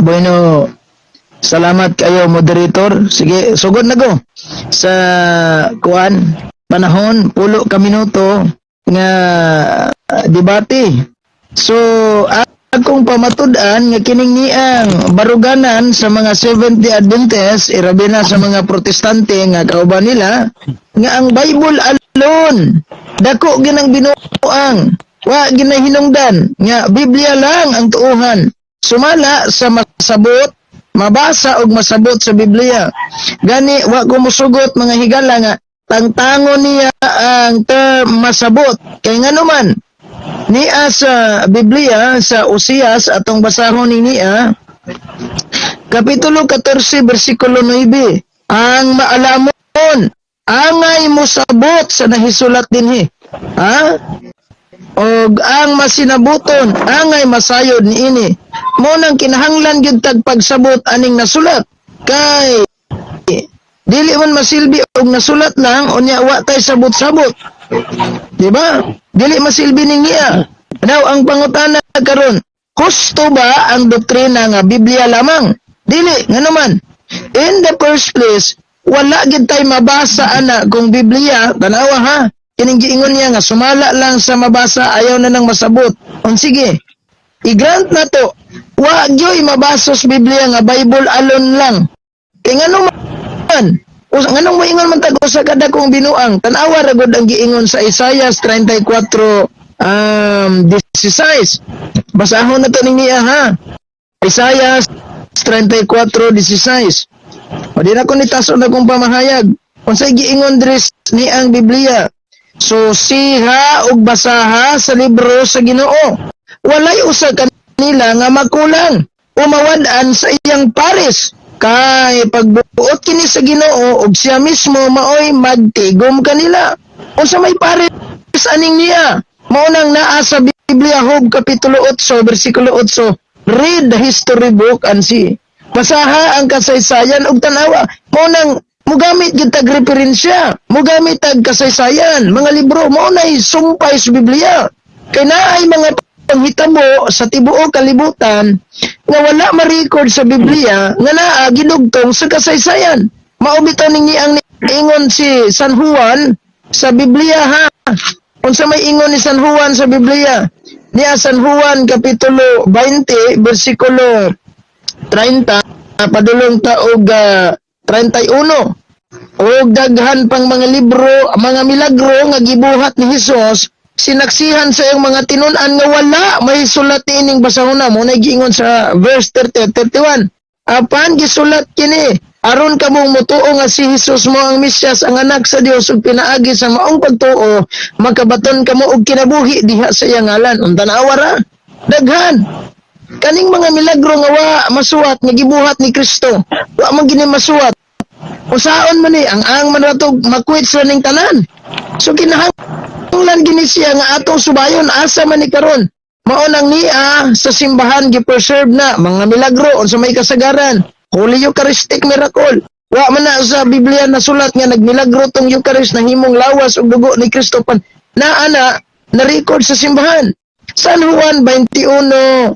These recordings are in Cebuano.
Bueno, salamat kayo, moderator. Sige, sugod na ko sa kuan, panahon 10 ka minuto nga debate. So, akong pamatud-an nga kining niang baruganan sa mga Seventh-day Adventist, irabi na sa mga Protestante nga kauban nila, nga ang Bible alone, dako ginang binuang, wa ginahinungdan nga Biblia lang ang tuuhan. Sumala sa masabot, mabasa og masabot sa Biblia. Gani wa ko musugot, mga higala, nga tangtangon niya ang term masabot. Kay ngano man niya sa Biblia, sa Osias, atong basahon ni niya, Kapitulo 14, bersikulo 9, ang maalamon angay mosabot sa nahisulat dinhi. Ha? Og ang masinabuton angay masayod niini. Mo nang kinahanglan gyud tag pagsabot aning nasulat kay dili man masilbi og nasulat lang unya wa tay sabot-sabot. Di ba? Dili masilbi ning niya. Now, ang pangutana karon, husto ba ang doktrina nga Biblia lamang? Dili, ngano man? In the first place, wala gid tay mabasa ana kung Biblia, tanawa ha. Kining giingon niya nga sumala lang sa mabasa, ayaw na nang masabot. On sige, i-grant na to. Wa gyoy mabasa sa Biblia nga Bible alone lang. Kay ngano man? Nganong moingon man tag usa ka dakong binuang, tan-awa ra gud ang giingon sa Isaiah 34 16. Basahon na to ning niya ha. Isaiah 34:16. O di na ko nitaso na kong pamahayag. Unsay giingon diri ni ang Biblia? So siha ug basaha sa libro sa Ginoo. Walay usa kanila nga makulang o mawad-an sa iyang pares. Kay pagbuot kini sa Ginoo ug siya mismo maoy magtigom kanila. Unsa may pares aning niya? Mao nang naa sa Biblia, Job kapitulo 8 bersikulo 8. Read the history book and see. Basaha ang kasaysayan ug tanawa. Mao nang mugamit gyud tag referensya, mugamit tag kasaysayan, mga libro, mao nay sumpay sa Biblia. Kay naay mga panghitabo sa tibuok kalibutan nga wala ma-record sa Biblia nga naa gidugtong sa kasaysayan. Mao bitaw ning ang ingon si San Juan sa Biblia ha. Unsa may ingon ni San Juan sa Biblia? Niya San Juan kapitulo 20 bersikulo 30 padulong ta og 31. Og daghan pang mga libro, mga milagro nga gibuhat ni Hesus, sinaksihan sa iyang mga tinun-an nga wala mahisulat niining basahon na mo na giingon sa verse 30 31. Apan gisulat kini aron kamong mutuo nga si Hesus mo ang Mesiyas, ang anak sa Dios, ug pinaagi sa maong pagtuo makabaton kamo og kinabuhi diha sa iyang ngalan. Unta tanawa ra daghan kaning mga milagro nga wa masuwat nga gibuhat ni Kristo, wa man gini masuwat. Usaon man ni ang man ratog makwit sa ning tanan. So kinahanglan gini siya nga atong subayon asa man ni karon. Mao nang niya sa simbahan gi-preserve na mga milagro unsa may kasagaran. Holy Eucharistic miracle. Wa man na sa Biblia nasulat nga nagmilagro tong Eucharist na himong lawas ug dugo ni Kristo pan naa na na record sa simbahan. San Juan 21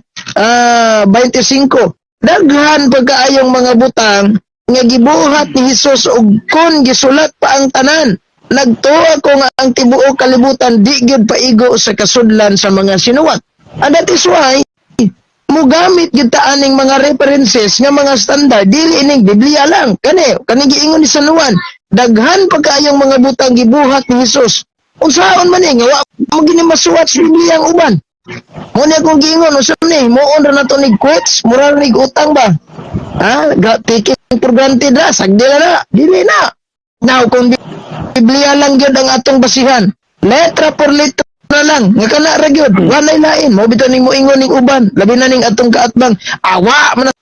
25. Daghan pagkaayong mga butang nga gibuhat ni Hesus ug kon gisulat pa ang tanan, nagtuo ko nga ang tibuok kalibutan di gyud paigo sa kasudlan sa mga sinuwat. And that is why mugamit gyud ta aning mga references nga mga standard, dili ining Biblia lang. Kani kani giingon ni San Juan, daghan pa kaayong mga butang gibuhat ni Hesus. Unsaon man ni nga wa mo gini masuwat sa Biblia ang uban? Mo ni akong giingon, unsa man ni muon ra nato nig quotes, mura ra nig utang ba? Ha, taking for granted ra, sagdi na na, dili na. Now, kung Biblia lang gyud ang atong basihan, letra por letra na lang, nga kana ra gyud, walay lain. Mao bitaw ning moingon ning uban, labi na ning atong kaatbang, awa man na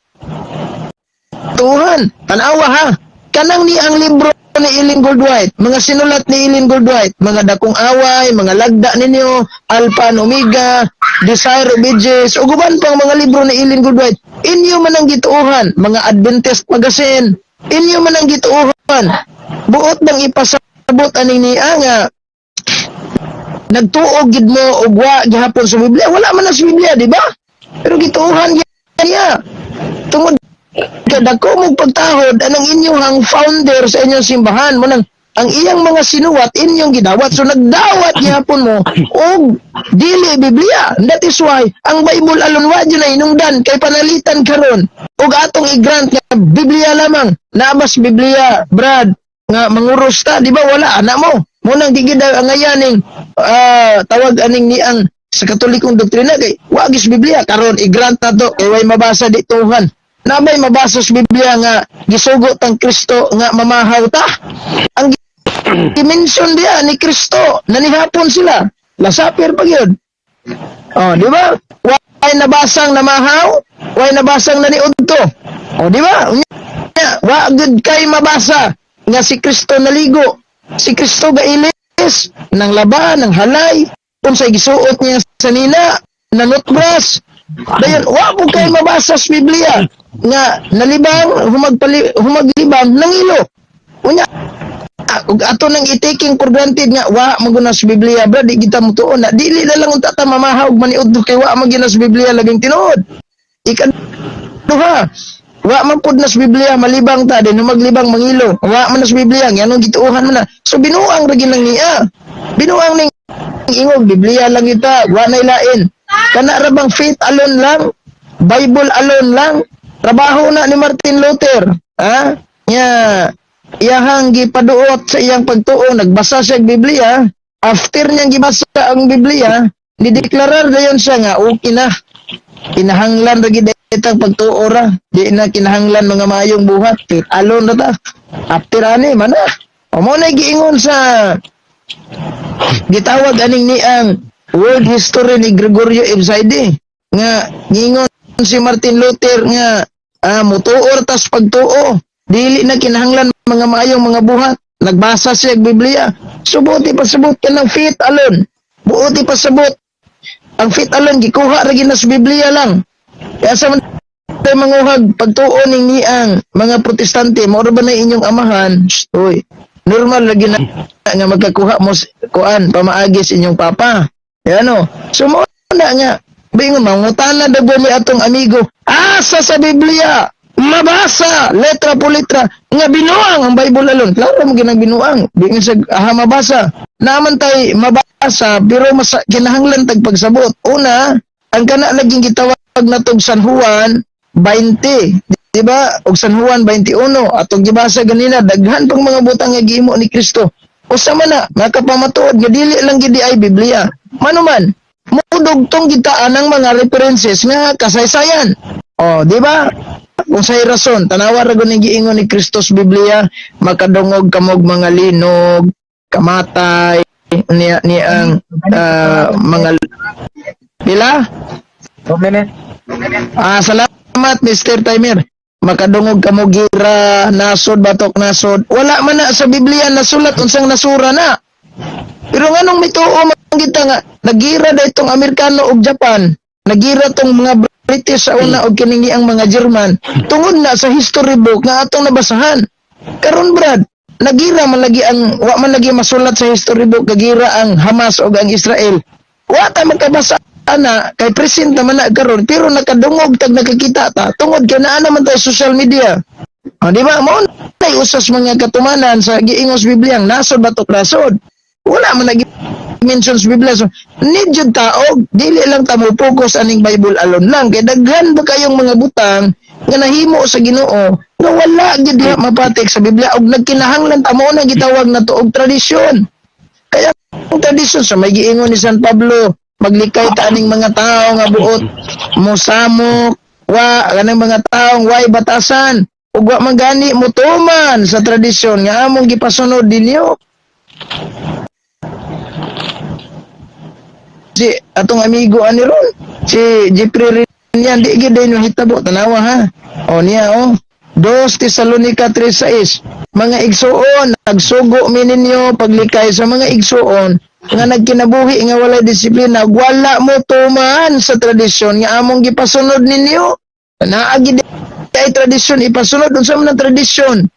tuhan. Tanawa ha. Kanang ni ang libro ni Ellen Goldwhite, mga sinulat ni Ellen Goldwhite, mga dakong away, mga lagda ninyo, Alpha and Omega, Desire of Ages, ug uban pang mga libro ni Ellen Goldwhite. Inyo man ang gituohan, mga Adventist magazine, inyo man ang gituohan. Buot bang ipasabot aning niya nga nagtuo gid mo og wa gihapon sa Biblia? Wala man na sa Biblia, di ba? Pero gituohan gyud niya. Tungod Kay dako mong pagtahod anang inyong founder sa inyong simbahan mo nang ang iyang mga sinuwat inyong gidawat. So nagdawat gihapon mo og dili Biblia. That is why ang Bible alone wa jud na hinungdan kay panalitan karon og atong i-grant nga Biblia lamang. Nabas Biblia, Brad, nga manguros ta, di ba? Wala ana mo. Mo nang di gid ang ayaning tawag aning ni ang sa Katolikong doktrina kay wa gis Biblia. Karon i-grant na to kay way mabasa dituhan. Nabay mabasa sa Biblia nga gisugo tang Kristo nga mamahaw ta? Ang i-mention diya ni Kristo, nanihapon sila, lasapir pa gyud. Oh, di ba? Way nabasang namahaw, way nabasang naniudto. Oh, di ba? Unya, wa gud kay mabasa nga si Kristo naligo, si Kristo gailis ng laba, ng halay, unsay gisuot niya sa nina na toothbrush. Dayon wa po kay mabasa sa Biblia nga nalibang, humaglibang nangilo. Unya ug ato nang i-taking for granted nga wa man gud na sa Biblia, bro, di kita mutuon na dili na lang unta ta mamahaw og maniudto kay wa man gyud na sa Biblia labing tinuod. Ikaduha, wa man pud na sa Biblia malibang ta din maglibang mangilo. Wa man na sa Biblia nganong gituohan man na? So binuang ra ginang niya, binuang ning ingog Biblia lang kita, wa na ilain. Kana ra bang faith alone lang, Bible alone lang? Trabaho na ni Martin Luther, ha, nya iyahang gipaduot sa iyang pagtuo, nagbasa siya og Biblia. After niyang gibasa ang Biblia, nideklarar dayon siya nga okay na, kinahanglan ra gid itang pagtuo ra, di na kinahanglan mga maayong buhat, faith alone ra ta after ani mana. O mo na giingon sa gitawag aning ni ang world history ni Gregorio Ebside nga ngingon si Martin Luther nga mutuor tas pagtuo, dili na kinahanglan mga maayong mga buhat. Nagbasa siya og Biblia. So buot ipasabot kanang faith alone, buot ipasabot ang faith alone gikuha ra gyud na sa Biblia lang. Kaya sa man tayo manguhag pagtuo ning niang mga Protestante, mao ra ba na inyong amahan? Shh, uy, normal lagi na nga magkakuha mo kuan pamaagi sa inyong papa. Yan o. So mo na nga bingon mangutana daw ni atong amigo, asa sa Biblia mabasa letra po letra nga binuang ang Bible alone? Klaro mo ginang binuang. Bingon sa aha mabasa naman tay mabasa, pero mas kinahanglan tag pagsabot. Una, ang kana laging gitawag natog San Juan 20, di ba? Og San Juan 21 atong gibasa ganina, daghan pang mga butang nga gihimo ni Kristo. Usa man na makapamatuod nga dili lang gid ay Biblia. Manuman mudugtong kita anang mga references nga kasaysayan. Oh, di ba? Kung say rason, tanawa ra gud ni giingon ni Kristo sa Biblia, makadungog kamog mga linog, kamatay, niya ni ang mga pila? 2 minutes. Ah, salamat, Mr. Timer. Makadungog kamo gira, nasod batok nasod. Wala man na sa Biblia nasulat unsang nasura na. Pero nganong mituo man kita nga nagira da itong Amerikano ug Japan, nagira tong mga British sa una og kining ang mga German, tungod na sa history book nga atong nabasahan. Karon, Brad, nagira man lagi ang wa man lagi masulat sa history book kagira ang Hamas ug ang Israel. Wa ta magkabasa ana kay present naman na karon, pero nakadungog tag nakakita ta tungod kay naa naman tayo social media. O, di ba? Mao na usas mga katumanan sa giingos Biblia ang nasod batok nasod. Wala man nag mention sa Biblia. So, need jud taog, dili lang ta mo focus aning Bible alone lang kay daghan ba kayong mga butang nga nahimo sa Ginoo nga wala gyud diha mapatik sa Biblia og nagkinahanglan ta mo na gitawag na to og tradisyon. Kaya ang tradisyon sa may giingon ni San Pablo, maglikay ta aning mga tao nga buot mosamok, wa kanang mga taong way batasan ug wa man gani motuman sa tradisyon nga among gipasunod ninyo. Si atong amigo ani ron, si Jeffrey Rinyan, di gid din hitabo. Tanawa ha. O niya oh. 2 Tesalonica 3:6. Mga igsuon, nagsugo mi ninyo paglikay sa mga igsuon nga nagkinabuhi nga walay disiplina, wala mo tuman sa tradisyon nga among gipasunod ninyo. Naa gid ay tradisyon ipasunod. Unsa man ang tradisyon?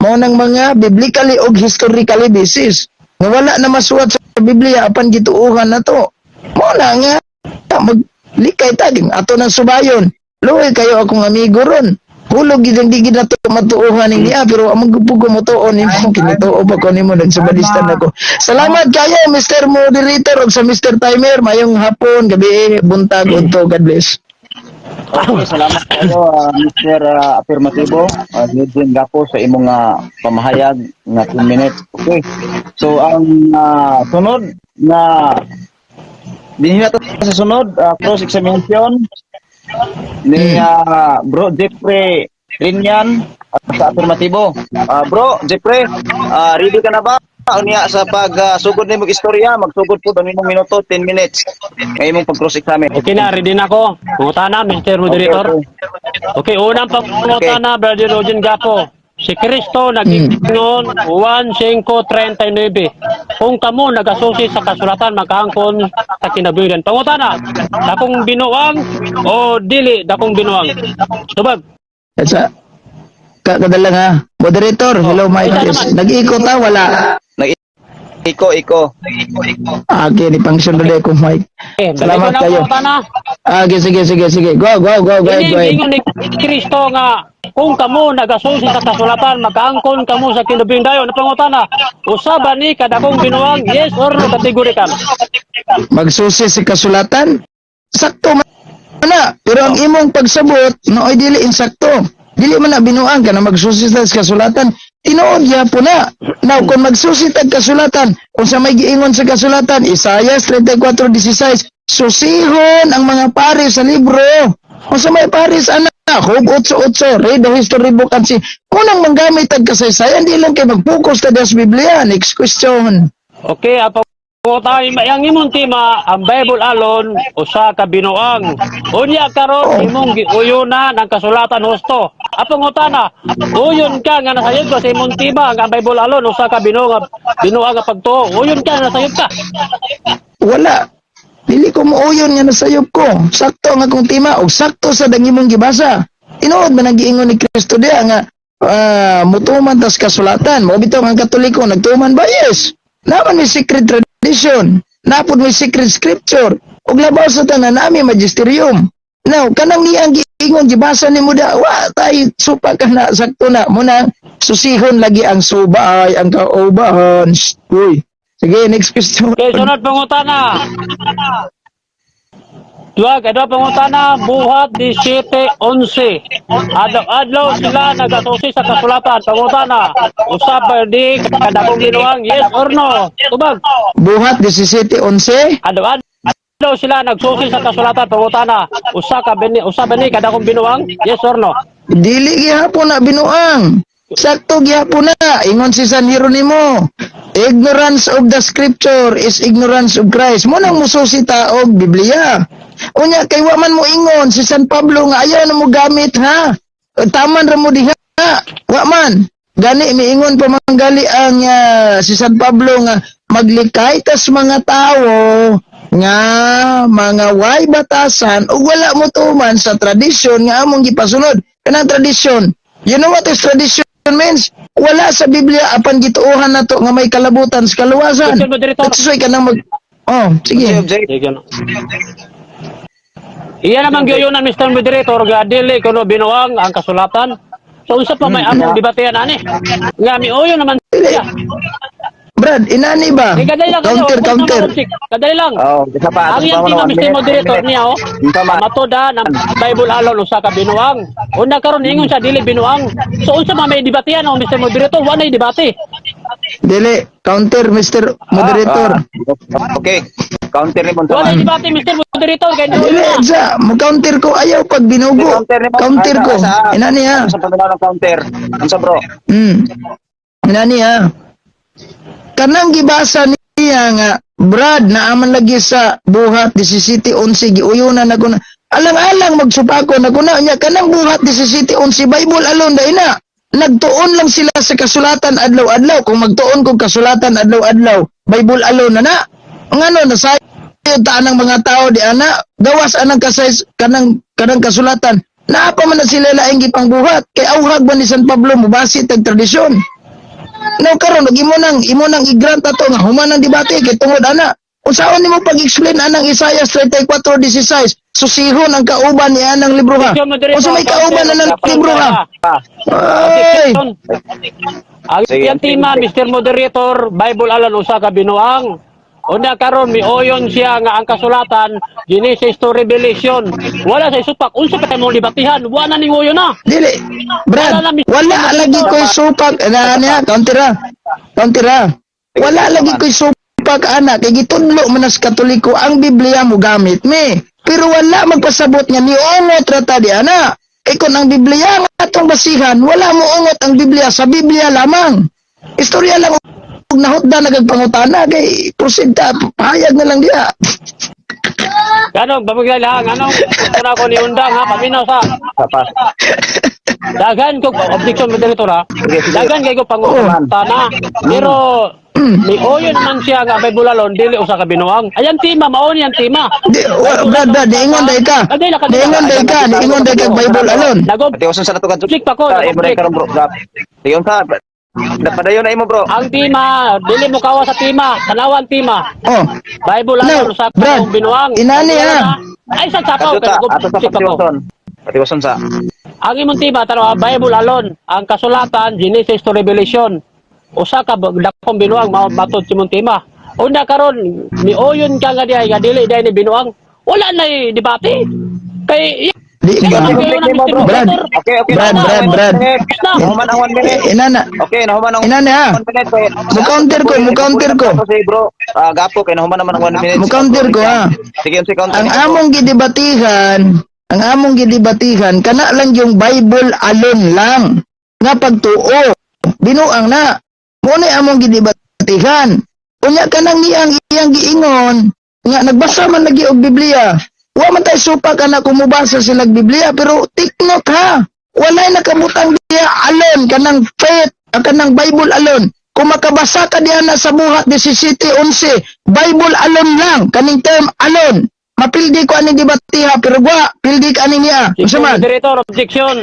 Mao nang mga biblically og historically basis nga wala na masuwat sa Biblia apan gituohan na to. Mao na nga maglikay ta ato ng subayon. Luoy kayo akong amigo ron. Hulog gid ang di gid nato matuohan ni niya, pero among gupugo mo tuon nimo, kinituo pa ko nimo, nagsabalistan ako. Salamat kayo, Mr. Moderator, ug sa Mr. Timer. Mayong hapon, gabi, buntag udto. God bless. Okay, salamat kayo, Mr. Affirmativo, Eugene Gapo, sa imong pamahayag nga 2 minutes. Okay. So ang sunod na dinhi na to sa sunod cross examination ni Bro Jeffrey Rinyan sa Affirmatibo. Bro Jeffrey, ready ka na ba? Unya sa pag sugod nimo istorya, magsugod po ang imong minuto, 10 minutes. Ngay imong pag cross examine. Okay na, ready na ako. Pangutana, Mr. Moderator. Okay, unang pangutana, Brother Eugene Gapo. Si Kristo nag-ingon 1:5:39. Kung kamo nagasusi sa kasulatan, makaangkon sa kinabuhian. Pangutana, dakong binuang o dili dakong binuang? Tubag. Sa kadala nga moderator, hello, Mike. Wala naman. Nag-ikot ta wala? Iko, iko. Ah, okay, ni function na ko mic. Okay, Salamat balik ko na kayo. pangutana. Ah, okay, sige, sige, sige. Go, go, go, go ahead, Ini go ahead. ingon ni Kristo nga kung kamo nagasusi sa kasulatan, makaangkon kamo sa kinabuhian dayon. Pangutana, usa ba ni kadakong binuang, yes or no, categorical? Magsusi sa kasulatan, sakto man na, pero ang imong pagsabot no ay dili insakto. Dili man na binuang ka na magsusi sa kasulatan, tinuod gyapon na. Now, kung magsusi tag kasulatan, kung sa may giingon sa kasulatan, Isaiah 34:16, susihon ang mga pare sa libro. Kung sa may pares ana, Job 8:8, read the history book and see. Unang manggamit tag kasaysayan, di lang kay mag-focus ta sa Biblia. Next question. Okay, apo tayo, ang imong tema, ang Bible alone, usa ka binuang. Unya karon imong giuyunan ang kasulatan husto. Apong utana, uyon ka nga nasayod ka sa imong tema nga ang Bible alone usa ka binuang, binuang nga pagtuo. Uyon ka nasayod ka. Wala. Dili ko muuyon nga nasayop ko. Sakto ang akong tema og sakto sa dang imong gibasa. Tinuod man ang giingon ni Kristo diha nga mutuman tas kasulatan. Mao bitaw ang Katoliko nagtuman ba? Yes. Naman may secret tradition. Napod may secret scripture. Ug labaw sa tanan nami magisterium. Now, kanang niyang giingon gibasa nimo da, wa tay supa ka na, sakto na muna susihon lagi ang suba ay ang kaubahan. Shh, uy. Sige, next question. Okay, sunod pangutana. Duha, kay duha pangutana, Buhat 17:11. Adlaw-adlaw sila nagasusi sa kasulatan. Pangutana, usa ba di kadakong binuang, yes or no? Tubag. Buhat 17:11. Adlaw-adlaw sila nagsusi sa kasulatan. Pangutana, usa ka bini, usa ba ni kadakong binuang, yes or no? Dili gihapon na binuang. Sakto gihapon na ingon si San Jeronimo. Ignorance of the scripture is ignorance of Christ. Mo nang mususi ta og Biblia. Unya kay wa man mo ingon si San Pablo nga ayaw na mo gamit ha. Taman ra mo diha. Wa man. Gani miingon pa man gali ang si San Pablo nga maglikay tas mga tawo nga mga way batasan ug wala mo tuman sa tradisyon nga among gipasunod. Kanang tradisyon. You know what is tradition means? Wala sa Biblia apan gituohan nato nga may kalabutan sa kaluwasan. Mr. Moderator. That's why kanang mag. Oh, sige. Object. Sige, no. Iya naman giyunan, Mr. Moderator, nga dili kuno binuang ang kasulatan. So unsa pa may among debatehan ani? Nga miuyon naman siya. Brad, inani ba? Eh, kadali lang kayo. Counter, counter. Kadali lang. Oh, isa pa. Ang iyang tema, Mr. Moderator niya, oh. Unsa man? Matoda ng Bible alone usa ka binuang. Una karon ingon siya dili binuang. So unsa man may debatehan, oh, Mr. Moderator, wa nay debate. Dili, counter, Mr. Moderator. Ah, okay. Counter ni Wa nay Montaman. debate, Mr. Moderator, kay Dili, niuyon na. sa, mo-counter ko ayaw pag binugo. Counter ni Counter ko. Inani ha. Sa paminaw ng counter. Unsa, bro? Inani ha. Kanang gibasa niya nga Brad naaman lagi sa Buhat 17:11, giuyunan na ko na alang-alang magsupako na ko na niya. Kanang Buhat 17:11, Bible alone dai na. Nagtuon lang sila sa kasulatan adlaw-adlaw. Kung magtuon kog kasulatan adlaw-adlaw, Bible alone na na. Ngano nasayod ta anang mga tao di ana gawas anang kasay kanang kasulatan? Naa pa man na sila laing gipangbuhat kay auhag ba ni San Pablo mubasi tag tradisyon. Now karon ug imo nang i-grant ato nga human ang debate kay tungod ana. Unsaon nimo pag-explain anang Isaiah 34:16? Susihon ang kauban ni anang libro ha. Objection, moderator. Unsa may kauban anang libro ha? Ay! Objection. Ang Sige. iyang tema, Mr. Moderator, Bible alone usa ka binuang. Una karon mioyon siya nga ang kasulatan Genesis to Revelation. Wala sa isupak, unsa pa imong debatihan? Wala ning uyon na. Dili. Brad, wala lagi ko'y supak. Na niya, counter ra. Counter ra. Wala lagi ko'y supak ana kay gitudlo man as Katoliko ang Biblia mo gamit mi. Pero wala magpasabot nga niungot ra ta di ana. Kay kung ang Biblia nga atong basihan, wala mo ungot ang Biblia sa Biblia lamang. Istorya lang og nahutda nagpangutana kay proceed ta, pahayag na lang diha. Ganong pamigay lang, anong una ko ni undang ha, paminaw sa Papas. Daghan ko objection, moderator, ha. Sige. Daghan kay ko pangutana. Pero mioyon man siya nga Bible alone dili usa ka binuang. Ayan tema, mao ni ang tema. Di, Brad, Brad, niingon day ka. Niingon day ka, niingon day ka Bible alone. Nag Pati usan sa nato kadto. Object pa ko, Imo nag-object. karon, bro. Gap. Sige unsa? Padayon na imo, bro. Ang tema, dili mo kawa sa tema, tanawan tema. Oh, Bible No, alone usa ka Brad, binuang. inani, ha. Ay sa sapaw Kadto kay ta ato sa nag-object ako. patiwason. Patiwason sa. Ang imong tema tanawa Bible alone, ang kasulatan Genesis to Revelation. Usa ka dakong binuang mao matod sa imong tema. Una karon mioyon ka nga diay nga dili diay ni binuang. Wala na debate. Kay Di ba? Brad, Okay. Brad, Brad, Brad. Nahuman ang 1 minute. Inana. Okay, nahuman ang Inana ha. 1 minute. Eh. Mo-counter ko, mo-counter ko. Kasi bro, gapo kay nahuman naman ang 1 minute. Mo-counter ko ha. Sige, unsa counter? Ang among gidebatihan, ang among gidebatihan kana lang yung Bible alone lang nga pagtuo. Binuang na. Mo na among gidebatihan. Unya kanang niyang iyang giingon nga nagbasa man lagi og Biblia. Wa man tay supak ana kung mobasa sila og Biblia, pero take note ha. Walay nakabutang diya alone kanang faith, ang kanang Bible alone. Kung makabasa ka diya na sa Buhat 17:11, Bible alone lang kaning term alone. Mapildi ko ani debatiha pero gwa pildi ka ani niya. Unsa man? Moderator, objection.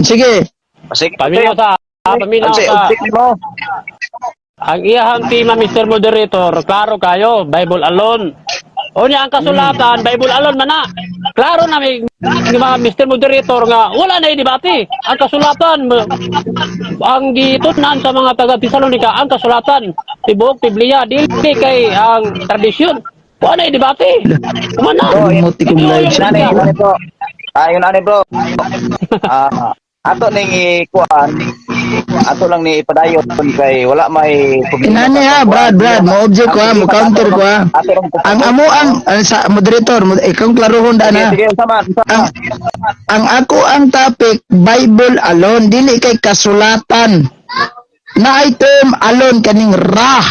Sige. Sige. Paminaw sa, paminaw Unsa sa. object mo? Ang iyahang tema, Mr. Moderator, klaro kayo, Bible alone. Unya ang kasulatan, Bible alone man na. Klaro na may mga Mr. Moderator nga wala na debate. Ang kasulatan ang gitutnan sa mga taga Tesalonica ang kasulatan, tibuok Biblia, dili kay ang tradisyon. Wala na debate. Kumana. Remote kong live sa Inani, inani bro. Yun ani bro. Ato ning ikuan. Ato lang ni ipadayon kay wala may problema. Inani ha, Brad, Brad, mo-object ko ha, mo-counter ko ha. Ato lang Ang amo ang sa moderator, ikaw klarohon daan Sige, ha. sige, unsa man, unsa Ang man. ang ako ang topic Bible alone, dili kay kasulatan. Na ay term alone kaning ra.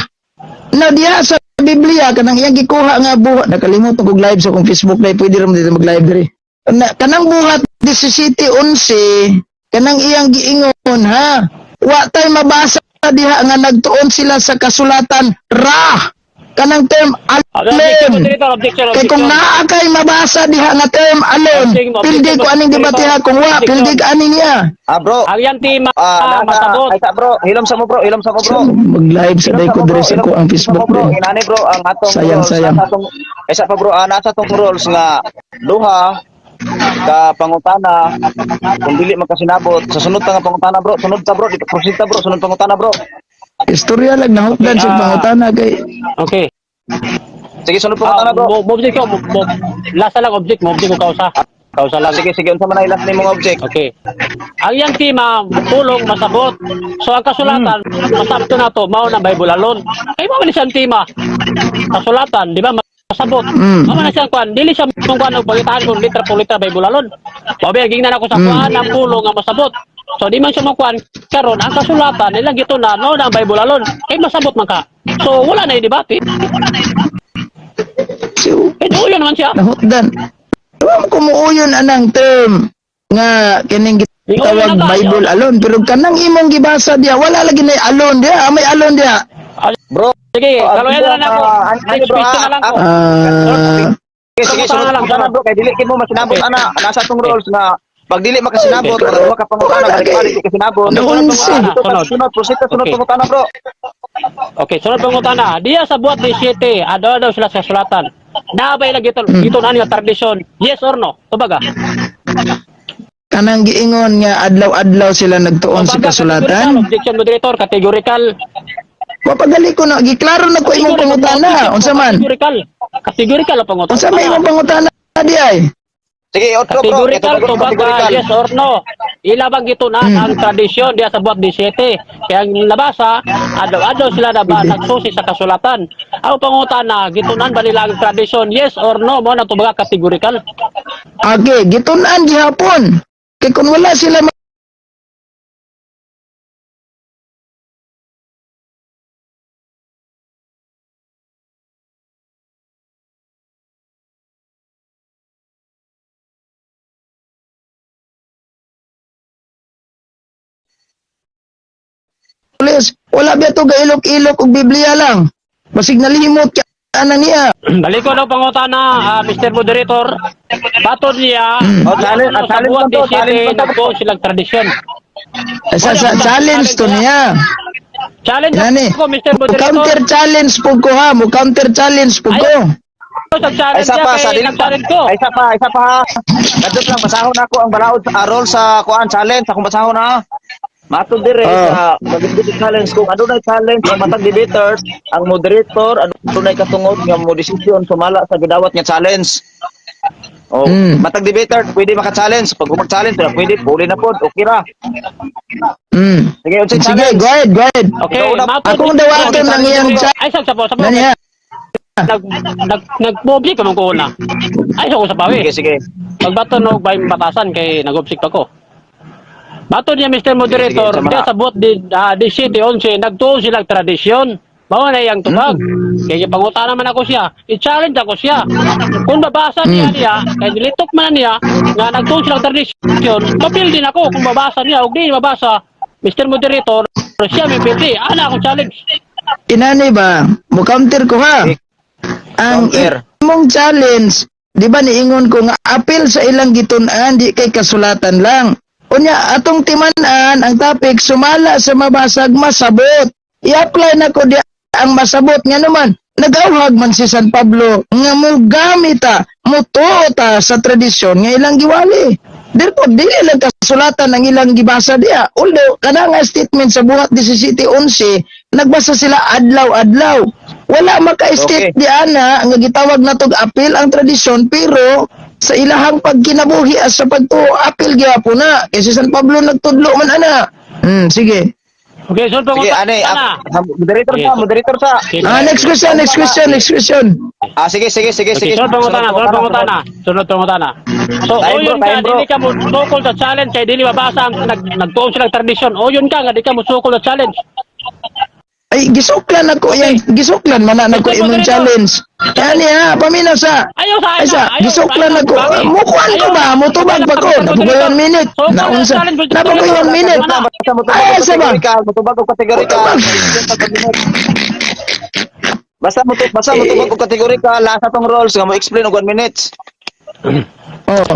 Na diha sa Biblia kanang iyang gikuha nga buhat, nakalimutan kog live sa akong Facebook live, pwede ra man dito mag live diri. Na, kanang buhat 17:11 kanang iyang giingon ha. Wa tay mabasa diha nga nagtuon sila sa kasulatan ra. Kanang term Objection, alone. moderator, objection, Kay kung objection. naa kay mabasa diha nga term alone, Objection, pildi ko aning debate ha, kung wa, pildi ka ani niya. Ah, bro. Ang iyang tema, Nasa, masabot. ay, sa bro, hilom sa mo bro, hilom sa mo bro. Mag-live sa Hilom day sa ko mo, bro, diri sa hilom ko ang sa mo, Facebook bro. bro. Inani bro, ang atong Sayang, rules, sayang. nasa atong isa pa bro, nasa atong rules nga duha ka pangutana kung dili magkasinabot sa sunod ta nga pangutana bro, sunod ta bro, dito proceed ta bro, sunod pangutana bro. Istorya lang nahutdan sa Okay, pangutana kay Okay. Sige, sunod pangutana bro. Mo object ko, last na lang object, mo object ko kausa. Kausa lang. Sige, sige, unsa man ang last nimong object? Okay. Ang iyang tema, pulong masabot. So ang kasulatan, masabto na to, mao na Bible alone. Kay mao man siyang tema. Kasulatan, di ba? Masabot. Mao man na siyang kuan, dili siya mong kuan og pangitahan kung litra po litra Bible alone. Mao ba gingnan ako sa kuan ang pulong nga masabot. So di man siya mo kuan karon ang kasulatan nilang gituna mao na ang Bible alone. Kay masabot man ka. So wala na debate. Siw, Eh duyon naman siya. nahutdan. Wa mo kumuuyon anang term nga kining gitawag na ba? Bible alone, pero kanang imong gibasa diha wala lagi na alone diha, may alone diha. Bro, Sige, kaluyan na lang ako. Ano, Next bro, question na lang ko. Sige, sige, sunod Pangutana lang, pangutana sunod. bro, kay dili kid mo masinabot ana, nasa atong rules nga pag dili makasinabot, Okay. okay. Wala ka pangutana, Wala balik-balik kay- ka sinabot. Noon Sunod si- pangutana, Sunod. sunod, proceed ta sunod Okay. pangutana bro. Okay, sunod pangutana. Diya sa Buhat 17, adlaw-adlaw sila sa kasulatan. Naa bay lagi ito, gitun-an nga tradisyon? Yes or no? Tubaga. Kanang giingon nga adlaw-adlaw sila nagtuon sa Tubaga, kasulatan. categorical. Objection, moderator, categorical. Wapagali ko na giklaro na ko imong pangutana. Unsa man? Categorical. Categorical ang pangutana. Unsa may imong pangutana di ay? Sige, otro bro. Categorical, Ito, tubaga, categorical. yes or no? Ila bang gitun-an ang tradisyon diya sa Buhat 17? Kaya ang nabasa, adlaw-adlaw sila na ba nagsusi sa kasulatan. Ang pangutana, gitun-an ba nila ang tradisyon? Yes or no? Mao na tubaga categorical. Okay, gitun-an gihapon. Kay kung wala sila Please, wala ba to gailok-ilok og Biblia lang. Basig nalimot ka ana niya. Balik ko ng pangutana, Mr. Moderator. Patod niya, Oh, challenge, ano, sa challenge Buhat man to, challenge 17, man to. nagtuon silang tradisyon. Sa challenge to niya. Challenge Nani? ako, Mr. Mo Moderator. counter challenge pug ko ha, mo counter challenge pug ko. Sa Ay, challenge isa niya, pa, sa kay dili pa. nag-challenge ko. Ay, isa pa, isa pa ha. Kadot lang, basahon ako ang balaod sa arol sa kuan challenge. Akong basahon ha. Matod dire Ah. sa mag challenge kung adunay challenge ang matag debaters, ang moderator adunay katungod nga mo desisyon sumala sa gidawat nga challenge. Oh, matag debater pwede maka-challenge. Pag mag-challenge pwede puli na pod, okay ra. Sige, unsay Sige, challenge? go ahead, go ahead. Okay, Ikaw na. matod Akong dawaton ang iyang challenge. Ay, sa po. Nani ha? Nag nag nag-public ka man ko una. Ay, sa ko sa pawi. Sige, sige. Pagbato no bay batasan kay nag-obsik pa ko. Bato niya Mr. Moderator, Sige, sige, sama diya na. sa buot di City 11 nagtuon silang tradisyon. Mao na iyang tubag. Kaya pangutana man ako siya, i-challenge ako siya. Kung babasa niya niya, kay nilitok man na niya nga nagtuon silang tradisyon, mapil din ako kung babasa niya og di mabasa. Mr. Moderator, siya may pildi. Ana akong challenge. Inani ba? Mo counter ko ha. Ang Counter. imong challenge, di ba niingon ko nga apil sa ilang gitun-an di kay kasulatan lang. Unya atong timan-an ang topic sumala sa mabasag masabot. I-apply na ko di ang masabot nga naman. Nagawhag man si San Pablo nga mo ta, mutuo ta sa tradisyon nga ilang giwali. Therefore, dili lang kasulatan ang ilang gibasa diya. Although, kana nga statement sa buhat 17:11, nagbasa sila adlaw-adlaw. Wala maka-state di ana nga gitawag natog apil ang tradisyon pero sa ilahang pagkinabuhi as sa pagtuo apil gyapon na kasi si San Pablo nagtudlo man ana. Sige. Okay, so Sige, pangutana. ane, moderator Sige, sa, moderator sa. Okay. Next question, next question, next question. Ah, sige, sige, sige, Okay, sige. sunod pangutana, sunod pangutana, sunod pangutana. So, Time, bro, oyon ka, time, bro. dili ka mo sukol sa challenge kay dili mabasa ang nagtuon silang tradisyon. Oyon ka nga di ka mo sukol sa challenge. Ay, gisuklan ako yang gisuklan man na nako Mr. imong Moderator. challenge. Yani ha, paminaw sa. Ayaw sa Ay sa, gisuklan ako. Mukuan ko ba? Mutubag pa ko. Napugoy 1 minute. Naunsa. Napugoy 1 minute. Basta mutubag Ay, og asa ba? kategorikal, mutubag og kategorikal. Mutubag. Basta mutubag og kategorikal, lasa tong roles nga mo explain og 1 minute. Oh.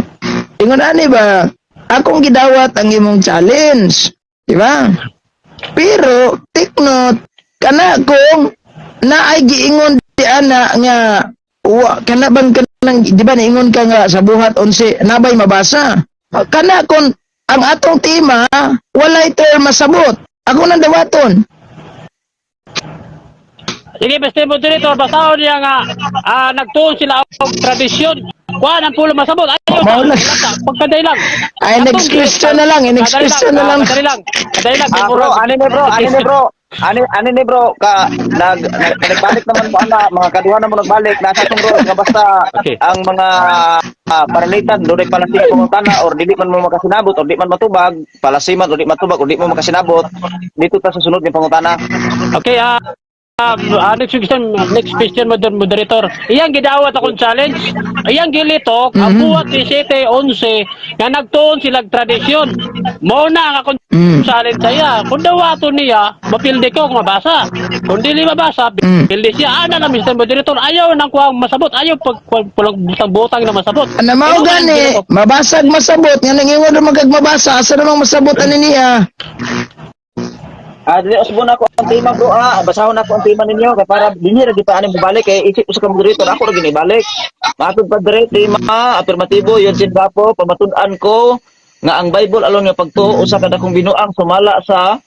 Ingon ani ba? Akong gidawat ang imong challenge. Di ba? Pero take note kana kung naay giingon di ana nga wa kana bang kanang di ba niingon ka nga sa buhat 11 nabay mabasa. Kana kung ang atong tema walay term masabot. Ako nang dawaton. Sige, Mr. Moderator, basahon niya nga nagtuon sila og tradisyon. Kuan ang pulo masabot. Ayaw Mao lang. Pagkaday lang. Ay, next question na lang. Next question na lang. Kadali lang. Kadali lang. Ah, bro, ani ni bro, ani ni bro. Ani ni bro ka nag nagbalik naman mo ana, mga kaduha na mo nagbalik nasa tong roles nga basta Okay. ang mga paralitan dunay palasi nga pangutana or dili man mo makasinabot or di man matubag, palasi man or di matubag or di mo makasinabot, dito ta sa sunod nga pangutana. Okay, next question, moderator. Iyang gidawat akong challenge. Iyang gilitok, ang buhat ni 7:11 nga nagtuon silang tradisyon. Mao na ang akong challenge sa iya. Kung dawaton niya, mapildi ko kung mabasa. Kung dili mabasa, pildi siya. Ana na, Mr. Moderator, ayaw nang kuwang masabot. Ayaw pag pulang butang-butang na masabot. Ana mao Ikaw, gani, gilitok. mabasag masabot nga nangingon ra magag mabasa asa namang masabot ani niya. Dili usbon ako ang tema, bro, ah. Basahon ako ang tema ninyo kay para dinhi ra kita ani mobalik kay isip usa ka moderator ako ra gini balik. Matod pa dire tema afirmatibo Eugene Gapo, pamatud-an ko nga ang Bible alone nga pagtuo usa ka dakong binuang sumala sa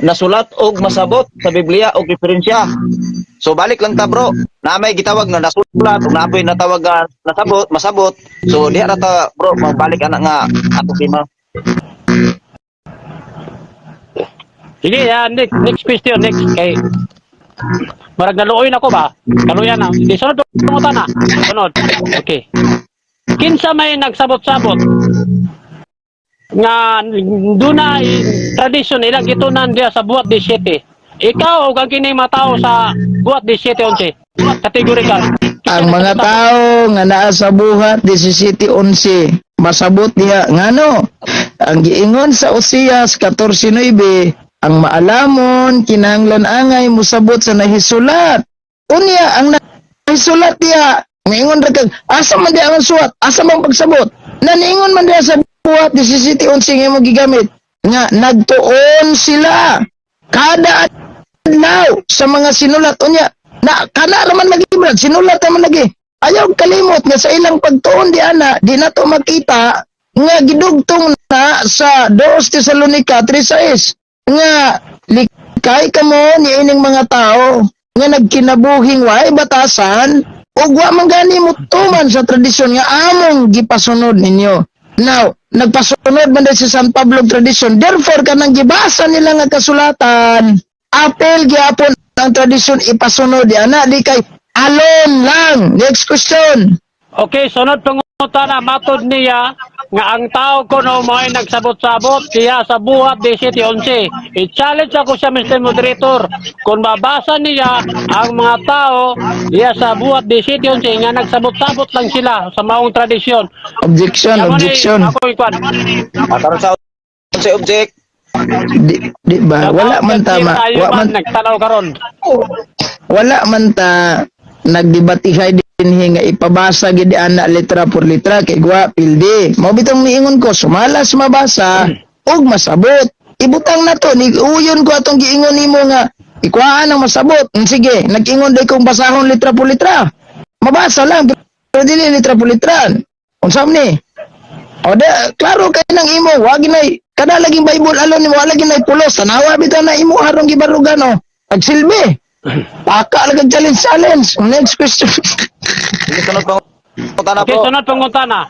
nasulat og masabot sa Biblia og referensya. So balik lang ta, bro. Na may gitawag nga nasulat ug naa poy natawag nga nasabot, masabot. So diha ra ta, bro, magbalik ana nga ato tema. Sige, next, next question, next. Kay, marag naluoy na ko ba? Kaluyan na. Di, sunod pangutana. Sunod. Okay. Kinsa may nagsabot-sabot nga duna tradisyon ilang gitunan diya sa Buhat 17? Ikaw o kang kini mga tao sa Buhat 17:11? Categorical. Ang mga tao nga naa sa Buhat 17:11 masabot diha ngano ang giingon sa Oseas 14:9, ang maalamon kinahanglan angay musabot sa nahisulat. Unya ang nahisulat diha, niingon ra kag asa man diha ang suwat, asa man pagsabot na niingon man diha sa Buhat 17:11 nga imong gigamit nga nagtuon sila kada adlaw sa mga sinulat. Unya na kana raman lagi, brad, sinulat naman lagi. Ayaw kalimot nga sa ilang pagtuon di ana, di na to makita nga gidugtong na sa 2 Tesalonica 3:6 nga likay kamo ni ining mga tao nga nagkinabuhing way batasan ug wa man gani mo tuman sa tradisyon nga among gipasunod ninyo. Now, nagpasunod man dahil si San Pablo og tradisyon. Therefore, kanang gibasa nila nga kasulatan, apel gyapon ang tradisyon ipasunod di ana, di kay alon lang. Next question. Okay, sunod pangutana, matod niya nga ang tao kuno mo'y nagsabot-sabot siya sa Buhat 17:11. I-challenge ako siya, Mr. Moderator, kung mabasa niya ang mga tao diya sa Buhat 17:11 nga nagsabot-sabot lang sila sa maong tradisyon. Objection, Amo ni- objection. Ako ikuan. Karon sa unsay object? Di ba? Wala man tama. Tayo Wa man man nagtanaw karon. Wala man ta nagdebatihay dinhi nga ipabasa gid ana letra por letra kay gwa pildi. Mao bitong niingon ko sumala sa mabasa ug masabot. Ibutang na to ni uyon ko atong giingon nimo nga ikuhaan ang masabot. Sige, nag-ingon day kong basahon letra por letra. Mabasa lang pero dili letra por letra. Unsa man ni? O da, klaro kay nang imo, wag ginay kada laging Bible alone nimo, wala ginay pulos. Tanawa bitaw na imo harong gibarugan o. Pagsilbi. Paka lang challenge challenge. Next question. Sige, sunod pangutana, Okay, bro. sunod pangutana.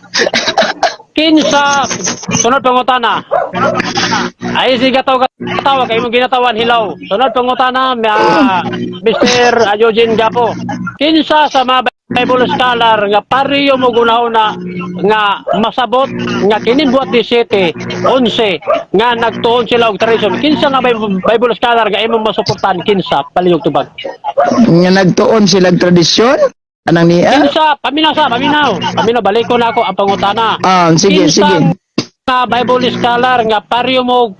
Kinsa sunod pangutana. Ay sige taw katawa kay imong ginatawan hilaw. Sunod pangutana, Mr. Eugene Gapo. Kinsa sa mga Bible scholar nga pareho mo gunahona nga masabot nga kining Buhat 17:11 nga nagtuon sila og tradisyon? Kinsa nga Bible scholar nga imong masuportahan? Kinsa, palihog tubag? Nga nagtuon sila og tradisyon? Anang niya? Kinsa, paminaw sa paminaw paminaw, balikon ako ang pangutana. Ah, sige, Kinsa sige. nga Bible scholar nga pareho mo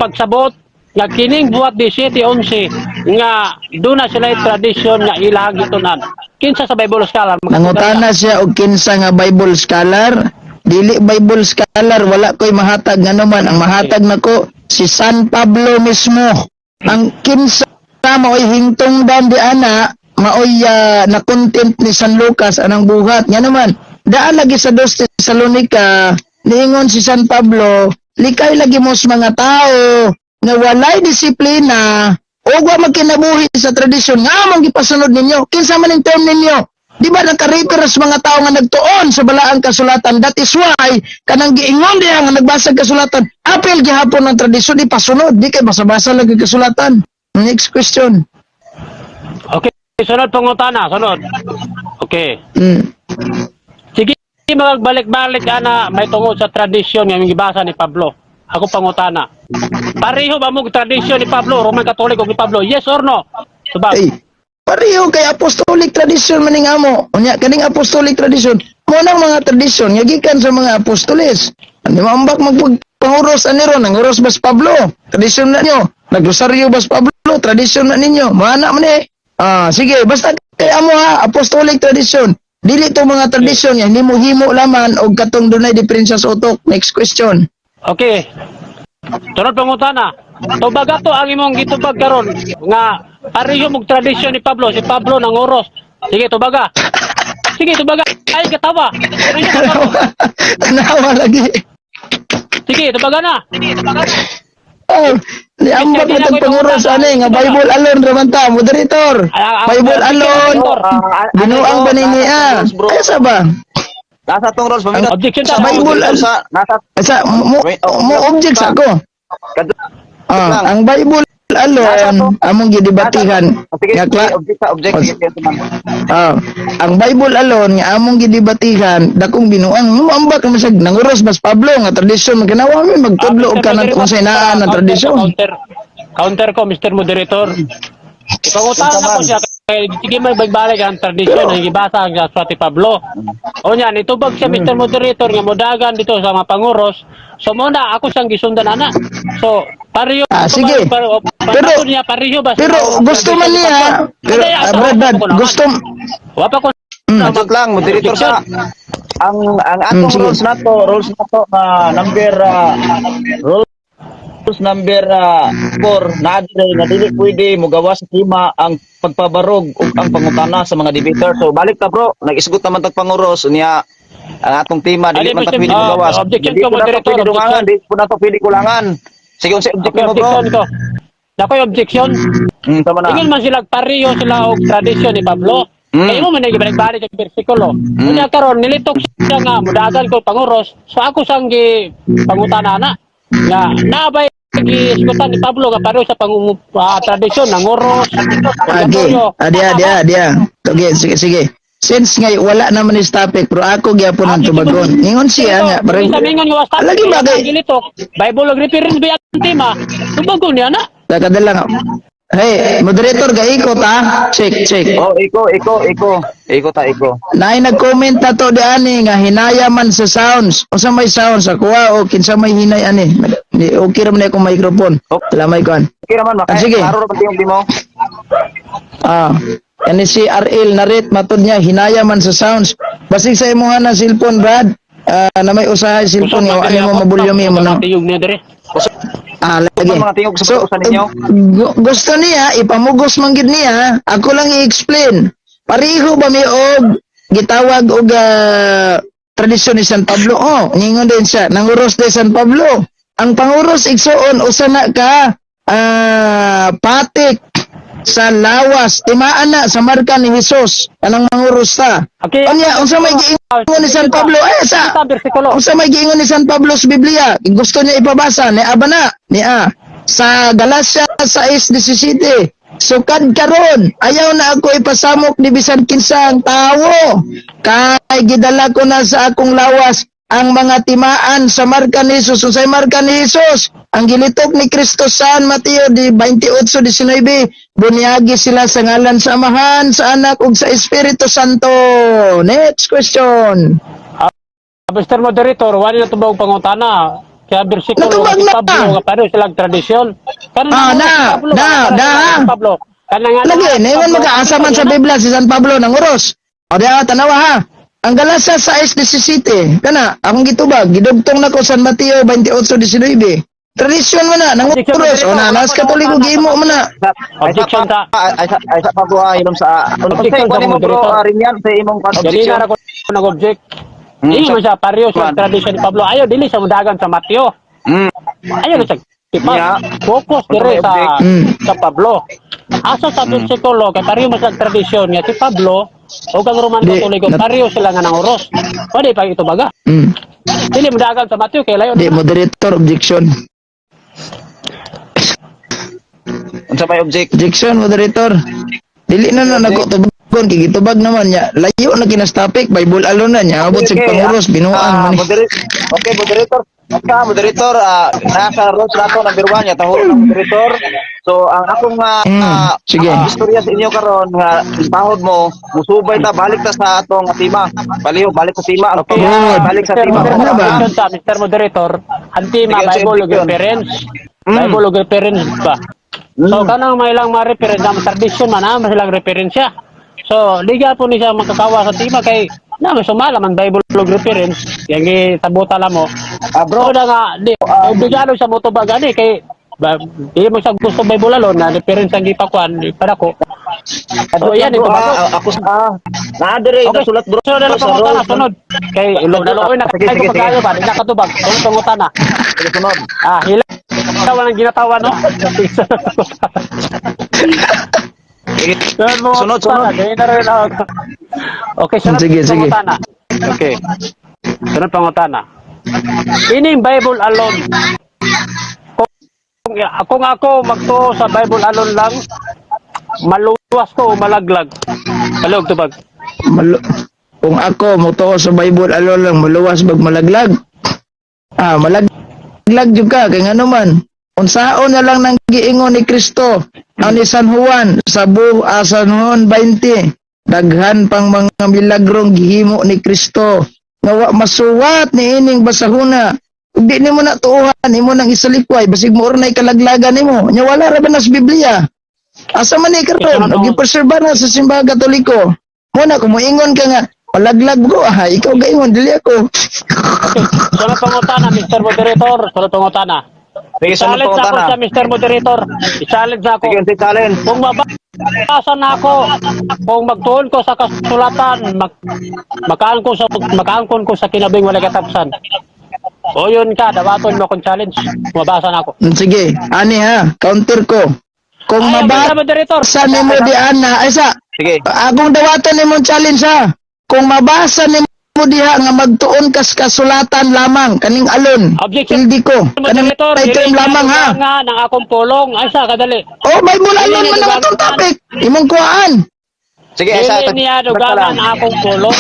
pagsabot nga kining Buhat 17:11 nga duna sila tradisyon nga ilang gitunan? Kinsa sa Bible scholar? Nangutana siya og kinsa nga Bible scholar. Dili Bible scholar, wala ko'y mahatag nga naman. Ang mahatag nako si San Pablo mismo. Ang kinsa maoy hingtungdan di ana, maoy na content ni San Lucas anang buhat. Nga naman, daan lagi sa Dos Tesalonica, niingon si San Pablo, likay lagi mo sa mga tao nga walay disiplina o wa magkinabuhi sa tradisyon nga among gipasunod ninyo. Kinsa man ang term ninyo? Di ba naka-refer sa mga tao nga nagtuon sa balaang kasulatan? That is why kanang giingon diha nga nagbasa kasulatan, apil gihapon ang tradisyon ipasunod, di kay basa-basa lagi kasulatan. Next question. Okay, sunod pangutana, sunod. Okay. Sige, magbalik-balik ana may tungod sa tradisyon nga imong gibasa ni Pablo. Ako pangutana. Pareho ba mo tradisyon ni Pablo, Roman Catholic ug ni Pablo? Yes or no? Tubag. Ay, pareho kay apostolic tradition maning amo. Unya kaning apostolic tradition, mo nang mga tradisyon nga gikan sa mga apostoles. Ani maambak magpagpanguros ani ron, nanguros bas Pablo. Tradisyon na nyo. Nagrosaryo bas Pablo, tradisyon na ninyo. Mana man eh. Ah, sige, basta kay amo ha, apostolic tradition. Dili to mga tradisyon nga hindi mo himo laman og katong dunay diferensya sa utok. Next question. Okay. Sunod pangutana. Tubag ato ang imong gitubag karon nga pareho mog tradisyon ni Pablo, si Pablo nanguros. Sige, tubaga. Sige, tubaga. Ay, katawa. Ano niya karon? Tanawa lagi. Sige, tubaga na. Oh, di ambak na tag panguros ani nga Bible alone raman ta, moderator. Bible alone. Binuang ba ni niya? Bro. Ay sa ba? Nasa tong rules paminot. Objection ta. Sa Bible sa nasa Sa mo, mo object sa ako. kadto Ah, ang Bible alone among gidebatihan Sige, nga sige, object sa object, sige, sige, sige. Ah, ang Bible alone nga among gidebatihan dakong binuang mo ambak man siya nanguros bas Pablo nga tradisyon man kinawa mi magtudlo og kanang kung sa inaan nga tradisyon. Counter, counter ko, Mr. Moderator. Ipangutana ko siya kay sige may bagbalik ang tradisyon ang gibasa ang sa ni Pablo. O niyan, itubag siya, Mr. Moderator, nga modagan dito sa mga panguros. So mo na ako siyang gisundan ana. So pareho Ah, sige. Pero niya pareho ba Pero gusto man niya, pero Brad, Brad, gusto wa pa ko Adjust lang, moderator sa ang atong Sige. Rules nato na number rules number 4 na dire nga dili pwede mogawas sa tema ang pagpabarog ug ang pangutana sa mga debater. So balik ta, bro, nag-isgot naman tag panguros niya ang atong tema dili Ali, man ta Mr. pwede mogawas. Objection Dili ko, po nato moderator, pwede dungangan, objection. dili po nato pwede kulangan. Sige, unsa objection Okay, mo, bro? objection ko. Nakoy objection. Tama na. Ingon man sila pareho sila og tradisyon ni Pablo. Kaya mo man nagibalik-balik ang bersikulo. Unya karon nilitok siya nga mudagan ko panguros. So ako sang gi pangutana na nga naabay gisgutan ni Pablo nga pareho sa pang tradisyon nanguros. Age, adi adi adi. Sige, sige, sige. Since ngay wala naman is topic, pero ako gyapon ang tubagon. Ingon siya nga, Pero parang sa mingon nga wasta. Lagi ba kay gilitok? Bible og reference ba ang tema? Tubagon niya na. Takadala nga. Hey, moderator ga ikot ha. Check, check. Oh, iko, iko, iko. Iko ta, iko. Naay nag-comment na to di ani nga hinaya man sa sounds. Unsa may sounds sa kuha o kinsa may hinay ani? Di okay ra man akong microphone. Lamay kuan. Okay raman, Ah, sige. klaro ra ba tingog mo? Ah, kani si RL narit matod niya hinaya man sa sounds. Basig sa imong na cellphone, Brad. Ah, na may usahay cellphone nga wa nimo mabulyumi mo na. Tiyog niya dire. Ah, lagi. Ano mga tingog sa So, pag-usa ninyo? gusto niya, ipamugos man gid niya, ako lang i-explain. Pareho ba mi og gitawag og tradisyon ni San Pablo? Oh, ningon din siya, nanguros din San Pablo. Ang panguros, igsuon, usa na ka patik sa lawas, timaan na sa marka ni Jesus, anang manguros ta. Okay. Unya, unsa may giingon ni San Pablo? Eh, sa Kita bersikulo. Unsa may giingon ni San Pablo sa Biblia? Gusto niya ipabasa ni aba na ni a sa Galacia 6:17. Sukad karon, ayaw na ako ipasamok ni bisan kinsang tawo. Kay gidala ko na sa akong lawas ang mga timaan sa marka ni Jesus. Unsay marka ni Jesus? Ang gilitok ni Kristo sa San Mateo di 28:19, bunyagi sila sa ngalan sa Amahan, sa Anak ug sa Espiritu Santo. Next question. Mr. Moderator, wala na tubag pangutana. Kaya bersikulo Natubag si na! Pablo nga pareho silang tradisyon. Kanang Ah, nanguros na, si Pablo, na, nga pareho na. sila si Pablo. Kanang nga Lagi, nanguros si naiwan Pablo, mag-aasa man sa Biblia si San Pablo ng uros. O di ah, tanawa ha. Ang Galacia 6:17, kana, akong gitubag, gidugtong nako San Mateo 28:19. Tradisyon man na, nang uros. O na, nas Katoliko gihimo man na. Objection ta. Ay sa pa bro, ilom sa Objection Objection sa sa mo, bro, moderator. rin yan sa imong Dili objection. na ra ko nag-object. Dili man siya pareho sa Man. tradisyon ni Pablo. Ayaw dili sa mudagan sa Mateo. Ayaw na siya. Tipa, focus Ano dire may sa object? sa Pablo. Asa sa bersikulo kay pareho man sila tradisyon nga si Pablo o kang Roman Di, Katoliko pareho sila nga nanguros. Pwede pa ito baga. Dili mudagan sa Mateo kay layo. Di, moderator, objection. Unsa may object? Objection, moderator. Dili na na nako tubagon, kay gitubag naman niya. Layo na kinas topic, Bible alone na niya. Abot sa panguros, binuang man. Moderator. Okay, moderator. Okay, moderator, nasa rules nato number 1 ya taho ng moderator. So ang akong Sige. Istorya sa inyo karon nga tahod mo musubay ta balik ta sa atong tema. Baliw balik sa tema ang Okay, Good. balik sa Mr. tema. Ano Moderator, ba? objection ta, Mr. Moderator, ang tema Sige, Bible ug objection. reference. Bible ug reference ba? So kanang may ilang mga reference ang tradisyon man ah, may silang referensya. So di po ni siya makakawa sa tema kay Na may sumala man Bible og reference yang gitabuta lang mo. Ah, bro. So na nga di obligado sa motubag ani kay ba, di mo sa gusto Bible alone na reference ang gipakuan padako. So yan bro, ito. Ako sa naa dire Okay. nasulat, bro. Sunod na lang Sa pangutana, roll. sunod. Kay laloy na Sige, kay sige, ko pagkayo sige. ba, di nakatubag. Sunod pangutana. Sige, sunod. Ah, hila. Tawa ng ginatawa, no? Sige. Sunod mo. Sunod, sunod. Dili na rin ako. Okay, sunod Sige, sige. pangutana. Okay. Sunod pangutana. Ining Bible alone. Kung ako magtuo sa Bible alone lang, maluwas ko o malaglag. Palog tubag. Kung ako motuo sa Bible alone lang, maluwas bag malaglag. Ah, malaglag jud ka kay ngano man. Unsaon na lang nang giingon ni Kristo ang ni San Juan sa San Juan 20. Daghan pang mga milagrong gihimo ni Kristo nga wa masuwat ni ining basahuna. Ug di nimo na tuohan, imo nang isalikway basig mo ornay kalaglagan nimo. Nya wala ra ba nas Biblia? Asa man ni karon? Ug gipreserba na sa simbahan Katoliko. Muna kung moingon ka nga malaglag ko, ah, ikaw gaingon dili ako. Okay. Sunod pangutana, Mr. Moderator. Sunod pangutana. Sige, sunod Challenge ako pangutana. sa Mr. Moderator. I-challenge ako. Sige, unsay challenge? Kung mabasa na ako, kung magtuon ko sa kasulatan, makaangkon ko sa kinabing walay katapusan. O yun ka, dawaton mo akong challenge. Mabasa na ako. Sige, ani ha, counter ko. Kung Ay, Mr. mabasa Moderator. nimo di ana, ay sa Sige. akong dawaton nimong challenge ha. Kung mabasa nimo diha nga magtuon kas kasulatan lamang kaning alon. Objection. Hindi ko. Kaning Moderator, may term dili lamang ha. Nga ng akong pulong. Ay sa kadali. Oh, Bible alone man ang atong topic. Imong kuhaan. Sige, isa Dili niya dugangan ang akong pulong.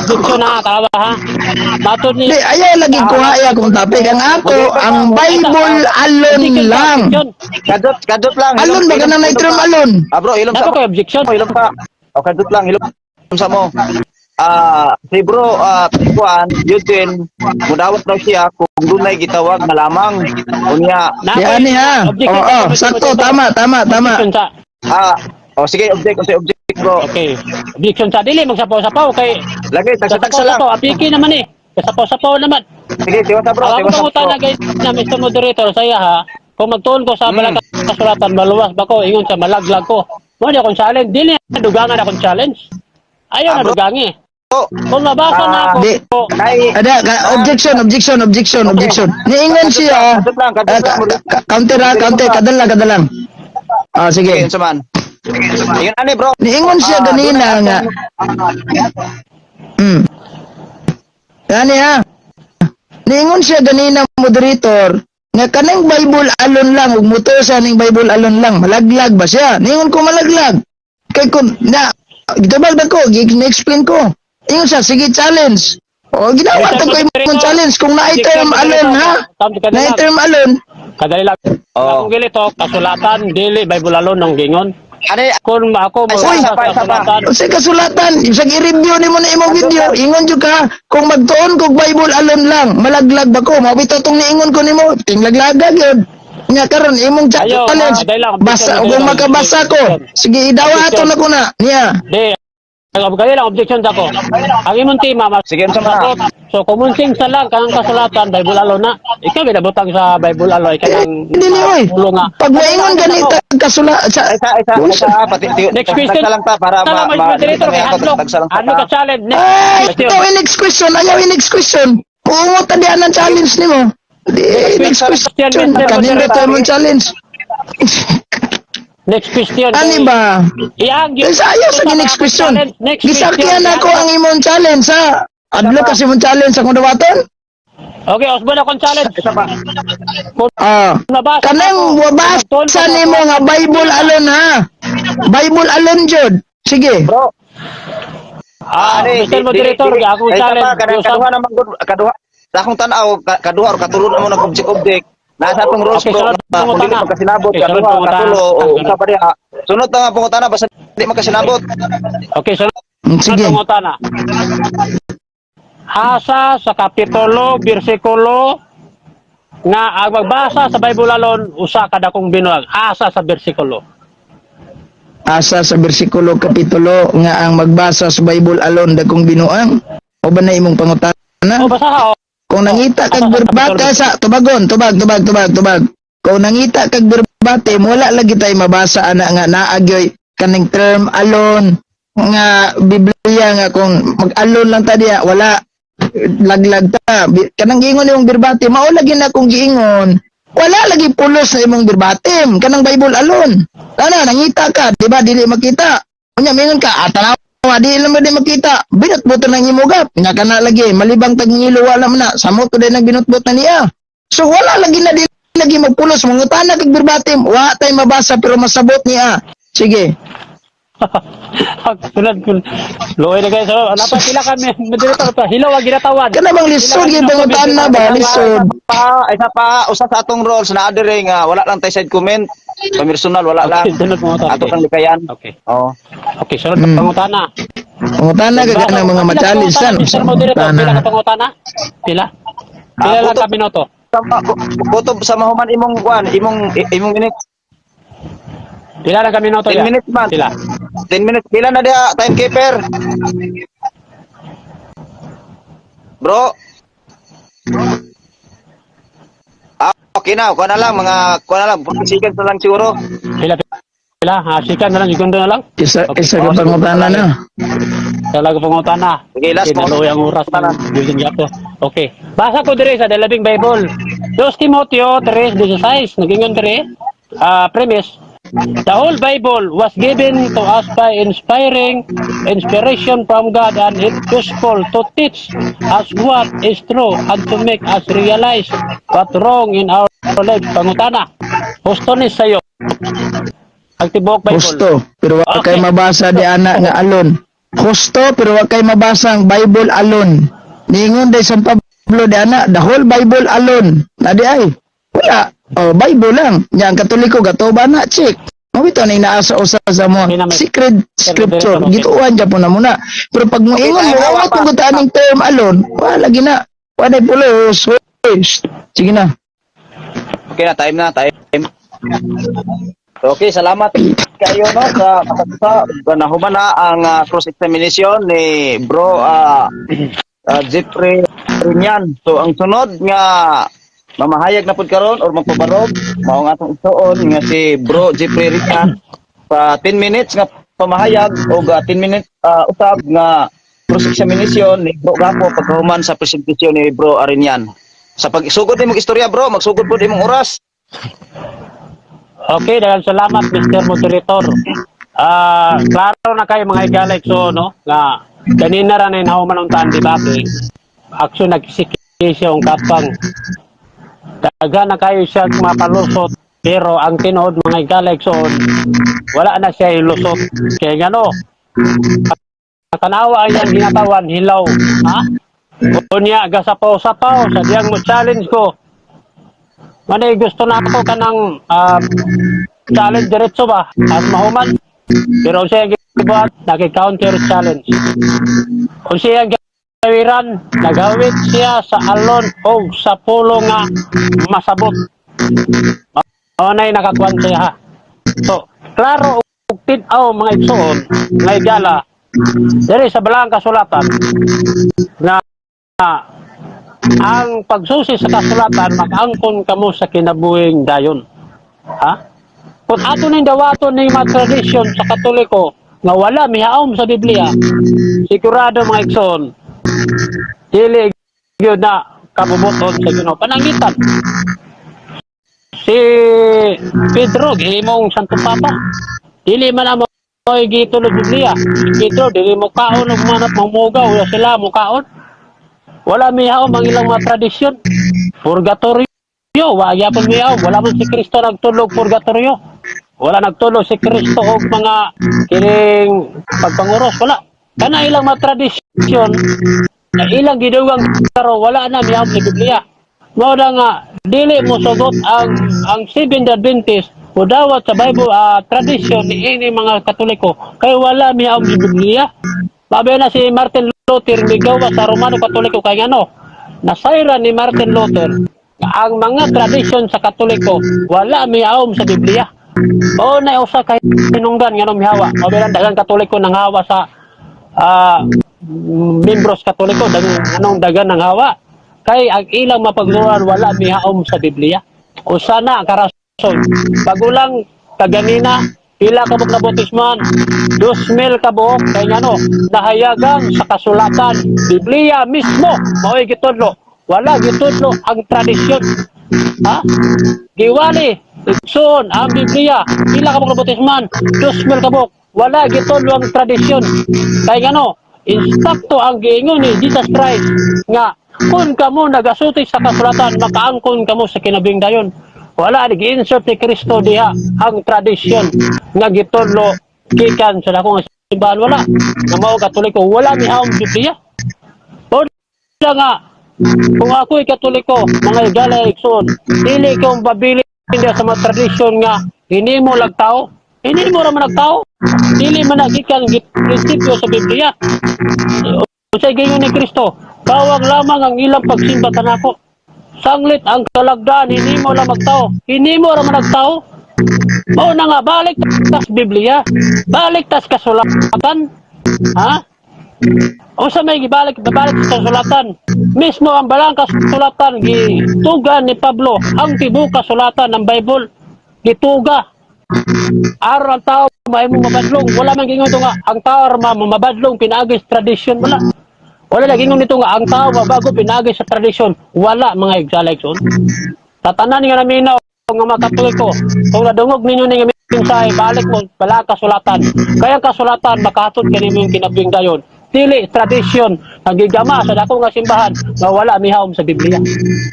Objection na, tawa ha. Matod Di niya. ayaw lagi kuha ay akong topic. Ang ako ang Bible alone lang. Objection. Kadot, kadot lang. Alon ba kanang may term alone? Ah, bro, ilom sa Dapat ko objection. Ilom pa. O, kadot lang, ilom sa mo. Ah, si bro, kuan, Eugene, mudawat daw siya kung dunay gitawag na lamang. Unya, Di ani ha. Objection, Oo, Mr. sakto, Moderator. tama, tama, tama. Objection sa. o sige, object, sige, object, bro. Okay. Objection sa dili magsapaw-sapaw kay Lagi, tagsa-tagsa lang. Sapaw-sapaw apiki naman eh. Kasapaw-sapaw naman. Sige, tiwasa bro, Ang akong tiwasa bro. pangutana guys na Mr. Moderator saya ha. Kung magtuon ko sa balang kasulatan maluwas ba ko ingon sa malaglag ko. Mo di akong challenge dili na dugangan akong challenge. Ayaw Ah, na bro. dugangi. Oh, Kung mabasa na ako, Di. Kay, Ada, objection, objection, objection, objection. Niingon siya. Kadot lang, kadot Ah, lang. counter ha, counter, kadal lang, kadal lang. Ah, Sige, sige. unsa man. Ingon ani bro. Niingon siya Ah, ganina dunay nga. Gani ha. Niingon siya ganina, moderator, nga kanang Bible alone lang ug mutuo sa ning Bible alone lang, malaglag ba siya? Niingon ko malaglag. Kay kun na gitubag na ko, gi-explain ko. Ingon siya, sige challenge. O ginawa ko imong challenge kung naay term alone ha. Naay term alone. Kadali lang. Oo. Akong gilito, kasulatan, dili, Bible alone ng gingon. Ani Kung ako, Ay, Uy! mabasa isa pa, sa isa pa. kasulatan, Unsay kasulatan, isang i-review nimo na imong video, ingon jud ka kung magtuon kog Bible alone lang, malaglag ba ko? Mao bitaw tong niingon ko nimo, tinglaglaga gyud. Nya karon imong Ayaw, challenge. dahil lang, Basa objection, kung makabasa ko. Sige idawa ato na ko na niya. Di, ang kadali lang, objection ako. Ang imong tema, mas Sige, unsa man na? sagot. So, kumunsing sa lang, kanang kasulatan, Bible alone na. Ikaw, binabutang sa Bible alone, ikaw Eh, ang dili oy. ulo nga. Pag maingon ganita kasula sa Isa, isa, isa, pati, Next question. Tagsa lang ta para Tama, ma, ma, moderator, kay Hadlock. tagsa lang ta. Ano ka challenge? Next Ay, question. ikaw next question, ayaw next question. Puungot ta diyan ang challenge nimo. Di, next question. Mr. Kanindot Moderator. imong challenge. Next question. Ani ba? Iyang, Sa ayaw sa next question. Next Gisakyan question. ako ang imong challenge ha. Adlo kasi imong challenge akong dawaton. Okay, Osborne akong challenge. Isa pa. Kung Ah. nabasa Kanang ako, wabasa nimo nga Bible alone ha. Bible alone jud. Sige. Bro, Ah, ani, Mr. Moderator, akong ay, isa pa, challenge. kanang Usap. kaduha naman gud, kaduha. Sa akong tanaw, kaduha or katulo na mo nag object object. Nasa atong rules Okay, bro, sunod na kung dili pangutana. magkasinabot, Okay, sunod kaduha, pangutana. katulo, o usa pa diha. Sunod na nga pangutana basta di magkasinabot. Okay, sunod Sige. pangutana. Asa sa kapitulo, bersikulo, nga ang magbasa sa Bible alone, usa ka dakong binuang. Asa sa bersikulo. Asa sa bersikulo, kapitulo nga ang magbasa sa Bible alone dagkong binuang? O ba na imong pangutana? Oh, basa oh. Kung nangita kag Asa sa verbatim kapitulo? sa tubagon, tubag, tubag, tubag, tubag. Kung nangita kag verbatim, wala lagi tay mabasa ana nga naagyoy kaning term alone nga Biblia nga kung mag-alone lang ta diya, wala, laglag ta. Kanang giingon imong verbatim, mao lagi na kung giingon. Wala lagi pulos na imong verbatim kanang Bible alone. Ana nangita ka, di ba, dili makita. Unya mingon ka, ah, tanawa, di lang ba di makita. Binutbutan ng imugap. Nya kana lagi malibang tag ngilo, wala man na. Samot ko din nang binutbut na niya. So wala lagi na, di lagi magpulos. Mangutana kag verbatim, wa tay mabasa pero masabot niya. Sige. Sunod kun. Luoy na kayo. So, napa pila kami moderator pa. Hilaw ang ginatawan. Kana bang lisod gyud pangutana ba? Lisod. Pa, isa pa, usa sa atong roles na adere nga wala lang tay side comment. Pamersonal wala lang. Okay, sunod pangutana. Ato kang likayan. Okay. Oh. Okay, sunod pangutana. Pangutana ka kanang mga ma-challenge san. Mr. Moderator, pila ka pangutana? Pila? Pila Ah, lang puto. ka minuto? Sama kutob sa mahuman imong kwan, imong minutes. Pila lang ka minuto 10 ya? minutes man. Pila? 10 minutes. Pila na diha, timekeeper? Bro. Ah, okay na, kuha na lang mga kuha na lang 40 seconds na lang siguro. Pila? Pila? Ha, sikan na lang, segundo na lang. Isa Okay. isa ka pangutana na. Talaga pangutana. Sige, last Okay, naluoy ang oras pangutana. ng Eugene Gapo. Okay. Basa ko dire sa The Living Bible. 2 Timoteo 3:16, nagingon dire, premise, "The whole Bible was given to us by inspiring inspiration from God and it's useful to teach us what is true and to make us realize what wrong in our lives." Pangutana. Husto ni sayo ang tibuok Bible? Husto, pero wa kay Okay. mabasa di ana nga alone. Husto, pero wa kay mabasa ang Bible alone. Niingon day San Pablo di ana, the whole Bible alone. Na di ay. Wala. Oh, Bible lang. Nya ang Katoliko gatoba na check. Mao bitaw na inaasa usa sa mga secret scripture. Okay. Gituan gyapon na muna. Pero pag moingon Okay, mo, tayo na, wa pa. kung aning term alone, wala lagi na. Wala pulos. Hoy, shh. Sige na. Okay na, time na, time. Okay, salamat kayo no sa nahuman na ang cross examination ni bro Jeffrey Rinyan. So ang sunod nga mamahayag na pud karon or magpabarog mao ang atong igsuon nga si bro Jeffrey Rinyan sa 10 minutes nga pamahayag o 10 minutes usab nga cross examination ni bro Gapo pagkahuman sa presentasyon ni bro Arinyan. Sa pagsugod nimong istorya, bro, magsugod pud imong oras. Okay, daghang salamat, Mr. Moderator. Ah, klaro na kayo, mga higala igsoon, no? Nga kanina ra na nahuman ang taan debate. Action nagsiki siya ang kapang. Daghan na kayo siya mapalusot pero ang tinuod, mga higala igsoon, wala na siya ilusot. Kaya ngano? Tanawa ay ang ginatawan hilaw, ha? Unya gasapaw-sapaw sa diyang mo challenge ko. Manay gusto na ako kanang challenge diretso ba at mahuman. Pero siya ang gibuhat, naki-counter challenge. Kung siya ang gawiran, nagawit siya sa alon o sa pulo nga masabot. Mao na'y nakakuan siya ha. So, klaro ug tin-aw, mga igsoon, nga higala, diri sa balaang kasulatan na ang pagsusi sa kasulatan mag-angkon kamo sa kinabuhing dayon. Ha? Kung ato ning dawaton ning mga tradisyon sa Katoliko nga wala mihaom sa Biblia, sigurado, mga igsoon, dili gyud na kabubuton sa Ginoo. Panangitan si Pedro gihimong Santo Papa. Dili man amo gitulod Biblia. Si Pedro dili mo kaon og manat mamugaw, wala sila mo kaon. Wala mihaom ang ilang mga tradisyon. Purgatorio, wa gyapon mihaom. Wala man si Kristo nagtulog purgatorio. Wala nagtulog si Kristo og mga kining pagpanguros, wala. Kana ilang mga tradisyon na ilang gidugang karo wala na mihaom sa Biblia. Mao na nga dili mo sugot ang Seventh Adventist dawat sa Bible tradisyon ni ini mga Katoliko kay wala mihaom sa Biblia. Babe na si Martin Luther migawa sa Romano Katoliko kay ngano? Nasayran ni Martin Luther ang mga tradisyon sa Katoliko wala mihaom sa Biblia. Mao na usa ka hinungdan nga mihawa. Mao bilang daghang Katoliko nanghawa sa membros Katoliko, daghang anong dagan nang hawa kay ang ilang mapagluran wala mihaom sa Biblia. Usa na ang karason. Bagulang kaganina, pila ka buok nabautismohan? 2,000 ka buok. Kay ngano? Nahayagan sa kasulatan, Biblia mismo mao'y gitudlo. Wala gitudlo ang tradisyon, ha? Giwali, igsoon, ang Biblia. Pila ka buok nabautismohan? 2,000 ka buok. Wala gitudlo ang tradisyon. Kay ngano? Insakto ang giingon ni Jesus Christ nga kung kamo nagasulti sa kasulatan, makaangkon kamo sa kinabuhing dayon. Wala ni gi-insert ni Kristo diha ang tradisyon nga gitudlo gikan sa dako nga simbahan. Wala. Nga mao Katoliko, wala mihaom Biblia. O nga kung ako'y Katoliko, mga higala, igsoon, dili kong babili sa mga tradisyon nga hinimo lag tao. Hinimo ra man ag tao. Dili man nagikan prinsipyo sa Biblia. Unsay giingon ni Kristo? "Kawang lamang ang ilang pagsimba kanako. Sanglit ang kalagdaan hinimo lang magtao." Hinimo ra man nagtao. Mao na nga balik tas Biblia. Balik tas kasulatan. Ha? Unsa may gibalik babalik sa kasulatan? Mismo ang balang kasulatan gituga ni Pablo ang tibuok kasulatan ng Bible. Gituga. Aron ang tao mahimong mabadlong. Wala man gingon nga ang tao mabadlong pinaagi sa tradisyon, wala. Wala lagi ingon nito nga ang tao mabago pinaagi sa tradisyon. Wala, mga higala, igsoon. Tatanan nga naminaw nga mga Katoliko, kung nadungog ninyo ni nga mensahe, balik mo bala kasulatan. Kaya ang kasulatan makahatod kanimo yung kinabuhing dayon. Dili tradisyon ang gigama sa dako nga simbahan nga wala mihawom sa Biblia.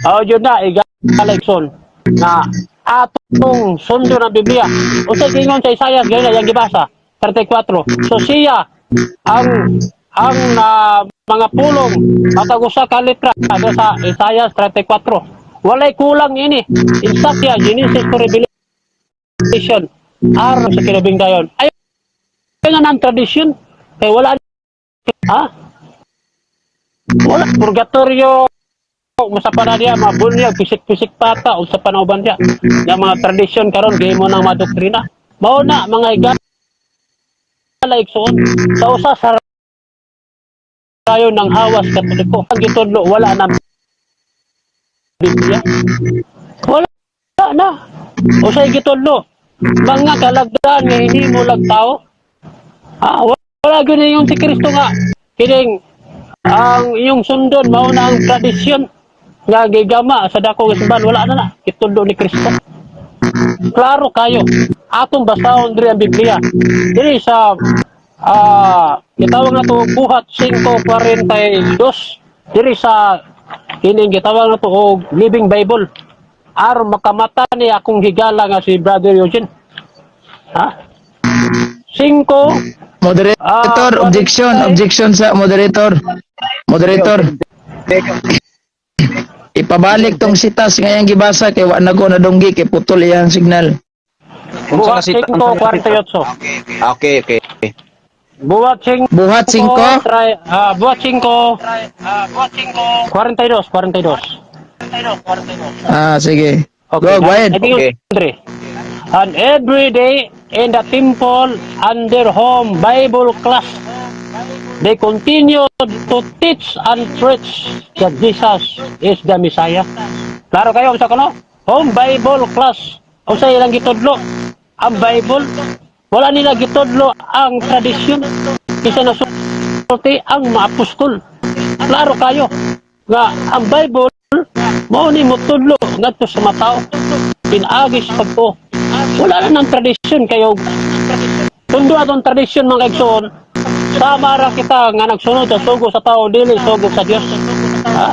Aw jud na, higala, igsoon, nga atong sundo ng Biblia. Unsay giingon sa Isaiah gaya yang gibasa 34? So siya ang mga pulong matag usa ka letra sa Isaiah 34. Walay kulang ini. Insakya Genesis to Revelation aron sa kinabuhing dayon. Ay nga ng tradisyon kay wala, ha? Wala purgatorio usa pa na diya, mga bunyag, pisik-pisik pata, usa pa na uban diya. Yung mga tradisyon karon gihimo ng mga doktrina. Mao na, mga higala, igsoon, sa usa sa rayon ng hawas Katoliko. Ang gitudlo, wala na Biblia. Wala na. Usay gitudlo? Mga kalagdan nga hinimo lag tao. Ah, wala gyud yung si Kristo nga kining ang iyong sundon mao na ang tradisyon nga gigama sa dako nga simbahan. Wala na na gitudlo ni Kristo. Klaro kayo. Atong basahon diri ang Biblia. Diri sa gitawag na to Buhat 5:42 diri sa kining gitawag na to og Living Bible aron makamata ni akong higala nga si Brother Eugene. Ha? 5 Moderator, objection, objection sa moderator. Moderator, ipabalik tong sitas ngayang gibasa kay wa na ko nadunggi kay putol iyang signal. Unsa Buhat na sita? 5:48. Okay. Buhat 5 Buhat 5, Buhat 5 42 42. Ah, sige. Go, go ahead. Okay. Okay. And every day in the temple and their home Bible class, they continue to teach and preach that Jesus is the Messiah. Klaro kayo sa kuno? Home Bible class. Unsa ilang gitudlo? Ang Bible. Wala nila gitudlo ang tradisyon. Isa na sulti ang mga apostol. Klaro kayo nga ang Bible mao ni motudlo ngadto sa mga tao pinaagi sa pagtuo. Wala na ng tradisyon kayo. Tundo atong tradisyon, mga igsoon. Sama ra kita nga nagsunod sa sugo sa tao, dili sugo sa Dios. Ha?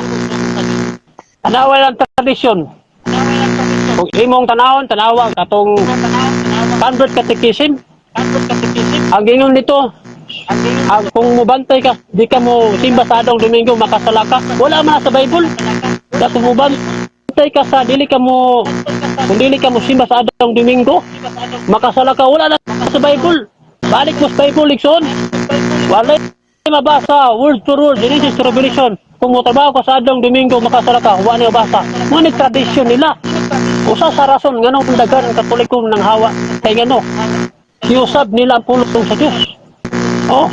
Tanawa lang tradisyon. Kung imong tanawon, tanawa katong Convert Catechism. Ang gingon nito, ang kung mubantay ka, di ka mo simba sa adong Domingo, makasala ka. Wala man sa Bible. Da kung mubantay ka sa dili ka mo kung dili ka mo simba sa adong Domingo, makasala ka. Wala na sa Bible. Balik mo sa Bible, igsoon. Wala mabasa, word to word, Genesis to Revelation. Kung mo trabaho ka sa adong Domingo, makasala ka. Wala na mabasa. Ngunit tradisyon nila. Usa sa rason nganong daghan ang Katoliko nang hawa kay ngano giusab nila ang pulong sa Dios. Oh.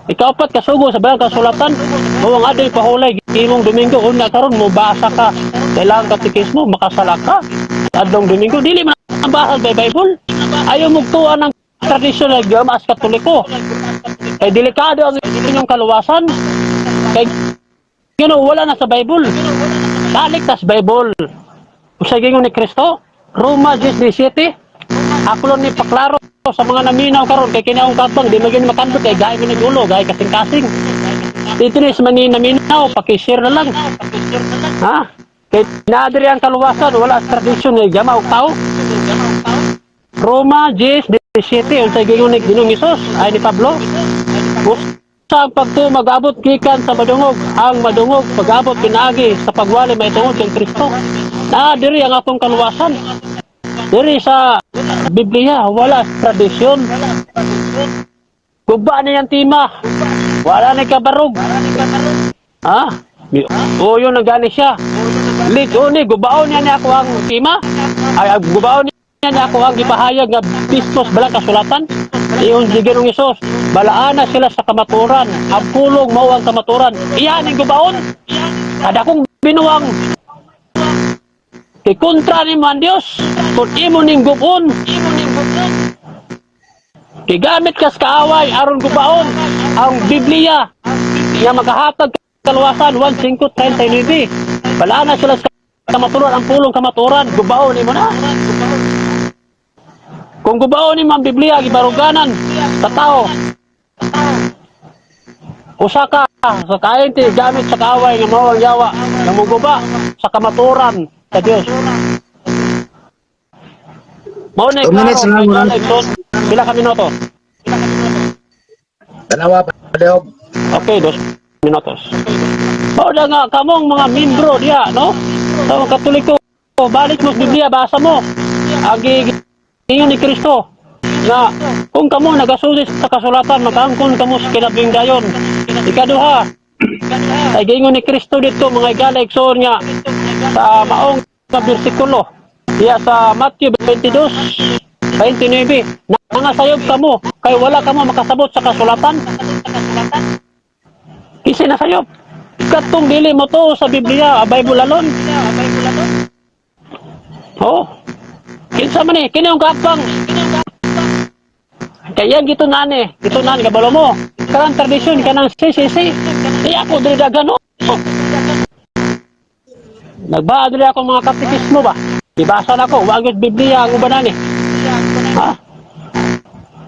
Ikaapat, kasugo sa balang kasulatan, mao ang adto'y pahulay imong Domingo, una karon mo basa ka, kailangan katikismo, makasala ka. Adlong Domingo, dili man ang basa by Bible. Ayaw mo tuwa ng tradisyon na as Katoliko. Kay delikado ang inyong kaluwasan. Kay wala na sa Bible. Balik tas Bible. Usay gingon ni Kristo, Roma 10:17, ako lang ni paklaro sa mga naminaw karon kay kini akong katong di magin makandot kay gaay man ulo, gaay kasing-kasing. Dito ni sa mga naminaw, paki-share na lang. Ha? Kay naa diri ang kaluwasan, wala sa tradisyon ni jama og tao. Roma 10:17, unsay gingon ni Ginoong Hesus ay ni Pablo? Usa ang pagtuo mag-abot gikan sa madungog, ang madungog pag-abot pinaagi sa pagwali mahitungod kang Kristo. Naa diri ang atong kaluwasan. Diri sa Biblia, wala sa tradisyon. Guba na yung tima. Wala na kabarog. Ha? O yun ang gani siya. Lit ni gubaon niya ni ako ang tima. Ay, gubaon niya ni ako ang gipahayag nga pistos balang kasulatan. Iyon si Ginoong Hesus. Balaana sila sa kamaturan. Ang pulong mao ang kamaturan. Iyan ang gubaon. Kada kong binuang kay kontra ni man Dios kung imo ning gubon, kay gamit kas kaaway aron gubaon ang Biblia nga makahatag kaluwasan. 1:5:39, balaan na sila sa kamaturan, ang pulong kamaturan, gubaon nimo na. Kung gubaon nimo ang Biblia, gibaruganan sa tao, usa ka sa kainti gamit sa kaaway nga mao ang yawa nga muguba sa kamaturan sa Dios. Mao na 2 minutes klaro lang, kay murag. Igsoon. Pila ka minuto? Tanawa palihog. Okay, 2 minutos. Mao na nga kamong mga membro diya, no? Sa mga Katoliko, balik mo sa Biblia, basa mo. Ang giingon ni Kristo nga kung kamo nagasusi sa kasulatan, makaangkon kamo sa kinabuhing dayon. Ikaduha, ay giingon ni Kristo dito, mga igala igsoon, nga sa maong nga bersikulo diya sa Matthew 22:29, nangasayop kamo kay wala kamo makasabot sa kasulatan. Kasi nasayop katong dili mo to sa Biblia, a Bible alone. Oh, kinsa man eh kini ang kapang kaya gitunan eh gitunan kabalo mo kanang tradisyon kanang CCC. Di ako dili dagan, oh. Nagbaa dili ako mga katekismo ba. Gibasa na ko, wa gyud Biblia ang uban ani. Ha?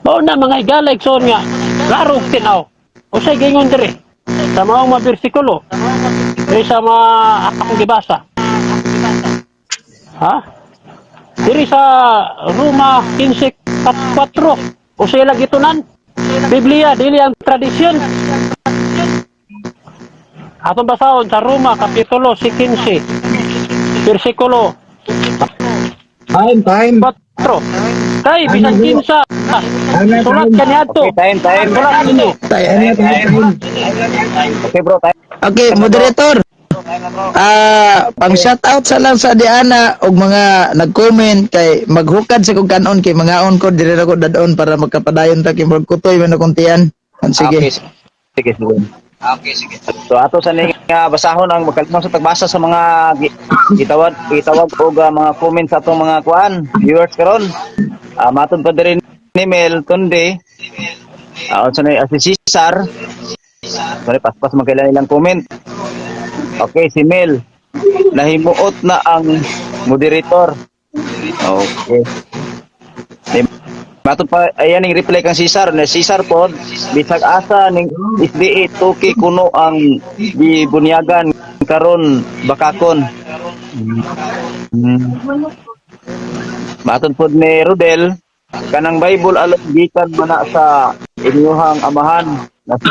Mao na, mga igala igsoon, nga klaro tinaw. Usay gingon diri sa mga bersikulo diri sa mga akong gibasa. Ha? Diri sa Roma 15:4, usay lang gitunan. Biblia dili ang tradisyon. Atong basahon sa Roma kapitulo 15 bersikulo Time, time. 4. Kay bisan kinsa sulat kaniadto. Okay, time, time. Sulat kini. Time, time. Okay, bro, time. Okay, moderator. Ah, pang shout out sa lang sa Diana og mga nag-comment kay maghukad sa kog kanon kay mangaon ko diri ra ko dadon para magkapadayon ta kay murag kutoy man akong tiyan. Ah, sige. Okay, sige, sige. Okay, sige. So ato sa ning nga basahon ang magkalimang sa tagbasa sa mga gitawag gitawag og mga comment sa atong mga kuan viewers karon. Matod pa diri ni Mel Tunde. Unsa ni si Cesar. Sorry, paspas magkailan ilang comment. Okay, si Mel. Nahimuot na ang moderator. Okay. Di, matod pa ayan ning reply kang Cesar na Cesar pod bisag asa ning SDA tuki kuno ang gibunyagan karon bakakon. Matod pod ni Rodel, kanang Bible alone gikan man na sa inyuhang amahan na si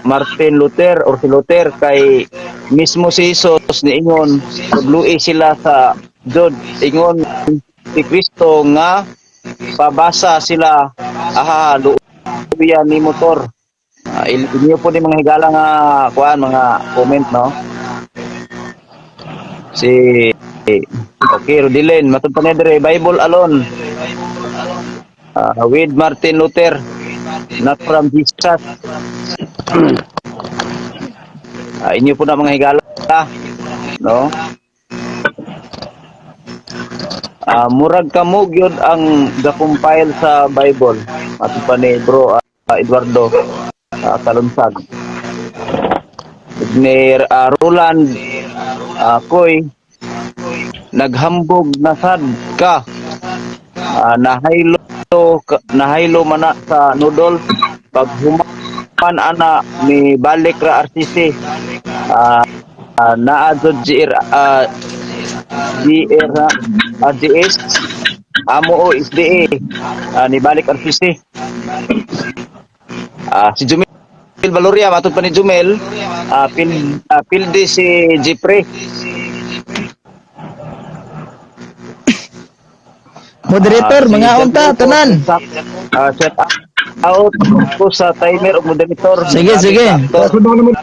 Martin Luther or si Luther kay mismo si Jesus niingon tudloi sila sa Jud, ingon si Kristo nga pabasa sila, aha, luuya ni motor. Inyo po ni mga higala nga kuan mga comment, no, si Okay, Rodilin, matod pa niya dire, Bible alone. With Martin Luther, not from Jesus. Inyo po na mga higala, no? Murag kamo gyud ang ga-compile sa Bible. Matod pa ni bro Eduardo Kalunsag. Ni Roland Koy, naghambog na sad ka. Nahaylo mana sa noodles pag human ana ni balik ra RCC. Naa jud GR GR GS amo o SDA, ni balik RCC. Si Jumil Valoria, matod pa ni Jumel, pildi si Jeffrey. Moderator, Si mga unta, Jeffrey po, tanan. Set out ko sa timer o moderator. Sige, sige.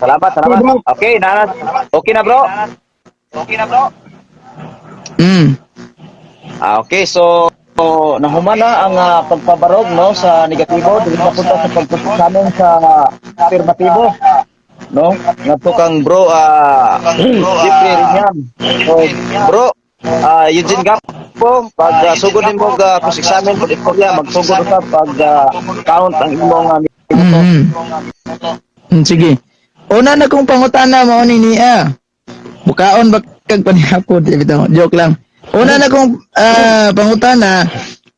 Salamat, salamat. Okay, na okay na, bro. Okay na, bro. Okay, so nahuman na ang pagpabarog, no, sa negatibo, dili na punta sa pagpapamon sa afirmatibo. No? Ngadto kang bro Jeffrey Rinyam. So bro, Eugene Gapo, pag sugod nimo og cross-examine pag istorya, magsugod ka pag count ang imong minuto. Sige. Una na kong pangutana mao ni niya. Bukaon ba kag panihapon? Di bitaw, joke lang. Una na kong pangutana,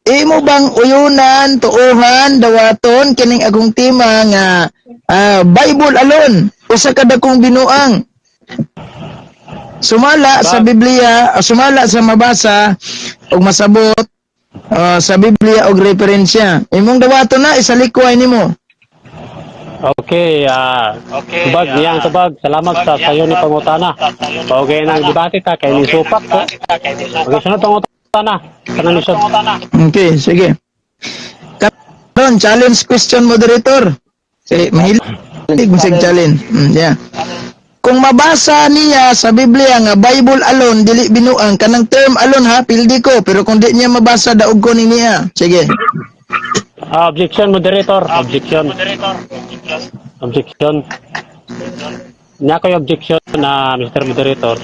imo bang uyunan, tuohan, dawaton kining akong tema nga Bible alone, usa ka dakong binuang. Sumala sa Biblia, sumala sa mabasa ug masabot sa Biblia og referensya. Imong dawaton na isalikway nimo. Okay, tubag, niyang tubag. Salamat sa sayo ni pangutana. Okay nang debate ta kay ni supak ko. Okay, sunod pangutana. Kanang lisod. Okay, sige. Karon, challenge question, moderator. Sige, mahilig mo sig challenge. Yeah. Kung mabasa niya sa Biblia nga Bible alone dili binuang kanang term alone ha, pildi ko, pero kung di niya mabasa, daog ko ni niya. Sige. Objection, moderator. Objection. Objection. Niya ko'y objection na Mr. Moderator.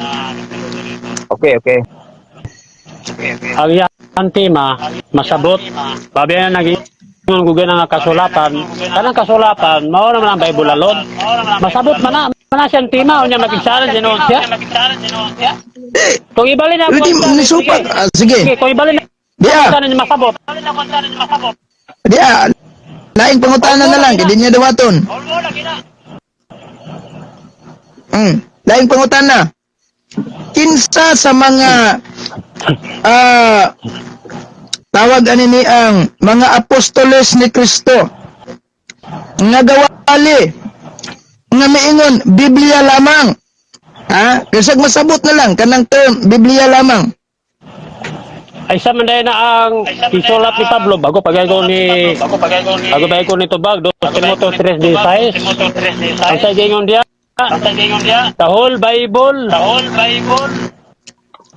Okay. Ang iyang tema, masabot. Babi na naging gugan nga kasulatan. Kanang kasulatan, mao naman ang Bible alone. Masabot man na. Mana siyang tema, unya mag-challenge siya. Eh, Kung ibalin na hindi nisupak. Sige. Sige, kung ibalin na Diya, niya masabot. diya. Laing pangutana na lang, kay di niya dawaton. Laing pangutana. Kinsa sa mga tawag ani ni ang mga apostoles ni Kristo nga gawali nga miingon Biblia lamang, ha, bisag masabot na lang kanang term Biblia lamang? Ay sa man na ang isulat ni Pablo bago pagay ko ni Tubag 2 Timoteo 3:16. Ang sa gingon diya, the whole Bible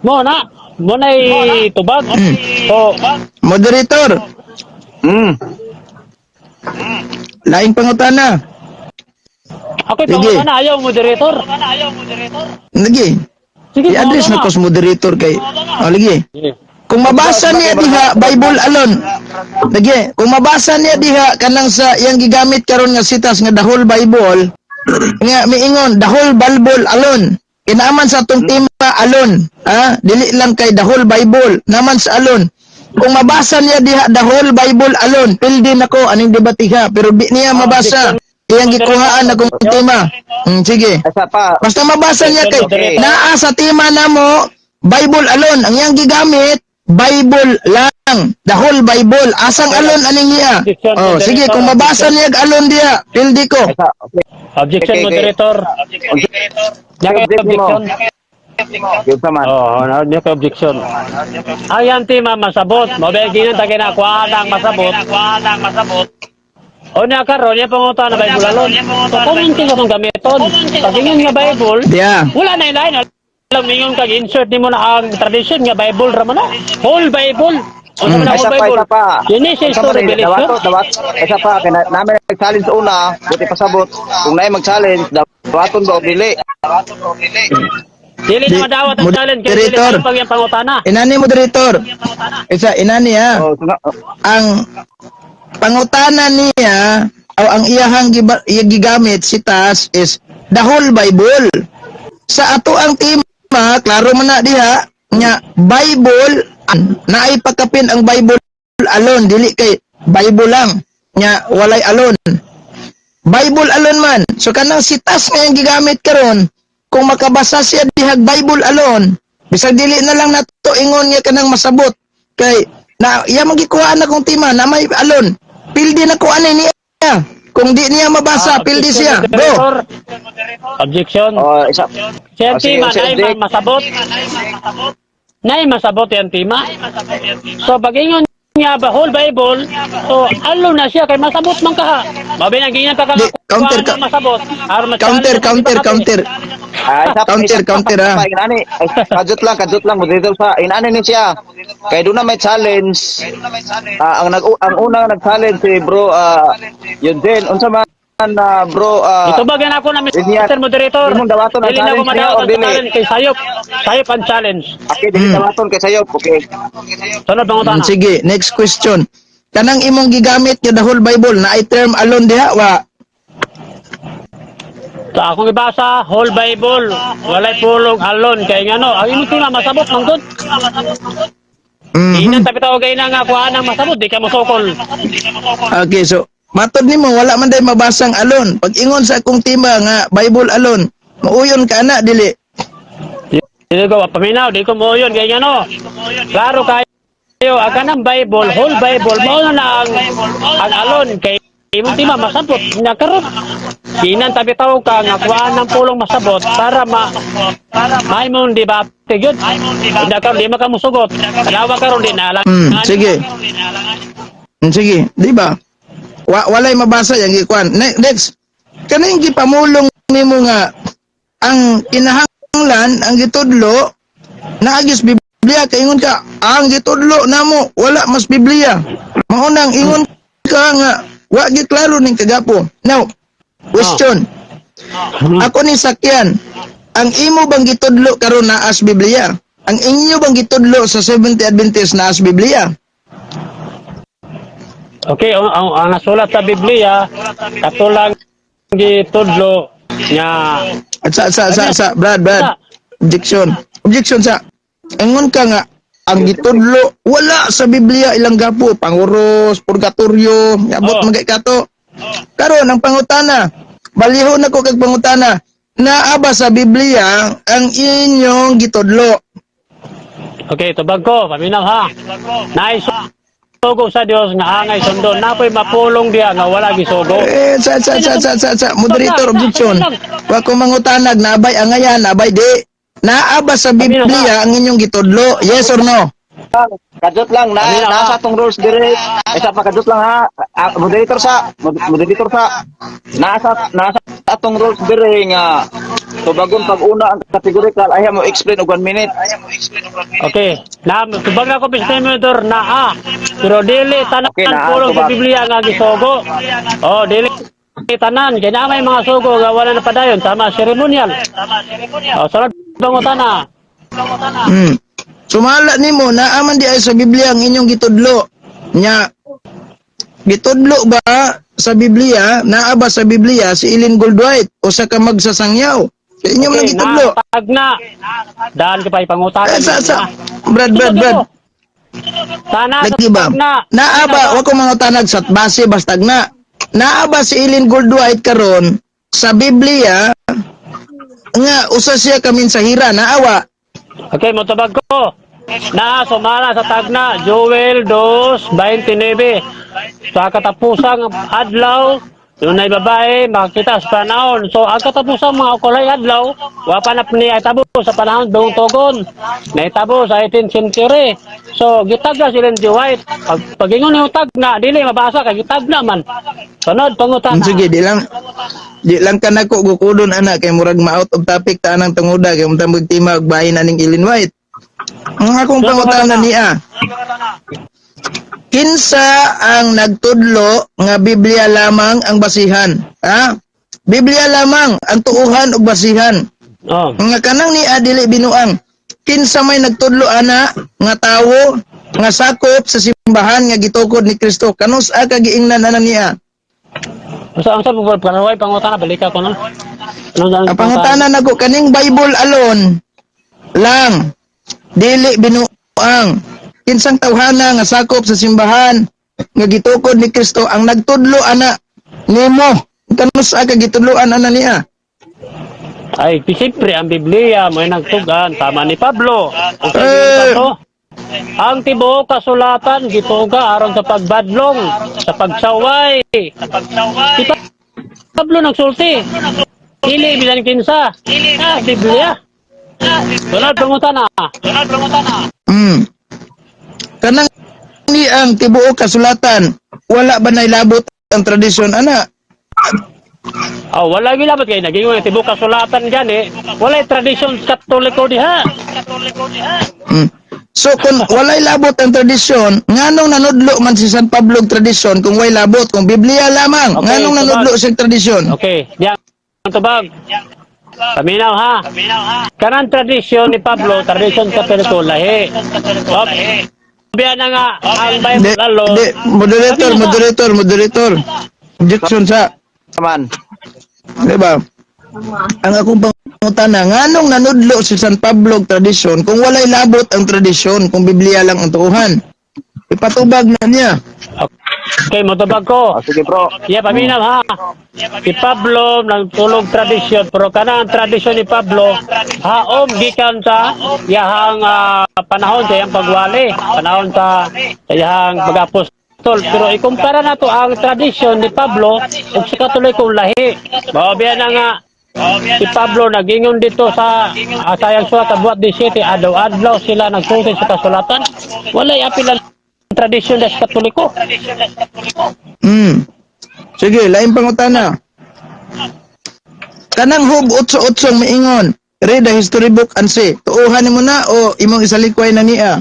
mo na tubag. So Moderator, laing pangutana. Okay, Sige. pangutana ayaw, moderator. Lagi. Sige, I-address na ko sa moderator kay, oh, lagi. Sige. Kung mabasa niya diha Bible alone. Lagi, kung mabasa niya diha kanang sa iyang gigamit karon nga sitas nga the whole Bible nga miingon the whole Bible alone. Kinaaman sa atong tema alone, ha? Dili lang kay the whole Bible, naman sa alone. Kung mabasa niya diha the whole Bible alone, pildi nako aning debatiha, pero di niya mabasa. Iyang gikuhaan akong tema. Sige. Asa pa. Basta mabasa niya kay naa sa tema namo Bible alone ang iyang gigamit, Bible lang, the whole Bible. Asang alone aning niya? Oh, sige, kung mabasa niya og alone diha, pildi ko. Asa, okay. Objection, Okay. moderator. Niya kay Object mo. objection. Yun pa man. Oh, no, niya kay objection. Ayan tema masabot. Mabegi na ta kinakuha ang masabot. O niya karon niya pangutan na Bible alone. So kung unti ko kung gamiton, pag ingon nga Bible, Diya. wala na ilain. lang mingon kag insert nimo na ang tradition nga Bible ra man na. Whole Bible. Unsa man Ay, ang isa whole pa, Bible? isa pa. Genesis Unsa to man ni, Revelation. Dawato, dawat. Isa pa, kay namin nag-challenge una, buti pasabot. Kung naay mag-challenge, dawaton ba o dili? Dili na madawat ang challenge kay dili Moderator. na pag iyang pangutana. Inani, moderator. Isa inani ha. Oh, oh. Ang pangutana niya o ang iyahang iya gigamit si Tas is the whole Bible. Sa ato ang tema, klaro man na diha nya Bible naay pakapin ang Bible alone, dili kay Bible lang nya walay alone. Bible alone man. So kanang si Tas nga iyang gigamit karon, kung makabasa siya dihag Bible alone, bisag dili na lang nato ingon niya kanang masabot kay na iya man gikuhaan na kung tema na may alone. Pildi na ko ani niya. Kung di niya mabasa, Ah, pildi objection, siya. Go. moderator. Objection. Oh, isa. Siya Oh, sige, tema sige, nay Jake. masabot. Nay masabot yan tema. So pag ingon niya ba whole Bible, so alo na siya kay masabot man kaha. Mabi na ganyan pa ka Di, counter nga masabot. Aron ma-challenge Counter, ang counter, iba counter. Ah, isa, Counter, isa pa, counter, isa ah. pa, inani, ay, kadjot lang, moderator sa, inani ni siya. Kay doon na may challenge. Ah, ang unang nag-challenge si bro, yun din. Unsa man na bro, Itubag yan ako na Niya- Mr. Moderator. Imong dawaton ang Dili na ako challenge niya madawat o ang dili? challenge kay sayop. Sayop ang challenge. Okay, dili dawaton kay sayop. Okay. Sunod pangutana. Sige, next question. Kanang imong gigamit nga the whole Bible na ay term alone diha wa? So akong ibasa, whole Bible, walay pulong alon kay ngano, ang imong tema masabot man gud. Inan tapi tawag na nga kuha nang masabot, di ka mosokol. Okay, so matod nimo wala man day mabasang alone. Pag ingon sa akong tema nga Bible alone, mauyon ka na dili? Dili ko paminaw, di ko mo yun kay ngano. Klaro kayo, ang kanang Bible, whole Bible mao na na ang alon kay imong tema masabot nga karon. Inan tabi tawag ka nga kuha ng pulong masabot para ma maimong debate gyud. Hindi karon di makamusugot. Kalawa karon di na Sige. Sige, di ba? Walay mabasa yang gikuan. Next. Kaning gipamulong nimo nga ang kinahanglan ang gitudlo naagis Biblia, kay ingon ka ang gitudlo namo wala mas Biblia. Mao nang ingon ka nga wa gid klaro ning kagapo. Now, question. Ako ni sakyan, ang imo bang gitudlo karon naas Biblia? Ang inyo bang gitudlo sa Seventh Adventist naas Biblia? Okay, ang nasulat sa Biblia, katulang gitudlo nga At sa Brad, Brad. Objection. Objection sa ingon ka nga ang gitudlo wala sa Biblia ilang gapo, panguros, purgatorio, yabot Oh. magay kato. Karon ang pangutana, balihon ako kag pangutana, naa ba sa Biblia ang inyong gitudlo? Okay, tubag ko, paminaw ha. Naisugo sa Dios nga angay sundon. Napoy mapulong diya nga wala gisugo. Eh, sa, moderator, objection. Wa ko mangutanag, naabay angayan, naabay di. Naa ba sa Biblia ang inyong gitudlo? Yes or no? Kadjot lang na Kanina, nasa ha? tong rules dire. Isa pa, kadjot lang ha. Ah, moderator sa nasa atong rules dire nga tubagon pag una ang categorical ay mo explain og 1 minute. Okay, na tubag na ko Mr. Moderator naa. Pero dili tanan Okay, naa, pulong sa tubag. Biblia nga gisugo. Oh, dili tanan kay na may mga sugo nga wala na padayon tama ceremonial. Oh, sunod pangutana. Sumala nimo naa man di ay sa Biblia ang inyong gitudlo. Nya gitudlo ba sa Biblia, naa ba sa Biblia si Ellen Goldwhite usa ka magsasangyaw? Sa inyo man ang Okay, gitudlo. na na. Daan ka pa ipangutana. Eh, sa Brad, Brad, Brad. Sana Lagi ba? na. Naa ba wa ko mangutanag sa base bastag na. Naa ba si Ellen Goldwhite karon sa Biblia nga usa siya ka mensahira naawa? Okay, motubag ko. Na sumala sa tagna Joel 2:29. Sa katapusang adlaw Dunay babae makakita sa panahon. So ang katapusan, mga kulay adlaw, wa pa na nahitabo sa panahon dong tugon. Nahitabo sa 18th century. So gitag na si Ellen G. White. Pag pagingon yung tag na dili mabasa kay gitag na man. Sunod pangutana. Sige, di lang ka nako gukudon ana kay murag ma-out of topic ta anang tunguda kay unta mag tema og bahin aning Ellen White. Ang akong Sunod pangutana pangutana. Niya. Kinsa ang nagtudlo nga Biblia lamang ang basihan? Ha? Biblia lamang ang tuuhan ug basihan. Oh. Nga kanang ni dili binuang. Kinsa may nagtudlo ana nga tawo nga sakop sa simbahan nga gitukod ni Kristo? Kanus-a ka giingnan ana niya? Unsa unsa karaway pangutana, balika ko no. Ano ang Ang pangutana nako, kaning Bible alone lang dili binuang. Kinsang tawhana nga sakop sa simbahan nga gitukod ni Kristo ang nagtudlo ana nimo? Kanus-a ka gitudloan ana niya? Ay, siyempre, ang Biblia may nagtugan, tama ni Pablo. Ang sabi ni Eh. Pablo, ang tibuok kasulatan gituga aron sa pagbadlong, sa pagsaway. Si Pablo nagsulti. Dili bisan kinsa. Ah, Biblia. Sunod pangutana. Kanang ni ang tibuok kasulatan, wala ba nailabot ang tradisyon ana? Oh, wala gilabot kay naging ang tibuok kasulatan gani. Walay tradisyon Katoliko diha. So kung walay labot ang tradisyon, nganong nanudlo man si San Pablo og tradisyon kung way labot, kung Biblia lamang, Okay, nganong nanudlo siya og tradisyon? Okay, diyan ang tubag. Paminaw ha. Kanang tradisyon ni Pablo, tradisyon Katoliko lahi. Oh, biya na nga ang Di, Bible alone. di, moderator, moderator, moderator. Objection sa, Man. di ba? Ang akong pangutana, nganong nanudlo si San Pablo og tradisyon kung walay labot ang tradisyon, kung Biblia lang ang tuuhan? Ipatubag na niya. Okay, motubag ko. Ah, sige, bro. Yeah, paminaw ha. Si Pablo nagtulog tradisyon, pero kanang tradisyon ni Pablo haom gikan sa iyahang panahon sa iyang pagwali, panahon sa iyang pag-apostol. Pero ikumpara nato ang tradisyon ni Pablo ug sa Katolikong lahi. Mao biya na nga si Pablo nagingon dito sa Asayang Surat Buhat 17, adlaw-adlaw sila nagsulti sa kasulatan. Walay apil ang tradisyon sa Katoliko. Sige, lain pangutana. Kanang Hub 8.8 miingon, "Read the history book and see." Tuuhan nimo na o imong isalikway na niya?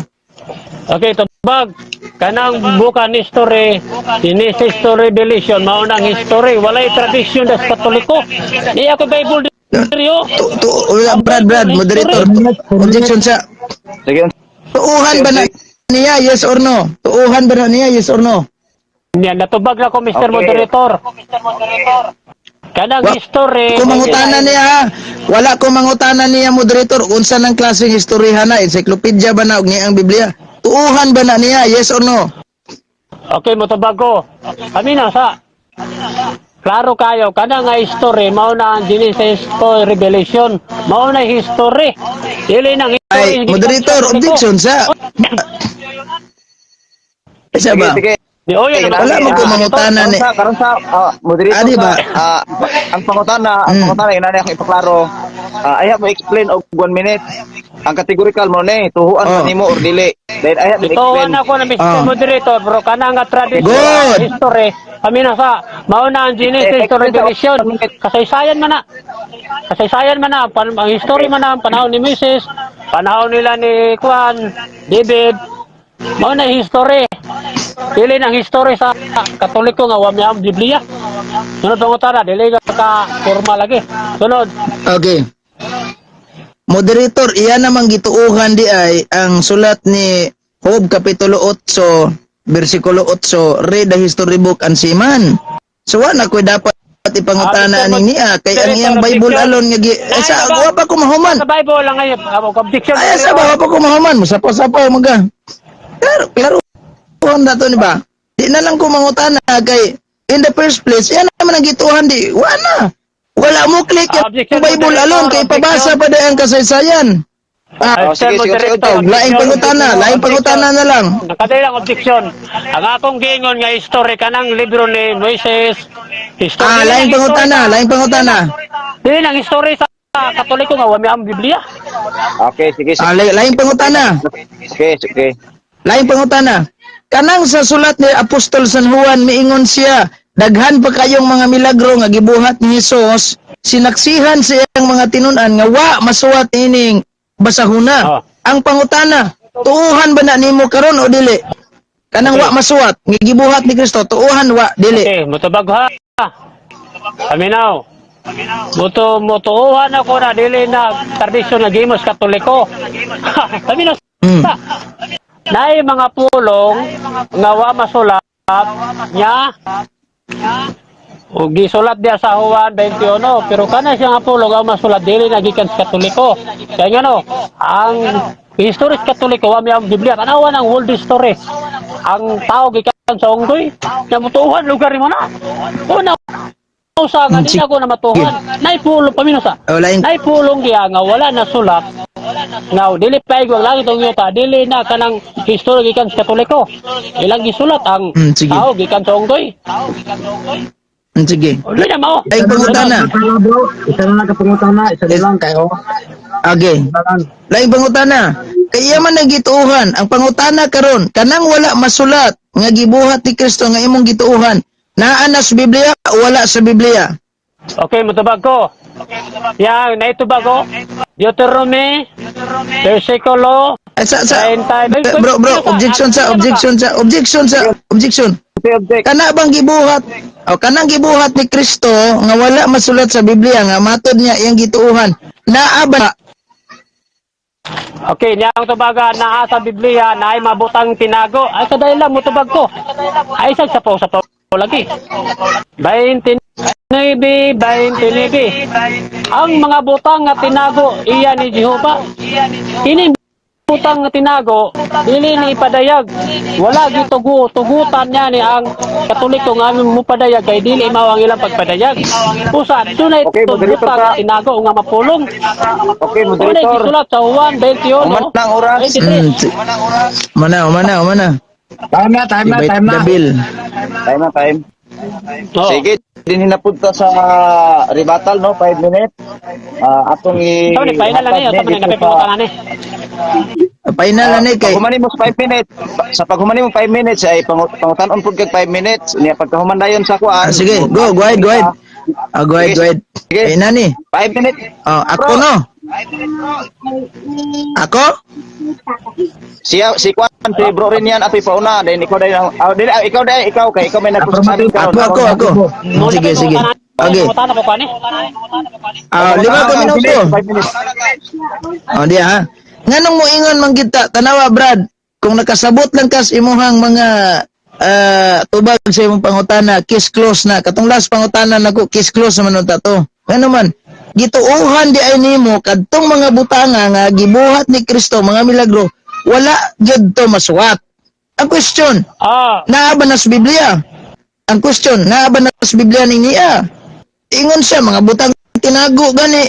Okay, tubag. Kanang bukan history, Genesis to Revelation, mao nang history, walay tradisyon sa Katoliko. Niya ko Bible diri oh. Tu, tu, wala, Brad, Brad, moderator. Objection sa. Sige. Tuuhan ba na niya, yes or no? Tuuhan ba na niya, yes or no? Niya natubag na ko, Mr. Okay. Moderator. Kanang history. Kung mangutana niya, ha? Wala ko mangutana niya, moderator, unsa nang klaseng istorya na, encyclopedia ba na, og niya ang Biblia? Tuuhan ba na niya, yes or no? Okay, motubag ko. Kami na sa klaro kayo, kanang nga history, mao na ang Genesis to Revelation, mao na history. Dili nang history. Ay, moderator, objection sa. Isa Sige, ba? sige. Di oyo Sige, Wala mo ah, ko mangutana karon ni. Karon sa moderator Ah, di ba? sa, ang pangutana inani akong ipaklaro. I have to explain og 1 minute. Ang categorical mo ni tuhuan Oh. pa nimo or dili. Then I have to Ito explain. na ako na Mr. Ah. Moderator, bro, kana nga tradition, Good. history, kami na sa, mao na ang Genesis Eh, to explain sa- Revelation, kasaysayan man na, kasaysayan man na, ang history man na, ang panahon ni Mrs., panahon nila ni Juan, David, mao na history. Dili nang history sa Katoliko nga wa may ang Biblia. Sunod pangutana, dili ka ka formal lagi. Sunod. Okay. Moderator, iya namang gituuhan di ay ang sulat ni Job Kapitulo 8, versikulo 8, "Read the history book and see man." So wa na ko'y dapat ipangutana Ah, Mr. ani niya kay ang iyang Bible alone nga gi eh, sa wa pa ko mahuman. Sa Bible lang ngayon, objection. Ay, sa ba wa pa ko mahuman, musapaw-sapaw maga. Klaro, klaro na to ni ba? Di na lang ko mangutana kay in the first place, yan naman ang gituuhan di. Wa na. Wala mo click Ah, yung objection, Bible moderator, alone kay pabasa objection. pa di ang kasaysayan. Ah, Oh, sige, Mr. sige, Moderator, sige. Laing pangutana, laing pangutana na lang. Nakadali lang objection. Ang akong giingon nga history kanang libro ni Moises. History Ah, laing pangutana, laing pangutana. Dili lang history sa Katoliko nga wa may ang Biblia. Okay, sige, sige. Ah, laing pangutana. Okay, sige. Laing pangutana. Kanang sa sulat ni Apostol San Juan miingon siya, daghan pa kayong mga milagro nga gibuhat ni Hesus, sinaksihan sa iyang mga tinun-an nga wa masuwat ining basahuna. Oh. Ang pangutana, tuuhan ba na nimo karon o dili? Kanang wa masuwat nga gibuhat ni Kristo, tuuhan wa dili? Okay, mutubag ha. Paminaw. Muto mutuuhan ako na dili na tradisyon nga gimos Katoliko. Paminaw. Sa. Naay mga pulong nga wa masulat nya o gisulat diya sa Juan 21, pero kana siya nga pulong nga masulat dili na gikan sa Katoliko. Kaya nga no, ang history sa Katoliko wa may ang Biblia, tanawa ang world history. Ang tao gikan sa unggoy, nya mutuuhan lugar nimo na. Una usa nga di ako na matuhan. Nay pulong pamino sa. Oh, laing Nay pulong diya nga wala na sulat. Now, dili pa igwang langit ang yuta, dili na kanang history gikan sa Katoliko. Ilang gisulat ang Sige. tao gikan sa unggoy. Sige. Uli na mao. Laing pangutana. Isa na, bro. Isa na lang kapangutana. Isa na lang kayo. Okay. Isa lang. Laing pangutana. Kaya man ang gituohan, ang pangutana karon, kanang wala masulat nga gibuhat ni Kristo nga imong gituohan, naa na sa Biblia o wala sa Biblia? Okay, mutubag ko. Yang naitubag ko. Deuteronomy, versikulo Ay, sa, 30. Bro, bro, objection sa, objection sa, objection sa, objection. Okay, object. Kana bang gibuhat, o kanang gibuhat ni Kristo nga wala masulat sa Biblia nga matod niya iyang gituohan, naa ba Okay, niya ang tubaga naa sa Biblia na ay mabutang tinago. Ay kadali lang mutubag ko. Ay sa sapaw sapaw lagi. 29, 29. Ang mga butang nga tinago iya ni Jehova. Kini butang nga tinago dili ni ipadayag. Wala gitugo tugutan niya ni ang Katoliko nga aming mupadayag kay dili mao ang ilang pagpadayag. Usa dunay Okay, moderator butang ka. nga tinago nga mapulong. Okay, Unay moderator. gisulat sa Juan 21. Human na ang oras. 23. Mana, mana, mana. Time na, time na, Ibait time na. the bill. Time na, time. Oo. Sige, din napunta sa rebuttal, no? 5 minutes. Ah, atong i Tama ni final lang eh. Tama ni dito napipunta na ni. Final na ni kay Paghuman mo sa 5 minutes, sa paghuman mo 5 minutes ay pangutanon pud kag 5 minutes. Niya pagkahuman dayon sa kuan. Ah, sige, go, go ahead, go ahead. Ah, go ahead, go ahead. Sige. Eh, nani? 5 minutes. Oh, ako no. Ako? Siya si kuan si bro rin yan atoy pauna then ikaw dai ang dili, ikaw dai ikaw kay ikaw may nagpasasabing Ako, ako, ako. Sige, sige. Okay. Punta na ko kani. Ah, 5 ka minuto. 5 minutes. Oh, di ha. Nganong moingon man kita, tanawa Brad, kung nakasabot lang kas imuhang mga tubag sa imong pangutana, kiss close na. Katong last pangutana nako, kiss close naman unta to. Ngano man, gituohan di ay nimo kadtong mga butanga nga gibuhat ni Kristo, mga milagro, wala gyud to masuwat. Ang question, naa ba na sa Biblia? Ang question, naa ba na sa Biblia ni niya? Ingon siya, mga butang tinago gani.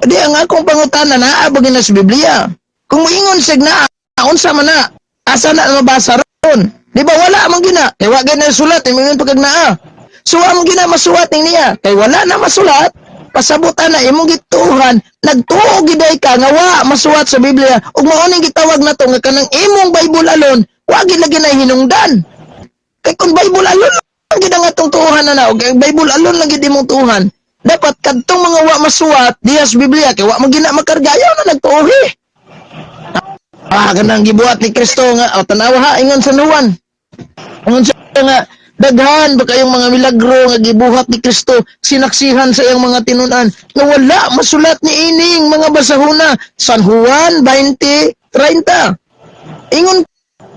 Di ang akong pangutana, naa ba gyud na sa Biblia? Kung moingon siya naa, unsa man na? Asa na mabasa ron? Di ba wala man gina? Kay wa gina sulat, ingon pa kag naa. So wa man gina masuwat ning niya. Kay wala na masulat, pasabot ana imong gituohan, nagtuo giday ka nga wa masuwat sa Biblia ug mao ning gitawag nato nga kanang imong Bible alone, wa gid lagi na hinungdan. Kay kung Bible alone lang gid ang atong tuohan na na, og ang Bible alone lang gid imong tuohan. Dapat kadtong mga wa masuwat diha sa Biblia kay wa man gina makarga, ayaw na nagtuohi. Ah, kanang gibuhat ni Kristo nga, oh, tanawa ha, ingon sa Juan. Ingon siya nga, daghan ba kayong mga milagro nga gibuhat ni Kristo, sinaksihan sa iyang mga tinunan, nga wala masulat ni ining mga basahuna. San Juan 20:30. Ingon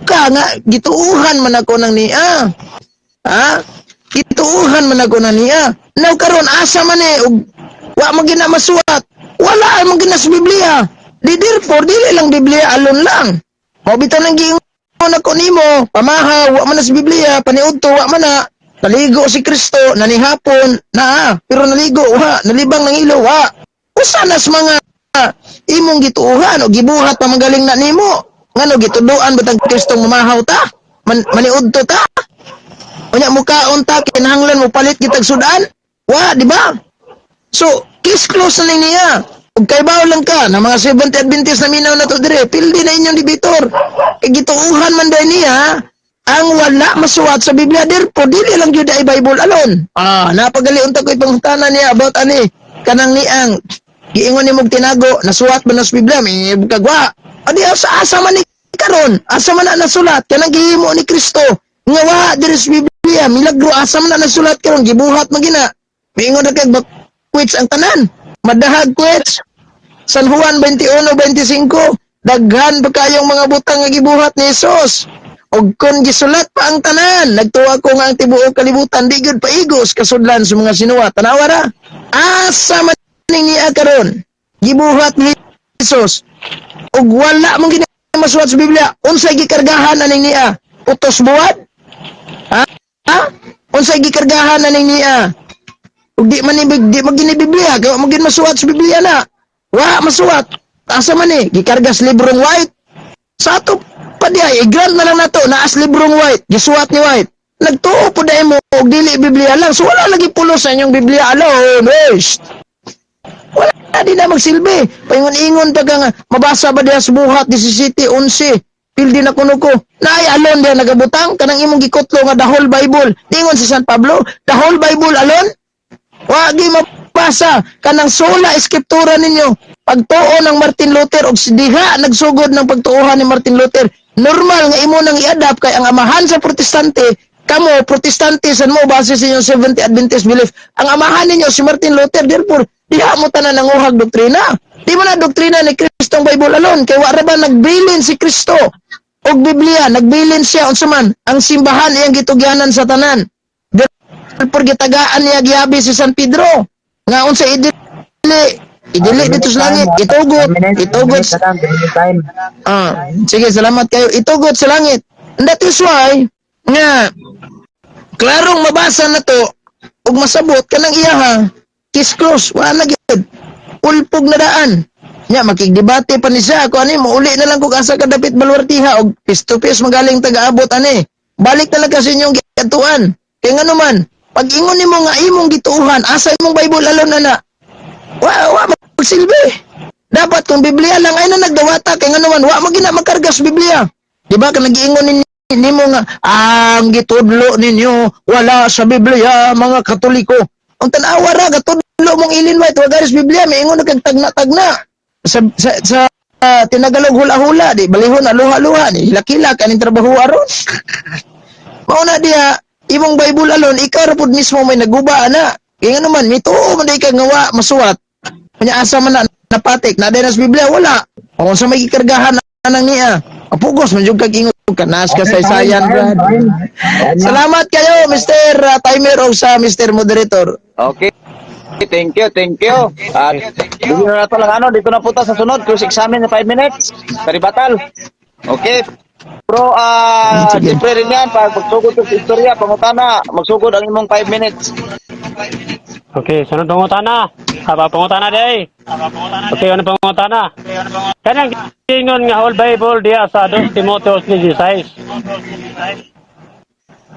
ka nga, gituuhan man ako ng niya. Ha? Gituuhan man ako ng niya. Now karon asa man eh, ug wa man gina masuwat. Wala man gina sa Biblia. Di therefore, dili lang Biblia alone lang. Mao bitaw nang giingon ako nimo, pamahaw, wa man na sa Biblia, paniudto wa man na. Naligo si Kristo, nanihapon, naa, pero naligo, wa, nalibang ng ilo, wa. Usa nas mga Imong gituohan o gibuhat pa magaling na nimo. Ngano gituduan bitang Kristong mamahaw ta? Maniudto ta? Unya mukaon ta, kinahanglan mo palit kitag sudan? Wa, di ba? So, case close na ning niya. Ug kay lang ka na mga Seventh Adventist na minaw na to dire, pildi na inyong debater. Kay gituohan man dahil niya ang wala masuwat sa Biblia, therefore dili lang gyud ay Bible alone. Ah, napagali unta ko ipangutana niya about ani kanang niang giingon nimog tinago, nasuwat ba na sa Biblia, may kagwa. Adi asa asa man ni karon, asa man na nasulat kanang gihimo ni Kristo nga wa diri sa Biblia, milagro, asa man na nasulat karon, gibuhat man gina. Miingon ra kag quits ang tanan. Madahag quits. San Juan 21:25, daghan pa kayong mga butang nga gibuhat ni Jesus. Og kung gisulat pa ang tanan, nagtuwa ko nga ang tibuok kalibutan di gyud paigos kasudlan sa mga sinuwat. Tanawa ra. Asa man ning niya karon? Gibuhat ni Jesus. Og wala mong masuwat sa Biblia, unsay gikargahan aning niya? Putos buwad? Ha? Ha? Unsay gikargahan aning niya? Ug di man ni di man gini Biblia, kay wa man gin masuwat sa Biblia na. Wa masuwat. Asa man ni gikargas librong White. Sa ato pa di ay i-grant na lang nato naas librong White, gisuwat ni White. Nagtuo po dahil mo og dili Biblia lang. So wala lagi pulos sa inyong Biblia alone. Eish. Wala di na magsilbi. Paingon-ingon pa ka nga, mabasa ba diha sa Buhat 17:11? Pildi na kuno ko. Naay alone diha nagabutang kanang imong gikutlo nga the whole Bible. Ingon si San Pablo, the whole Bible alone. Wagi mabasa kanang sola eskriptura ninyo. Pagtuo ng Martin Luther og si diha nagsugod ng pagtuohan ni Martin Luther. Normal nga imo nang i-adapt kay ang amahan sa Protestante, kamo Protestante san mo base sa inyong Seventh Adventist belief. Ang amahan ninyo si Martin Luther, therefore diha mo tanan nanguhag doktrina. Di mo na doktrina ni Kristong Bible alone kay wa ra ba nagbilin si Kristo og Biblia, nagbilin siya unsa man ang simbahan iyang gitugyanan sa tanan. Therefore gitagaan niya gihabi si San Pedro nga unsa idili idili dito sa langit, itugot itugot. Time. Ah, sige, salamat kayo. Itugot sa langit. And that is why nga klarong mabasa na to ug masabot kanang iyaha, case close, wala na gyud. Ulpog na daan. Nya makigdebate pa ni siya ako ani, muuli na lang kog asa ka dapit baluartiha og face to face magaling taga-abot ani. Balik na lang kasi inyong giatuan. Kay ngano man, pag ingon nimo nga imong gituohan, asa imong Bible alone na na? Wa wa magsilbi. Dapat kung Biblia lang ay na nagdawata kay ngano man wa man gina makarga sa Biblia. Di ba ka nagiingon nimo nga ang gitudlo ninyo wala sa Biblia, mga Katoliko. Ang tan-awa ra gatudlo mong Ellen White wa garis Biblia, miingon na kag tagna-tagna. Sa tinagalog hula-hula, di balihon aluha-luha ni hilak-hilak aning trabaho aron. Mao na diha imong Bible alone, ikaw ra pud mismo may naguba ana. Kay ngano man mituo man di ka nga wa masuwat. Kanya asa man na napatik na sa Biblia wala. O sa may gikargahan anang niya. Apugos man jud kag ingon ka nas kasaysayan, brad. Salamat kayo, Mr. Timer o sa Mr. Moderator. Okay. Thank you, thank you. At dito na nato lang ano, dito na po ta sa sunod, cross examine na 5 minutes. Sa rebuttal. Okay. Bro, Sige. siyempre rin yan, pag pagsugod sa istorya, pangutana, magsugod ang imong 5 minutes. Okay, sunod pangutana. Aba pangutana day. Okay, ano pangutana? Kanang ingon nga whole Bible diya sa 2 Timoteo 3:16.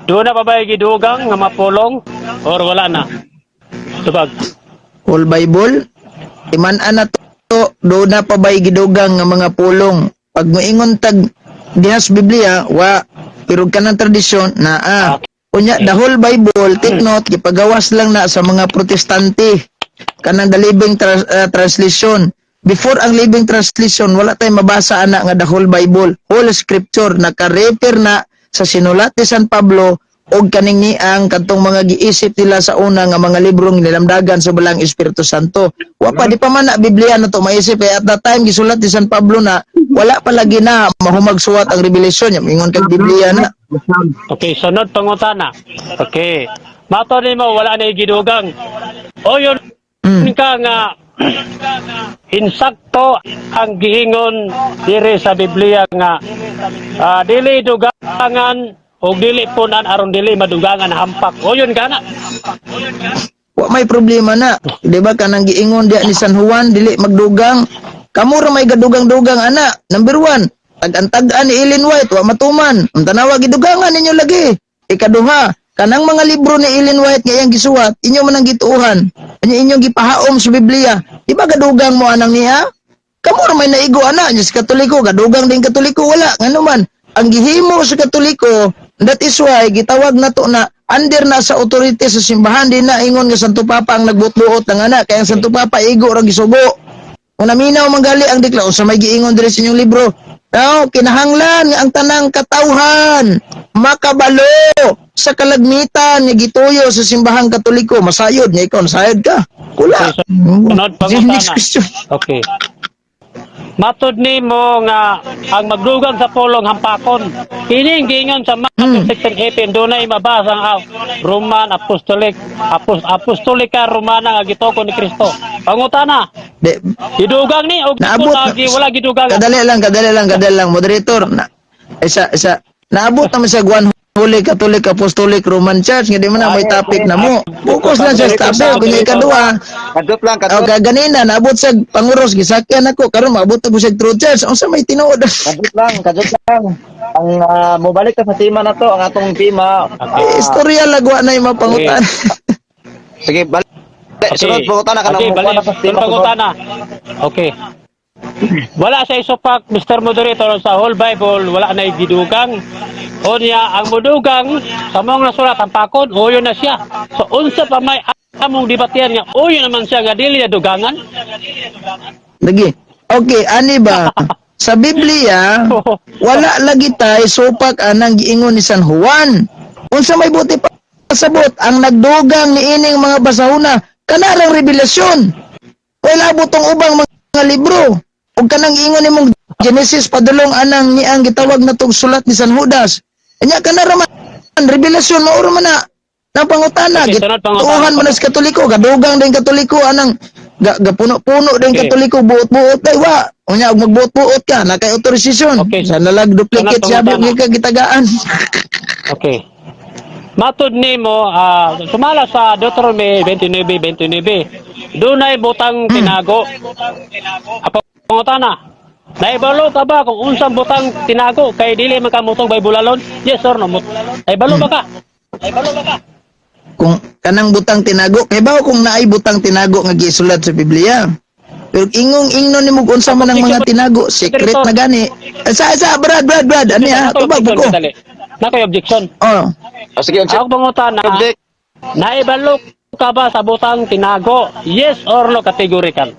Doon na pa ba gidugang nga mapulong or wala na? Tubag. Whole Bible, iman-an na to, do na pa ba'y gidugang nga mga pulong? Pag moingon tag diha sa Biblia, wa, pero kanang tradisyon naa. Unya, the whole Bible, take note, gipagawas lang na sa mga Protestante kanang the Living Translation. Before ang Living Translation, wala tay mabasa ana nga the whole Bible, whole scripture naka-refer na sa sinulat ni San Pablo og kaning niang kadtong mga giisip nila sa una nga mga librong nilamdagan sa Balang Espiritu Santo. Wa pa, di pa man na Biblia na to maisip kay at that time gisulat ni San Pablo na wala pa lagi na mahumagsuwat ang revelation niya. Ingon kag Biblia na. Okay, sunod pangutana. Okay. Mato nimo wala na gidugang. O yun ka nga insakto ang giingon diri sa Biblia nga dili dugangan o dili punan aron dili madugangan hampak. O yun ka na. Wa may problema na. Di ba kanang giingon diya ni San Juan dili magdugang. Kamo ra may gadugang-dugang ana. Number one, tag-an-tag-an ni Ellen White wa matuman. Ang tanawa gidugangan ninyo lagi. Ikaduha, kanang mga libro ni Ellen White nga iyang gisuwat, inyo man ang gituohan. Anya inyong gipahaom sa Biblia. Di ba gadugang mo anang niya? Kamo ra may naigo ana, sa Katoliko, gadugang din Katoliko wala. Ngano man, ang gihimo sa Katoliko, that is why gitawag nato na under na sa authority sa simbahan, di na ingon nga Santo Papa ang nagbuot-buot ng ana, kaya ang Santo Papa igo ra gisugo. Kung naminaw manggali ang dikla, sa may giingon diri sa inyong libro, no, kinahanglan nga ang tanang katawhan makabalo sa kalagmitan nga gituyo sa simbahang Katoliko. Masayod nga ikaw, nasayod ka. Wala. Okay, sunod pangutana. Next question. Okay. Matud nimo nga ang magdugang sa pulong hampakon. Kini giingon sa Matthew 16:18, dunay mabasa ang Roman Apostolic Apostolica Romana nga gitoko ni Kristo. Pangutana, Di, gidugang ni og Naabot wala, wala gidugang? Kadali lang, kadali lang, kadali lang. Moderator, na, isa, isa. Naabot naman sa One Holy Catholic Apostolic Roman Church nga di man na may topic na mo. Focus lang siya sa topic. Kung ikaduha, Kadot lang, o kadot. kaganina, naabot sa panguros, gisakyan ako. Karon maabot ako sa True Church. Unsa may tinuod? Kadot lang, kadot lang. Ang mobalik ta sa tema na to, ang atong tema. Eh, istorya lagwa na yung mapangutan. Sige, balik. Sunod pangutana ka na Okay, mo balik. na sa Sunod tema. pangutana. Okay. Wala sa isupak, Mr. Moderator, sa whole Bible, wala na gidugang. Unya, ang mudugang, sa mga nasulat, ang pakon, uyo na siya. So, unsa pa may among debatian nga, uyo naman siya nga dili na dugangan. Lagi. Okay, ani ba? Sa Biblia, wala lagi tay supak anang giingon ni San Juan. Unsa may buti pasabot ang nagdugang niining mga basahuna kanarang revelasyon. Wala butong ubang mga libro. Ug kanang giingon nimong Genesis padulong anang niang gitawag na tong sulat ni San Judas. Anya kanara man revelasyon mao ra man na napangutana. Okay, sunod pangutana. Gituohan man sa Katoliko, gadugang din Katoliko anang gapuno-puno din Katoliko, buot-buot day wa. Unya og magbuot-buot ka na kay otorisasyon. Okay. Sa nalag duplicate Sunod siya pangutana. ka gitagaan. Okay. Matod nimo, sumala sa Deuteronomy 29:29. Dunay butang tinago. Apo pangutana. Naibalo ka ba kung unsang butang tinago kay dili man ka mutong Bible alone? Yes or no? Naibalo ba ka? Kung kanang butang tinago, kay bawo kung naay butang tinago nga gisulat sa Biblia. Pero ingong ingnon nimo kung unsa man ang mga tinago, secret na gani. Sa sa brad brad brad ani ha, tubag ko. Nakoy objection. Oh. Oh, sige, unsa Ako pangutana, object? naibalo ka ba sa butang tinago? Yes or no categorical?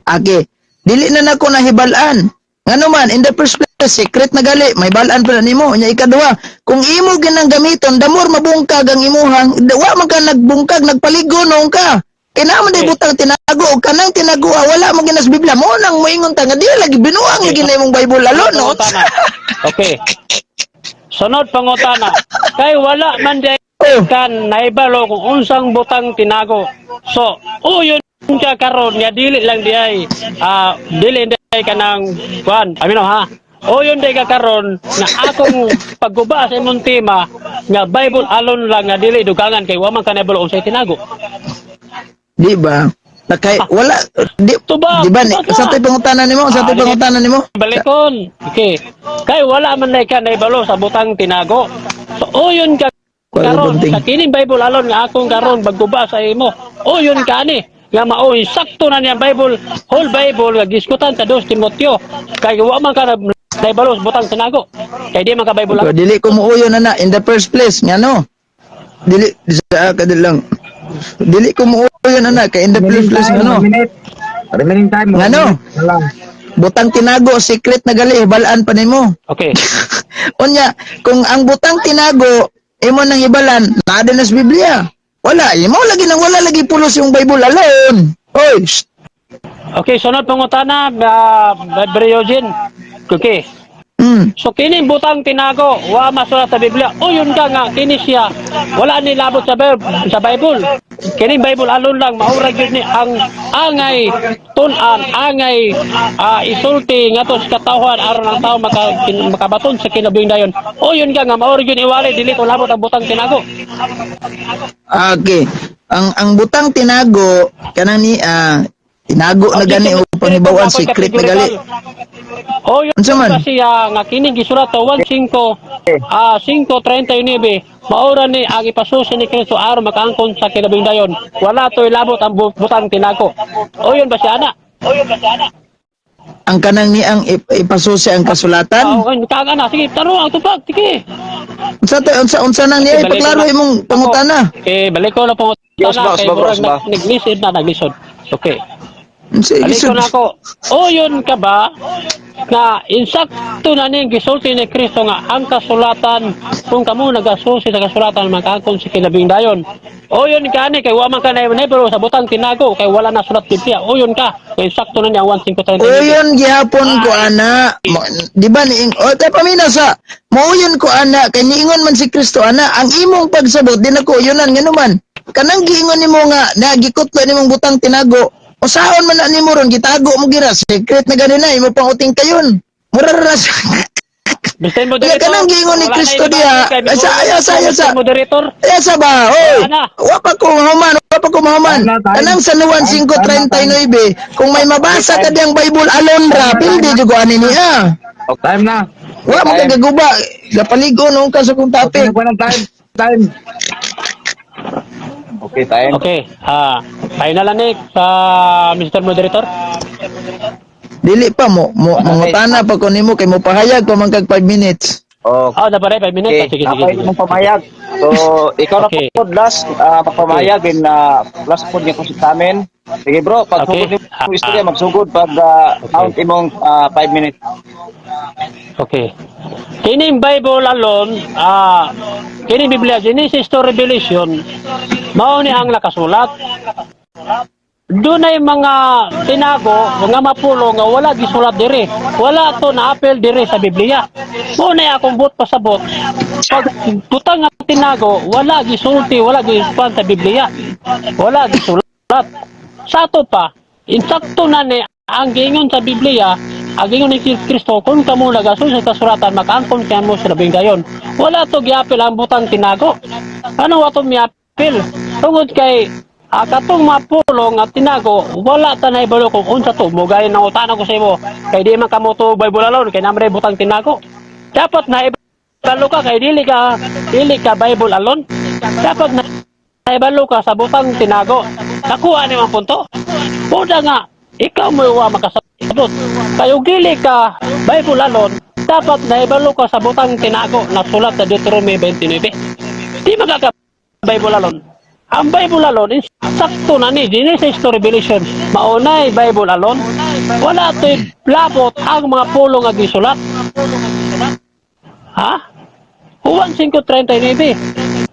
Okay. Dili na nako nahibal-an. Ngano man, in the first place, secret na gali, may balaan pa na nimo. Nya ikaduha, kung imo ginang gamiton, damor mabungkag ang imuhang, wa man ka nagbungkag, nagpaligo noon ka. Kay naa man day butang tinago og kanang tinago, wala man ginas Biblia. Mo nang moingon ta nga di lagi binuang lagi na imong Bible alone no. Pangutana. Okay. Sunod pangutana. Kay wala man di kan naibalo kung unsang butang tinago. So, uyon ka karon nga dili lang di ay dili di ay kanang kuan. Amino ha. Uyon di ka karon na akong pagguba sa imong tema nga Bible alone lang nga dili dugangan kay wa man ka naibalo unsay tinago. Di ba? Nakay wala di, Tubag, di ba ni, tubag ka. sa to'y pangutana nimo, sa to'y Ah, pangutana nimo. Balikon. Okay. Kay wala man na ka naibalo sa butang tinago. So uyon ka Wala karon bunting. sa kining Bible alon nga akong karon pagguba sa imo. Uyon ka ani nga mao sakto na niya Bible, whole Bible nga giskutan sa 2 Timoteo. Kay wa man ka naibalo sa butang tinago. Kay di man ka Bible So, alon. dili ko muuyo na na in the first place ngano. Dili sa kadil lang. Dili ko muuyo na na kay in the first place ngano. One minute. Remaining time. One Ngano? minute na lang. Butang tinago secret na gali balaan pa nimo. Okay. Unya, kung ang butang tinago imo nang ibalan, naa din na sa Biblia. Wala, imo lagi nang wala lagi pulos yung Bible alone. Oy, shh. Okay, sunod pangutana, Brother Eugene. Okay. So kini butang tinago, wa masulat sa Biblia. O yun ka nga kini siya. Wala ni labot sa Bible, sa Bible. Kini Bible alone lang maura gyud ni ang angay tun-an, angay isulti ngadto sa katawhan aron ang tao makabaton sa kinabuhing dayon. O yun ka nga maura gyud iwali dili ko labot ang butang tinago. Okay. Ang butang tinago kanang ni tinago na gani o pangibawan, secret na gali. O yun Unsa man? ba siya nga kining gisulat 15 5:39, maura ni ang ipasusi ni Kristo aron makaangkon sa kinabing dayon. Wala to'y labot ang butang tinago. O yun ba siya ana? Ang kanang ni ang ipasusi ang kasulatan. Oo, kag ana, sige, tanong ang tubag, sige. Unsa to, unsa nang niya, Okay, balik ipaklaro ko na. imong pangutana. Okay, balik ko na pangutana Yes, ba, kay ba, bro, murag ba? naglisod na, naglisod. Okay. Unsa Balik ko isod? na ako. O yun ka ba na insakto na ning gisulti ni Kristo nga ang kasulatan, kung kamo nagasusi sa kasulatan, makaangkon sa kinabing dayon? O yun ka ani kay wa man ka na pero sa butang tinago kay wala na sulat Biblia. O yun ka kay insakto na niya ang 1539. Uyon gihapon ko ana. Di ba niing o tay pamina sa mauyon ko ana kay niingon man si Kristo ana ang imong pagsabot di na ko uyunan, nganuman kanang giingon nimo nga nagikutlo nimong butang tinago, usaon man na nimo ron, gitago mo gira, secret na gani na imo pang uting kayon, mura ra sa Mr. Kaya Moderator. kanang giingon ni Wala na Kristo ibang diha. kay Ay, sa, ay, sa. Mr. Moderator. Ay, sa ba? Oy, Ana. wa pa ko mahuman, wa pa ko mahuman. Time na, time. Kanang sa Juan Time, 5:39, kung may mabasa ka diyang Bible alone ra, pildi jud ko ani niya. Time na. Wa mo kagaguba, gapaligo noon ka sa kong Okay topic. na po ng time. Time. Okay, time. Okay. Final na ni sa Mr. Moderator. Dili pa mo, mo mangutana pa ko nimo kay mo pahayag pa man kag 5 minutes. Okay. Ah, dapat 5 minutes. Ah, sige, sige, Ako sige. imong pamayag. So, ikaw na po last magpamayag in last po niya ko sa amin. Sige bro, pag sugod nimo istorya, magsugod pag count imong 5 minutes. Okay. Kining Bible alone, kining Biblia, Genesis to Revelation, mao ni ang nakasulat. Dunay mga tinago, mga mapulo nga wala gisulat diri. Wala to naapel diri sa Biblia. Mao na akong buot pasabot. Pag butang nga tinago, wala gisulti, wala gisulat sa Biblia. Wala gisulat. Sa ato pa, insakto na ni ang giingon sa Biblia, ang giingon ni Kristo, kung kamo nagasunod sa kasuratan, makaangkon kaya mo sa labing dayon. Wala to giapil ang butang tinago. Ano ato miapil? Tungod kay katong mapulo nga tinago, wala ta naibalo kung unsa to. Mugay nang utana ko sa imo. Kay di man kamo to Bible alone, kay namre butang tinago. Dapat na ibalo ka kay dili ka Bible alone. Dapat na naibalo ka sa butang tinago. Nakuha ni man punto. Puda nga, ikaw mo wa makasabot. Kayo gili ka Bible alone, dapat naibalo ka sa butang tinago na sulat sa Deuteronomy 29. Di magkaka Bible alone. Ang Bible alone, insakto na ni Genesis to Revelation, maunay Bible alone. Wala to'y labot ang mga pulong nga gisulat. Ha? Juan 5:39.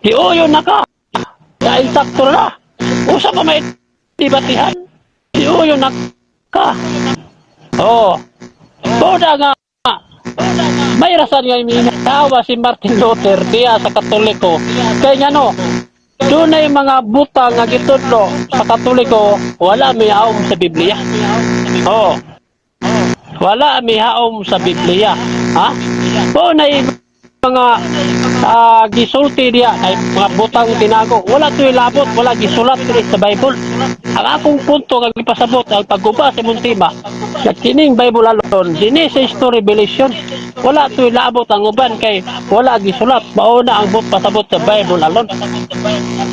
Giuyon na ka. Dahil sakto na. Usa pa may dibatihan. Giuyon na ka. Oo. Boda nga. May rasan nga minawa si Martin Luther diya sa Katoliko. Kay nga no, dunay mga butang nga gitudlo sa Katoliko, wala mihaom sa Biblia. Oo. Wala mihaom sa Biblia. Ha? O na mga gisulti diya ay mga butang tinago. Wala to'y labot, wala gisulat diri sa Bible. Ang akong punto nga gipasabot ang pagguba sa imong tema sa kining Bible alone, Genesis to Revelation, wala to'y labot ang uban kay wala gisulat. Mao na ang but pasabot sa Bible alone.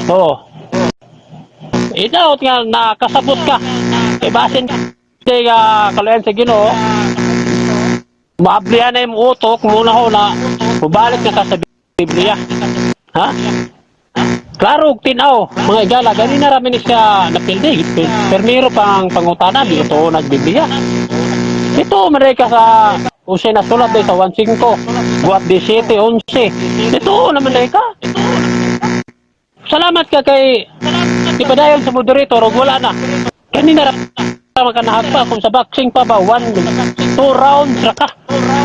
Oo. Idaot nga nakasabot ka. Kay basin kay kaluyan sa Ginoo, maablihan na yung utok muna ho na mubalik na ka sa Biblia. Ha? Klaro og tinaw, mga igala, gani na rami ni siya napildi. Permiro pang pangutana, di ito nagbiblia. Ito, maray ka sa usay na sulat day sa 1.5, buhat 17, 11. Ito naman day ka. Salamat ka kay ipadayon sa moderator og wala na. Kanina ra ka pa kung sa boxing pa ba, one, two rounds ra ka.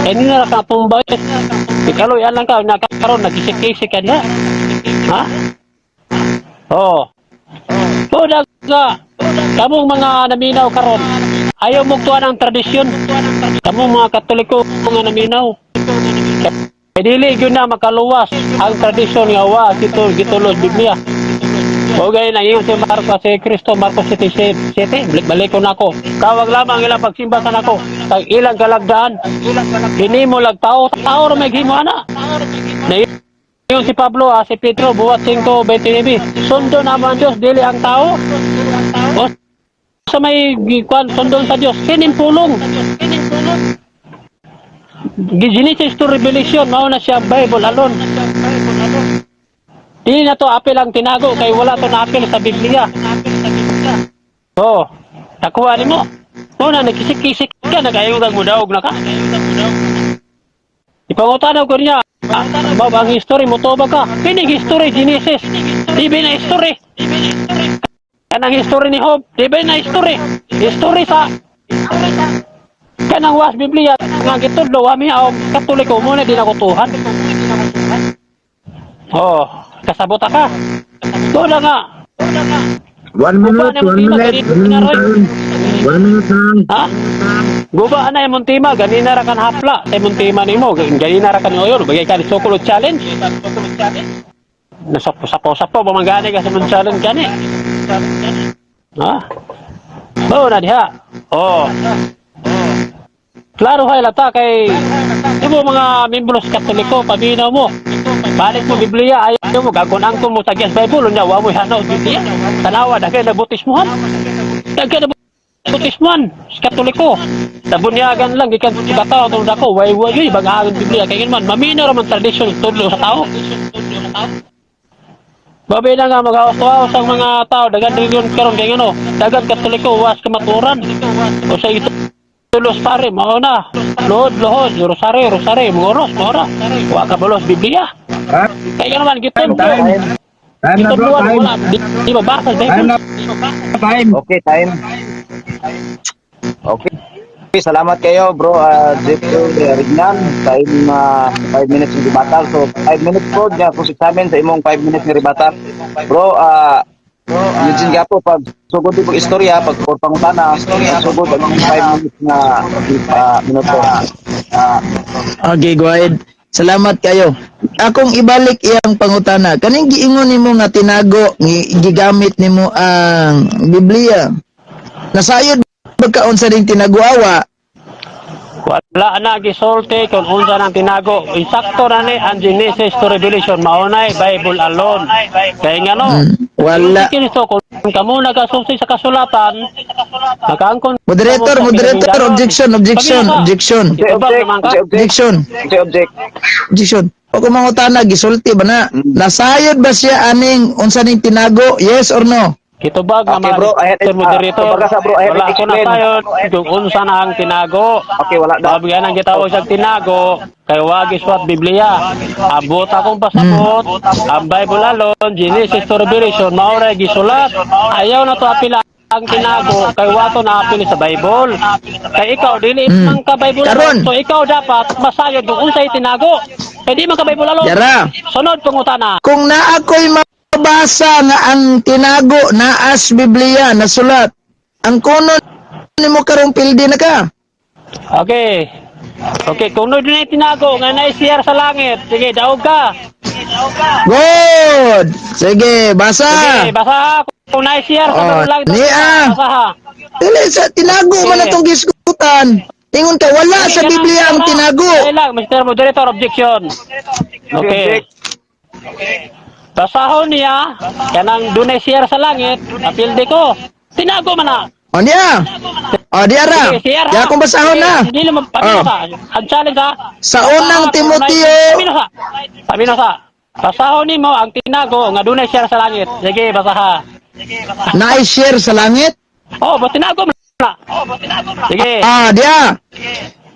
Kanina ra ka tumbay. Ikaloy lang ka nagkaroon nagisik-isik ka niya. Ha? Oo. Oh. Nga kamong mga naminaw karon, ayaw mugtuan ang tradisyon. Kamong mga Katoliko mga naminaw. Kay dili gyud na makaluwas ang tradisyon nga wa gitulod Biblia. Okay, nangingon si Marcos, si Kristo, Marcos 7, 7, balik ko na ako. Kawag lamang ilang pagsimba ka nako. Kag ilang kalagdaan, hinimo lag tao, tao ra may himo ana. Nangingon si Pablo, si Pedro, buwat 5:29. Sundo naman ang Diyos, dili ang tao. O sa may kwan sundon sa Dios, kining pulong. Genesis to Revelation, mao na siya Bible alone. Di na to apil ang tinago kay wala to na apil sa Biblia. Oh, nakuha nimo. Mao na nagkisik-kisik ka, nagayo kang mudaog na ka. Ipangutanaw ko niya, ba ang history mo to ba ka? Kining history Genesis. Di ba na history? Kanang history ni Job, di ba na history? History sa kanang was Biblia nga gitudlo wa mi aw Katoliko mo na di nakutuhan. Oh, kasabot ka. Doon na nga. 1 minute, Guba na 1 imong tima, minute, ganina 1 roy. minute, 1 minute lang. Ha? Guba na imong tima, ganina ra kan hapla sa imong tima nimo, ganina ra kan oyon, bagay ka ni Sokolo challenge. Nasapo sapo sapo ba man gani ka sa imong challenge gani? Ha? Bao na diha. Oh. Klaro hay lata kay imo mga membros Katoliko paminaw mo. Balik mo Biblia ayaw mo gagun-angkon mo sa Gias Bible unya wa mo hanaw Biblia. Tanawa daghay na butismuhan. Daghay na butismuhan sa Katoliko. Nabunyagan lang gikan sa tao tong dako way way yoy bag-ahan Biblia kay man maminaw ra man tradisyon tudlo sa tao. Babi na nga magawas ang mga tao dagan reliyon karon kay ngano dagan Katoliko was kamaturan. O sa ito tulos pare mao na. Lohod lohod rosaryo rosaryo moros mora. Wa ka balos Biblia. Ha? Kay ngano man gitudlo. Time. Time na, bro, Gitudloan time. wala di mabasa sa Time Bible. na, time. Okay, time. Okay. Salamat kayo, bro. Jeffrey Rignan. Time, 5 minutes ng rebuttal. So, 5 minutes po. Diyan po sa amin sa imong 5 minutes ng rebuttal. Bro, Eugene Gapo, pag sugod di pag istorya, pag or pangutana, pag sugod ang 5 minutes na minuto. Okay, go ahead. Salamat kayo. Akong ibalik iyang pangutana. Kaning giingon nimo nga tinago, gigamit nimo ang Biblia. Nasayod ba ka unsa ning tinaguawa? Wala na gisulti kung unsa nang tinago. Insakto na ni ang Genesis to Revelation maunay Bible alone. Kay ngano? Wala. Si Kristo kung kamo nagasulti sa kasulatan, nakaangkon Moderator, kamo sa moderator, kinahanglan. objection, objection, Pamina ka. objection. Itubag Object, naman ka. object, Objection, object, object. objection. O kung mangutana, gisulti ba na? Nasayod ba siya aning unsa ning tinago? Yes or no? Kitubag Okay, naman, bro, I had Mr. Moderator. kumbaga sa bro, I had Wala ko na explain. sayo kung unsa na ang tinago. Okay, wala na. Babigyan ang gitawag sa tinago, kay wagi swat Biblia. Abot akong pasabot, ang Bible alone, Genesis to Revelation, maoray gisulat. Ayaw na to apila ang tinago, kay wato na apil sa Bible. Kay ikaw, dili man ka Bible Karon. alone. So ikaw dapat masayod kung unsay tinago. Kay di man ka Bible alone. Yara. Sunod pangutana. Kung naa ko'y mabasa nga ang tinago naas Biblia nasulat, ang kuno nimo karong pildi na ka. Okay. Okay, kung doon na tinago, nga na-share sa langit. Sige, daog ka. Good. Sige, basa. Sige, basa. Kung na-share sa Oh, langit, niya. basa ha. Dili sa tinago man Sige. atong gisgutan. Ingon ka wala sa Sige, Biblia ang tinago. Dali lang, Mr. Moderator, objection. Okay. Basahon niya, kanang doon share sa langit, apilde ko. Tinago man na. O niya. O di ara. Sige, share ha. Di akong basahon Sige, na. Hindi naman, pamino Oh. sa. Ang challenge ha. Sa unang Basaha, Timoteo Pamino sa. Pamino sa. Basahon nimo ang tinago nga dunay share sa langit. Sige, basaha. na-share sa langit. Oh, ba tinago man na. Sige. Ah, diya.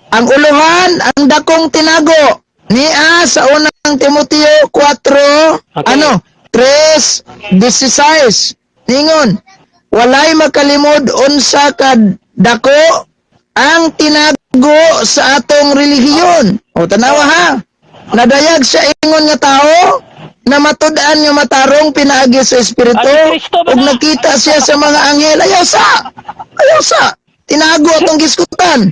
Ang uluhan, ang dakong tinago. Niya sa unang Timoteo 4, Okay. ano, 3:16. Ningon, walay makalimod unsa ka dako ang tinago sa atong relihiyon. O tanawa ha. Nadayag siya ingon nga tao na matud-an nga matarong pinaagi sa espiritu Ay, Kristo ba ug na? nakita siya sa mga anghel. Ayaw sa. Ayaw sa. Tinago atong giskutan.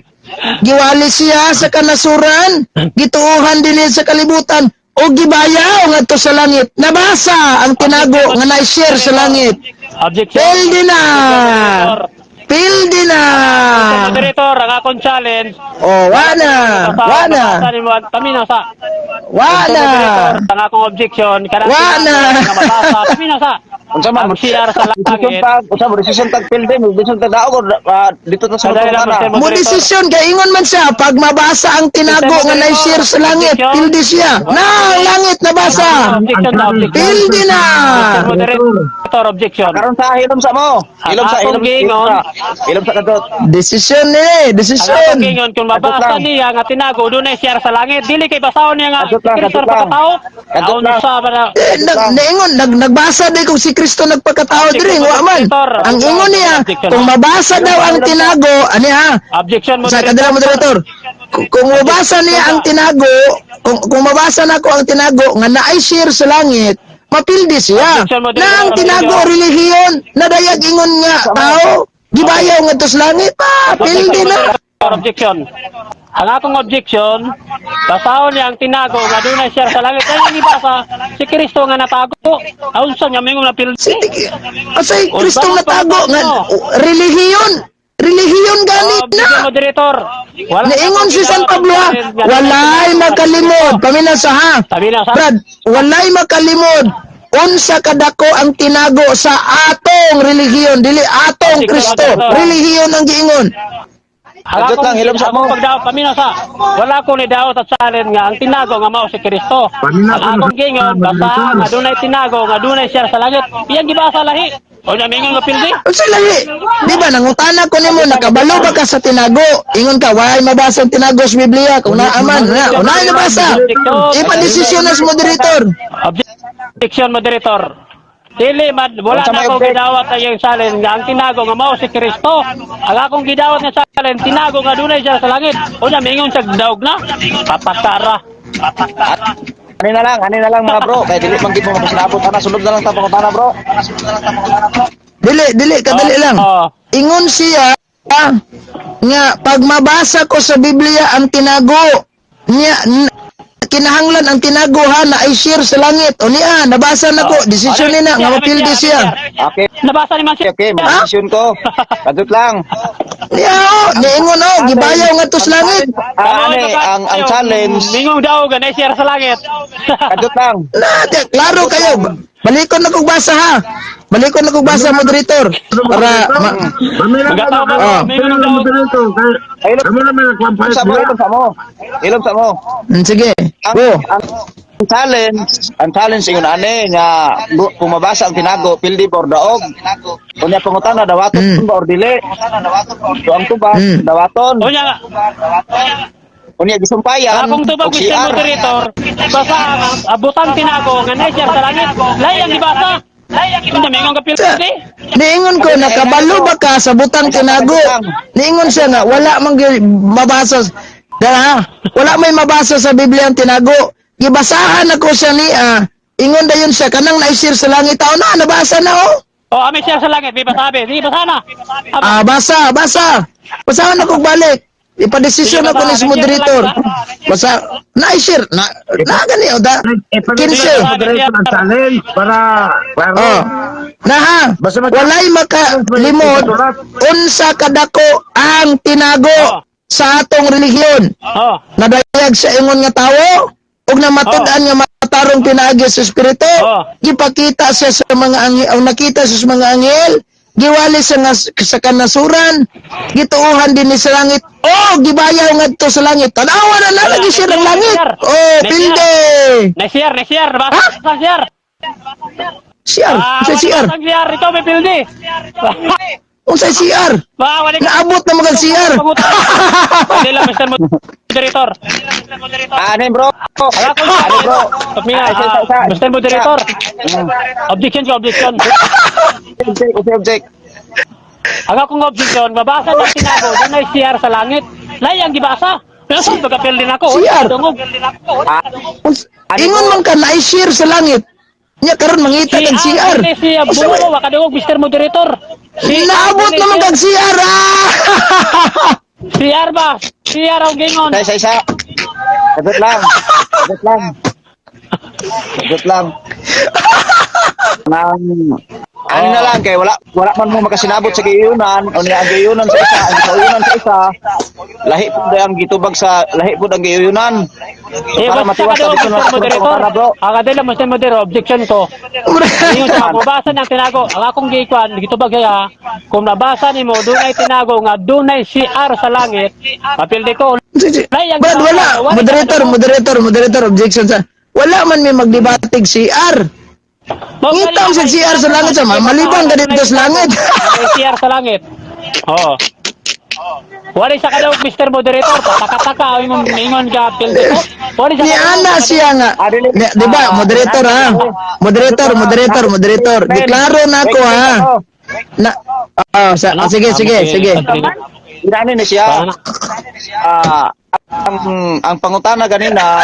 Giwali siya sa kanasuran, gituohan dinhi sa kalibutan. O gibayaw ngadto sa langit. Nabasa ang tinago nga na-share sa langit. Objection. Pildi na! Pildi na! Mr. Moderator, ang akong challenge. Oh, wana! Wana! Paminaw sa. Wana! Moderator, ang akong objection. Kanang Wana! nga mabasa. Paminaw sa. Unsa man Ang CR sa Decision langit. tag, unsa mo decision tag pilde, mo decision tag daog or dito ta sa Sandali lang, pangutana. Mr. Mo desisyon kay ingon man siya pag mabasa ang tinago nga na-share sa langit, pildi siya. Na ang langit nabasa. Objection na objection. Pildi na. Mr. Moderator, objection. Karon sa hilom sa mo. Hilom sa Ang hilom akong giingon. sa. Hilom sa kadot. Desisyon ni, Ang desisyon. akong giingon, kung mabasa Kadot lang. niya nga tinago, doon ay share sa langit. Dili kay basahon niya nga Kadot lang, Kristo kadot lang. pagkatao. Kadot Aon lang. sa ba na- Eh, naingon, nagbasa di kung si Kristo nagpakatao diri, wa man. Ang ingon niya, kung mabasa daw ang tinago, ani ha? Objection, Sa moderator. kadala moderator. Kung mabasa niya ang tinago, kung mabasa nako ang tinago nga naay share sa langit, mapildi siya. Objection, moderator. Na ang tinago relihiyon, nadayag ingon nga tao, gibayaw ngadto sa langit pa, pildi na. Moderator, objection. Ang akong objection, basahon niya ang tinago nga doon ay share sa langit. Kaya ang ibasa, si Kristo nga natago. Aon sa nga mingon na pildi. Si Asay Kristo natago nga relihiyon, relihiyon ganit Objection, na. moderator. Wala Niingon si San Pablo ha, walay makalimod. Paminaw sa ha. Paminaw sa. Brad, walay makalimod. Unsa kadako ang tinago sa atong relihiyon, dili atong Kristo. Relihiyon ang giingon. Ang Kadot lang, hilom sa mo. Pagdaw, paminaw sa. Wala ko ni daot at salin nga ang tinago nga mao si Kristo. Paminaw Ang akong sa- gingon, basta moderator. nga dunay tinago nga dunay share sa langit. Iyang gibasa lahi. O na mingon nga pildi. Unsa lahi? Di ba nangutana ko nimo nakabalo ba ka sa tinago? Ingon ka walay mabasa ang tinago sa Biblia kung naaman na, unay nabasa. Ipa-desisyon na sa moderator. Objection, moderator. Dili man wala Unsa na may akong object? gidawat ang iyang salin nga ang tinago nga mao si Kristo. Ang akong gidawat nga salin tinago nga dunay siya sa langit. Unya mingon siya daog na. Papakara. Ani na lang mga bro, kay dili man gid mo mapasinabot ana sulod na lang ta pangutana bro. Dili, dili, kadali lang. Oo. Ingon siya nga pag mabasa ko sa Biblia ang tinago niya kinahanglan ang tinago ha na ay share sa langit o niya nabasa na ko desisyon ni na nga mapildi siya. Okay. Nabasa ni man siya. Okay, mag-decision ko. Kadot lang. Niya oh, niingon oh, gibayaw nga to sa langit. Ah, ani ang challenge. Mingong daog nga share sa langit. Kadot lang. Na, di, klaro kayo. Balikon na kog basa ha. Balikon na kog basa, moderator, para Paminaw Magataw ba? Ah. Mingon daog. moderator. Ay, Kamo na may nagpampayat Sa mo, nila. ilom sa mo. Ilom sa mo. Sige. Ang, Go. ang challenge ingon ani nga kung mabasa ang tinago pildi ba or daog. Unya pangutana dawaton ba or dili. So ang tubag dawaton. Unya nga. Unya gisumpayan. Akong tubag og Mr. CR. Moderator, basa ang abutan tinago nga na share sa langit. Lahi ang gibasa. Unya mingon ka pildi. Niingon ko nakabalo ba ka sa butang tinago? Niingon siya nga wala man mabasa. Dara, wala may mabasa sa Biblia ang tinago. Gibasahan ako siya niya. Ingon dayon siya kanang na-share sa langit tao na nabasa na oh. Oh, ami share sa langit, di ba sabi? Di ba sana? Ah, basa, basa. Basahan ako balik. Ipadesisyon ako ni sa moderator. Basa, na-share na na gani o da. 15. Moderator ang challenge para para Oh. Naha, Basta walay makalimod unsa kadako ang tinago sa atong relihiyon. Oh. Nadayag sa ingon nga tawo ug namatud-an nga matarong pinaagi sa espiritu. Oh. Gipakita siya sa mga anghel, o nakita siya sa mga anghel, giwali siya nga sa kanasuran, gituohan din ni sa langit. Oh, gibayaw ngadto sa langit. Tanawa na na lagi siya ng langit. Oh, pilde. Na-share, na-share, basa sa share. CR, Ah, sa CR. wala kang CR, ikaw may pildi. Unsa CR? Ba, wala ka. Naabot na mga CR. Hindi lang, Mr. Moderator. Ani bro. Wala ko Ani bro. Pamina, Ah, isa, isa, isa. Mr. Moderator. Objection ko, objection. Object, object, object. Ang akong objection, mabasa ng tinago, doon ay CR sa langit. Lay ang gibasa. Pero sa pagkapil din ako. CR. Dungog. Ah, Ingon man ka na share sa langit. Nya karon mangita kag CR. dili siya Unsa buo, may- wakadungog, Mr. Moderator. Naabot naman kag CR. Ah! CR ba? CR ang gingon. Isa, isa, isa. Kadot lang. Kadot lang. Sagot lang. Nang ano na lang kay wala wala man mo makasinabot sa giyunan, unya ang giyunan sa isa, ang giyunan sa isa. Lahi pud ang gitubag sa lahi pud ang giyunan. So Eh, para basta matiwas ka daw, sa dito Mr. na Moderator. para bro. Ang kadila, Mr. Moderator, objection ko. Ingon sa mabasa ng tinago. Ang akong gikuan, gitubag kaya, kung nabasa nimo dunay tinago nga dunay CR sa langit, mapildi ko. Sige. Lay ang Brad, wala. Moderator, moderator, moderator, objection sa. Wala man may magdebatig CR. Ngita ang sa CR sa langit sa malibang ka dito sa langit. May CR sa langit. Oo. Wala sa kadaw, Mr. Moderator. Pataka-taka, ingon, ingon ka, pildi ko. Wala sa Ni Ana siya nga. Di ba, moderator ha? Moderator, moderator, moderator. Deklaro na ako ha. Na, ah, sa, ah, sige, sige, sige. Inani ni siya. Ah, ang pangutana ganina,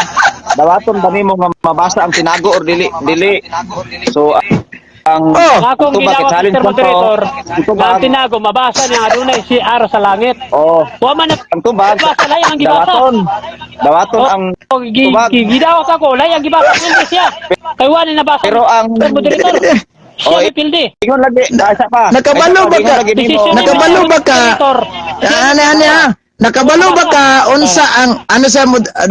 dawaton ba nimo nga mabasa ang tinago or dili dili. So ang Oh. Ang akong tubag, ginawa, challenge Mr. lang to. Moderator, Ang tubag. nga ang tinago, mabasa niya nga dunay CR sa langit. Oh, Wa man na ang tubag. Basa lay ang gibasa. Dawaton. Dawaton ang Oh, gi, tubag. gi, gidawat ako, lay ang gibasa hindi siya. Kay wa ni nabasa. Pero ang Mr. Moderator, siya Oh, may pildi. ingon lagi, ah, isa pa. Nakabalo Isa pa, ba ka? ingon lagi nimo. Desisyon ni Nakabalo Mr. ba ka? Moderator. Ano, ano, ha? Nakabalo ba ka unsa ang ano sa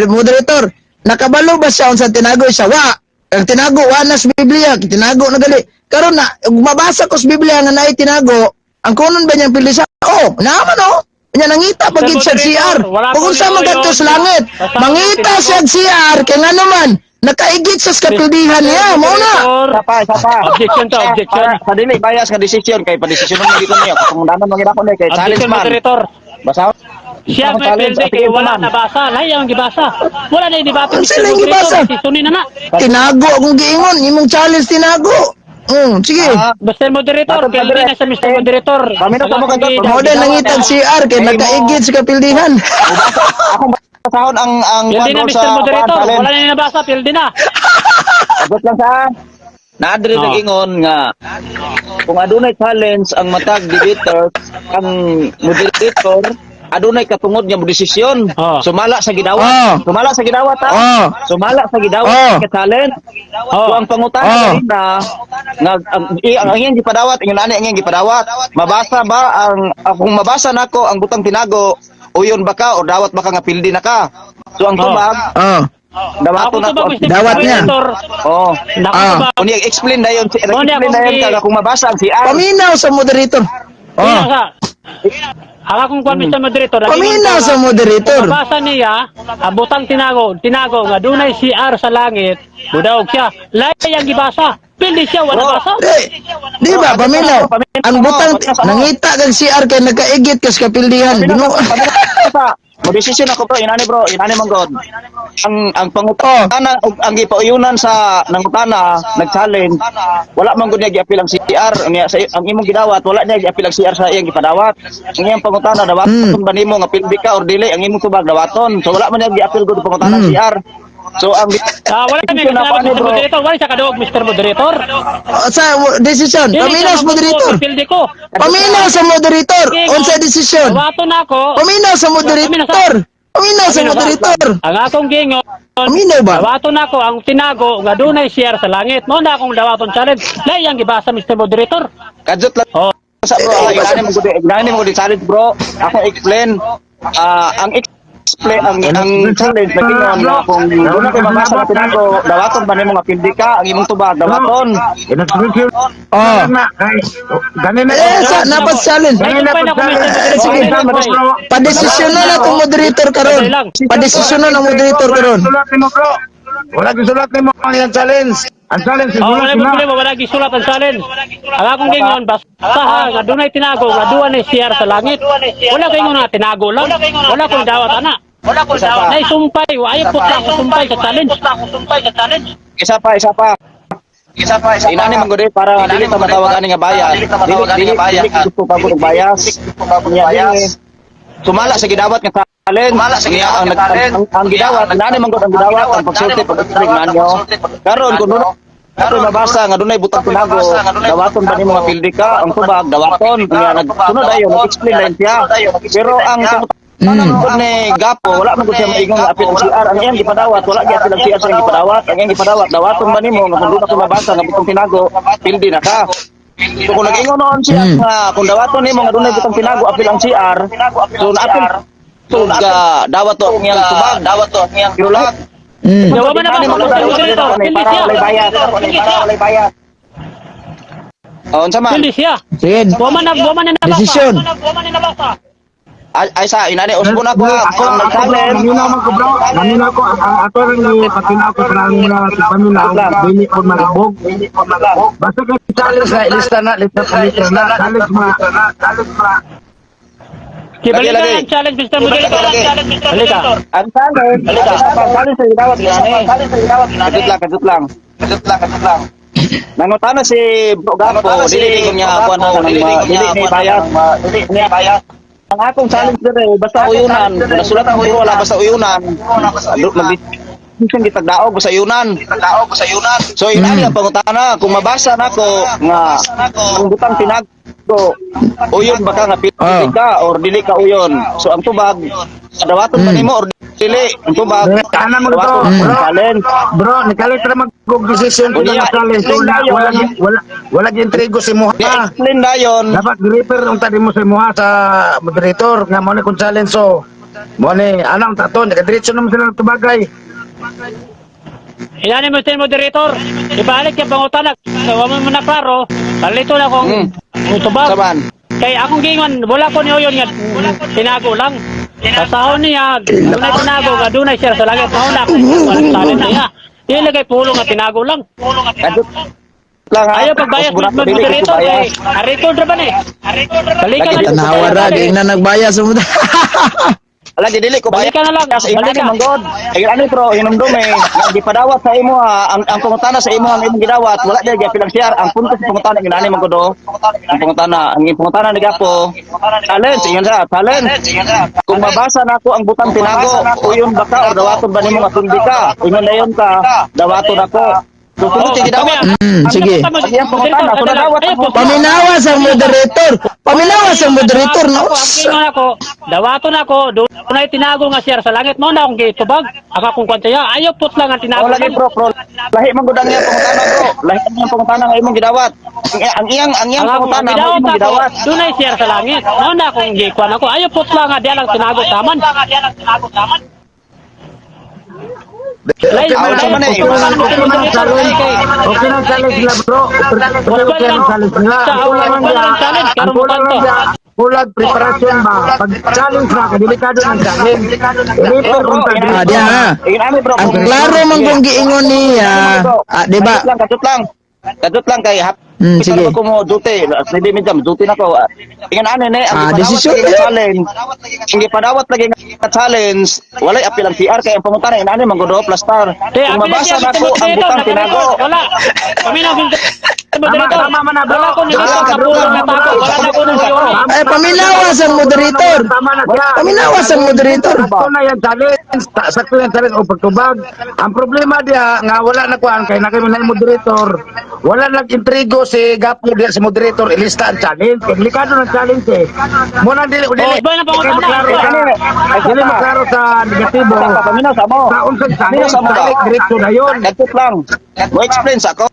moderator? Nakabalo ba siya unsa tinago siya? Wa. Ang tinago wa na sa Biblia, tinago na gali. Karon na mabasa ko sa Biblia nga naay tinago, ang kunon ba niyang pili siya? Oh, naaman oh. Nya nangita pag Mr. siya CR. Moderator, wala Kung akong unsa man kadto sa langit, Basta mangita tinago. siya og CR kay ngano man nakaigit sa kapildihan niya, mao na. Moderator, Isa pa, isa pa. Objection to, objection. Para sa dili bias nga decision kay padesisyon man dito niya. Katungunanan man gid ako ni kay challenge Objection, man. moderator. Basta Siya Ako may challenge, pildi ah, kay sige, wala man. nabasa. Lay ang gibasa. Wala na debate. Ang Mr. sila yung Moderator. gibasa. Desisyonin na na. Tinago akong giingon, imong challenge tinago. Sige. Ah, Mr. Moderator, Dapat pildi na sa Mr. Moderator. Kami na Ang mo akong kanto. Mao din nangitag CR kay nakaigit sa kapildihan. Akong basahon ang Pildi na kwan Mr. Moderator. challenge. Wala na nabasa, pildi na. Abot lang sa Naadri Oh. nag-ingon nga kung adunay challenge ang matag debaters, ang moderator adunay katungod nga desisyon. Oh. Sumala sa gidawat. Oh. Sumala sa gidawat ha. Oh. Sumala sa gidawat Oh. ka challenge. Oh. So ang pangutana Oh. kanina nga ang iyang gipadawat, ingon ani ang iyang gipadawat. Mabasa ba ang kung mabasa nako ang butang tinago, uyon ba ka o dawat ba ka nga pildi na ka? So ang Oh. tubag, Oh. dawaton Ako nako. ba, Mr. Dawat niya. Moderator? Oh. Naku Ah. ba? Unya explain dayon si Unya, explain kung dayon ka kung mabasa ang CR. Paminaw sa moderator. Oh. Oh. Sa, ang akong kwan, Mr. Moderator, nag-ingon Paminaw ko sa nga, moderator. kung mabasa niya, abutang tinago, tinago nga dunay CR sa langit, budawog siya. Lay ang gibasa. Pildi siya, wala Bro. basa. Di, di ba paminaw? Ang butang nangita kag CR kay nakaigit kas kapildihan. Ginoo. Mo desisyon ako bro, inani bro, inani man god. Ang pangutana og ang gipauyunan sa nangutana nag-challenge, wala man gud niya giapil ang CR niya sa ang imong gidawat, wala niya giapil ang CR sa iyang gipadawat. Ang iyang pangutana dawaton ba nimo nga pildi ka or dili, ang imong tubag dawaton. So wala man niya giapil gud pangutana CR. So ang Ah, wala kami desisyon ako kasama, ani Mr. bro. Moderator. Wala siya kaduog, Mr. Moderator. Oh, sa decision, Dili paminaw siya sa moderator. mabuo, Pildi ko. Paminaw sa moderator. Sige, Unsa decision? Dawaton ako. Paminaw sa moderator. Paminaw sa moderator. Ang akong gingon, Paminaw ba? dawaton ako ang tinago nga dunay CR sa langit. Mo na akong dawaton challenge. Lay ang gibasa, Mr. Moderator. Kadjot lang Oh. sa bro, inani mo gud challenge bro. Ako explain ang explain ang challenge na gingon na kung doon kay mabasa na tinago, dawaton ba nimo nga pildi ka ang imong tubag dawaton. Inexplain Oh. na kay ganina. Eh, sa napas challenge. Ay, pa na ako, Mr. Moderator. Sige. Padesisyon na lang itong moderator karon. Padesisyon na ang moderator karon. Sulat nimo bro. Wala gisulat nimo ang iyang challenge. Ang challenge Oh, isulat wala nimo. problema, wala gisulat ang challenge. Ang akong gingon, basta ha, nga dunay tinago, nga duwa ni CR sa langit. Wala kay nga tinago lang. Wala kong dawat ana. Wala ko dawat. Nay sumpay, wa ay putla ko sumpay sa challenge. Isa pa, isa pa. Isa pa, isa pa. Inani man gud eh, para dili ta matawag ani nga bias. Dili dili dili gusto pa gud og bias. Bias. Sumala sa gidawat nga challenge. Sumala sa gidawat ang, ang gidawat, inani man gud ang gidawat ang pagsulti pag-explain manyo. Karon kung doon karon mabasa nga dunay butang tinago, dawaton ba nimo nga pildi ka ang tubag dawaton nga nagsunod ayo nag-explain lang siya. Pero ang Ano ni Gapo, wala man gud siya maingon nga apil ang CR. Ang iyang gipadawat, wala gyud apil ang CR sa iyang gipadawat. Ang iyang gipadawat, dawaton ba nimo nga kung doon ako mabasa nga butang tinago, pildi na ka. So kung nag-ingon noon siya nga kung dawaton nimo nga dunay butang tinago, apil ang CR, so naapil so ga dawat to ang iyang tubag, dawat to ang iyang tubag. Gawa man na ba, Ano man Mr. Moderator? Pildi para siya. walay bayad. Pildi siya. Para walay bayad. Oh, unsa man? Pildi siya. Sige. Wa man na nabasa. Desisyon. Wa man na nabasa. Ay, ay sa inani usbo na ko Bro, ha. ako, Ang ako, bro, nag-challenge. maminaw man ko, bro. Maminaw ko, ang ato rin ni patinaw ko sa ang mga paminaw, dili ko maribog. Basta kay challenge na, ilista na, lista na, lista na, challenge mga, challenge mga. Kibalik Lagi, ka lagi. ang challenge, Mr. Moderator. Lagi. Halika. Ang challenge, ang challenge sa gidawat inani. Kadut lang, kadut lang. Kadut lang, kadut lang. Nangutana si Bro Gapo, dili ko niya kuan na ng dili ni bayad, dili ni bayad. Ang akong challenge dire basta uyunan, nasulat ang wala basta uyunan. Mag Bisan gitagdaog basta uyunan. Gitagdaog basta uyunan. So inani ang pangutana, kung mabasa nako nga ang butang tinago uyon baka nga pili ka or dili ka uyon. So ang tubag dawaton ba nimo or dili ang tubag. Ana mo to, Dawaton bro. challenge. Bro, nikalit ra mag decision ko Unya, ng challenge. Wala, wala, wala, wala intrigo si Muha. Di-explain dayon. Dapat refer ang tadi mo sa Muha sa moderator nga mo ni kung challenge so. Mo ni anang taton, nakadiretso naman sila ng tubagay. Inani, Mr. Moderator. Ibalik yung pangutana. Wa man mo na klaro. Palito na kung kung tubag. Saban. Kay akong gingon, wala ko niyo yun nga tinago lang. Basahon niya, dunay tinago nga dunay siya sa langit. Mao na akong walang talent niya. Dili kay pulo nga tinago lang. Kadut lang ha. Ayaw pagbayas Usbo na Mr. ko, dili ko Moderator kay bayas. a-record ra ba ni? Balikan na lang. Tanawa ra di na nagbayas mo. Lagi dili ko bayas. Balikan na lang. Ay Balikan. ani manggod. Ay ani bro, hinumdum eh. Nga gipadawat sa imo ha, ang pangutana sa imo ang imong gidawat, wala diay giapilang CR. Ang punto sa pangutana inani manggod oh. Ang pangutana, ang imong pangutana ni Gapo. Challenge, ingon siya, challenge. Kung mabasa nako ang butang tinago, uyon ba ka or dawaton ba nimo nga tundi ka? Ingon dayon ka, dawaton ako. So sunod kay gidawat. Sige. Ang iyang pangutana, kung nadawat ang Paminawa sa moderator. Paminawa sa moderator no. Ako, ang gingon ako, dawaton ako, dunay tinago nga siya sa langit mo na akong gitubag. Ang akong kwantaya, ayaw put lang ang tinago Oh, lagi lang. bro, bro. Lahi man gud ang iyang pangutana bro. Lahi ang iyang pangutana nga imong gidawat. Ang iyang Ang akong pangutana mo gidawat imong ako, gidawat. dunay siya sa langit. Mao na akong gikuan ako, ayaw put lang nga diya lang tinago taman. Lain Okay man, Sa man eh. okay man, okay man ang challenge. Okay lang challenge nila bro. Okay, okay ang challenge nila. Ang kulang lang niya, ang kulang lang niya, kulang preparation ba? Pag challenge na, delikado ng challenge. Refer Bro, kung Ah, diya ha. Ingon ani bro. Ang klaro man kung giingon niya, ah, di ba? Kadut lang, kadut lang. Kadut lang kay hap. Sige. Ko mo duty. Hindi mi jam duty na ko. Ingon ani ni ang Ah, gipadawat desisyon lagi na nga yun. challenge. Ang gipadawat lagi nga challenge, walay apil ang CR kay ang pangutana inani man gud plus star. Te, Kung apil mabasa siya, nako Mr. ang Moderator, butang tinago. naka-record. Wala. Kami na, Mr. Moderator. Tama, tama na, bro. Wala ko nilito Tama, sa bro. pulo nga tako. Wala na ko nung yun. Eh, paminawa sa moderator. Tama na siya. Paminawa sa moderator. Sakto na yan challenge. Sakto yan challenge o pagtubag. Ang problema diya nga wala na kuan kay na kami na yung moderator. Wala nag intrigo si Gapo diya si moderator ilista ang challenge. Kay delikado ng challenge eh. Muna dili dili. Oh, iba na pangutana. Dili maklaro sa dili maklaro sa negatibo. Sa paminaw sa mo. Sa unsang Paminaw challenge, sa mo ba? challenge diretso na yun. Kadut lang. Mo explain sa ako.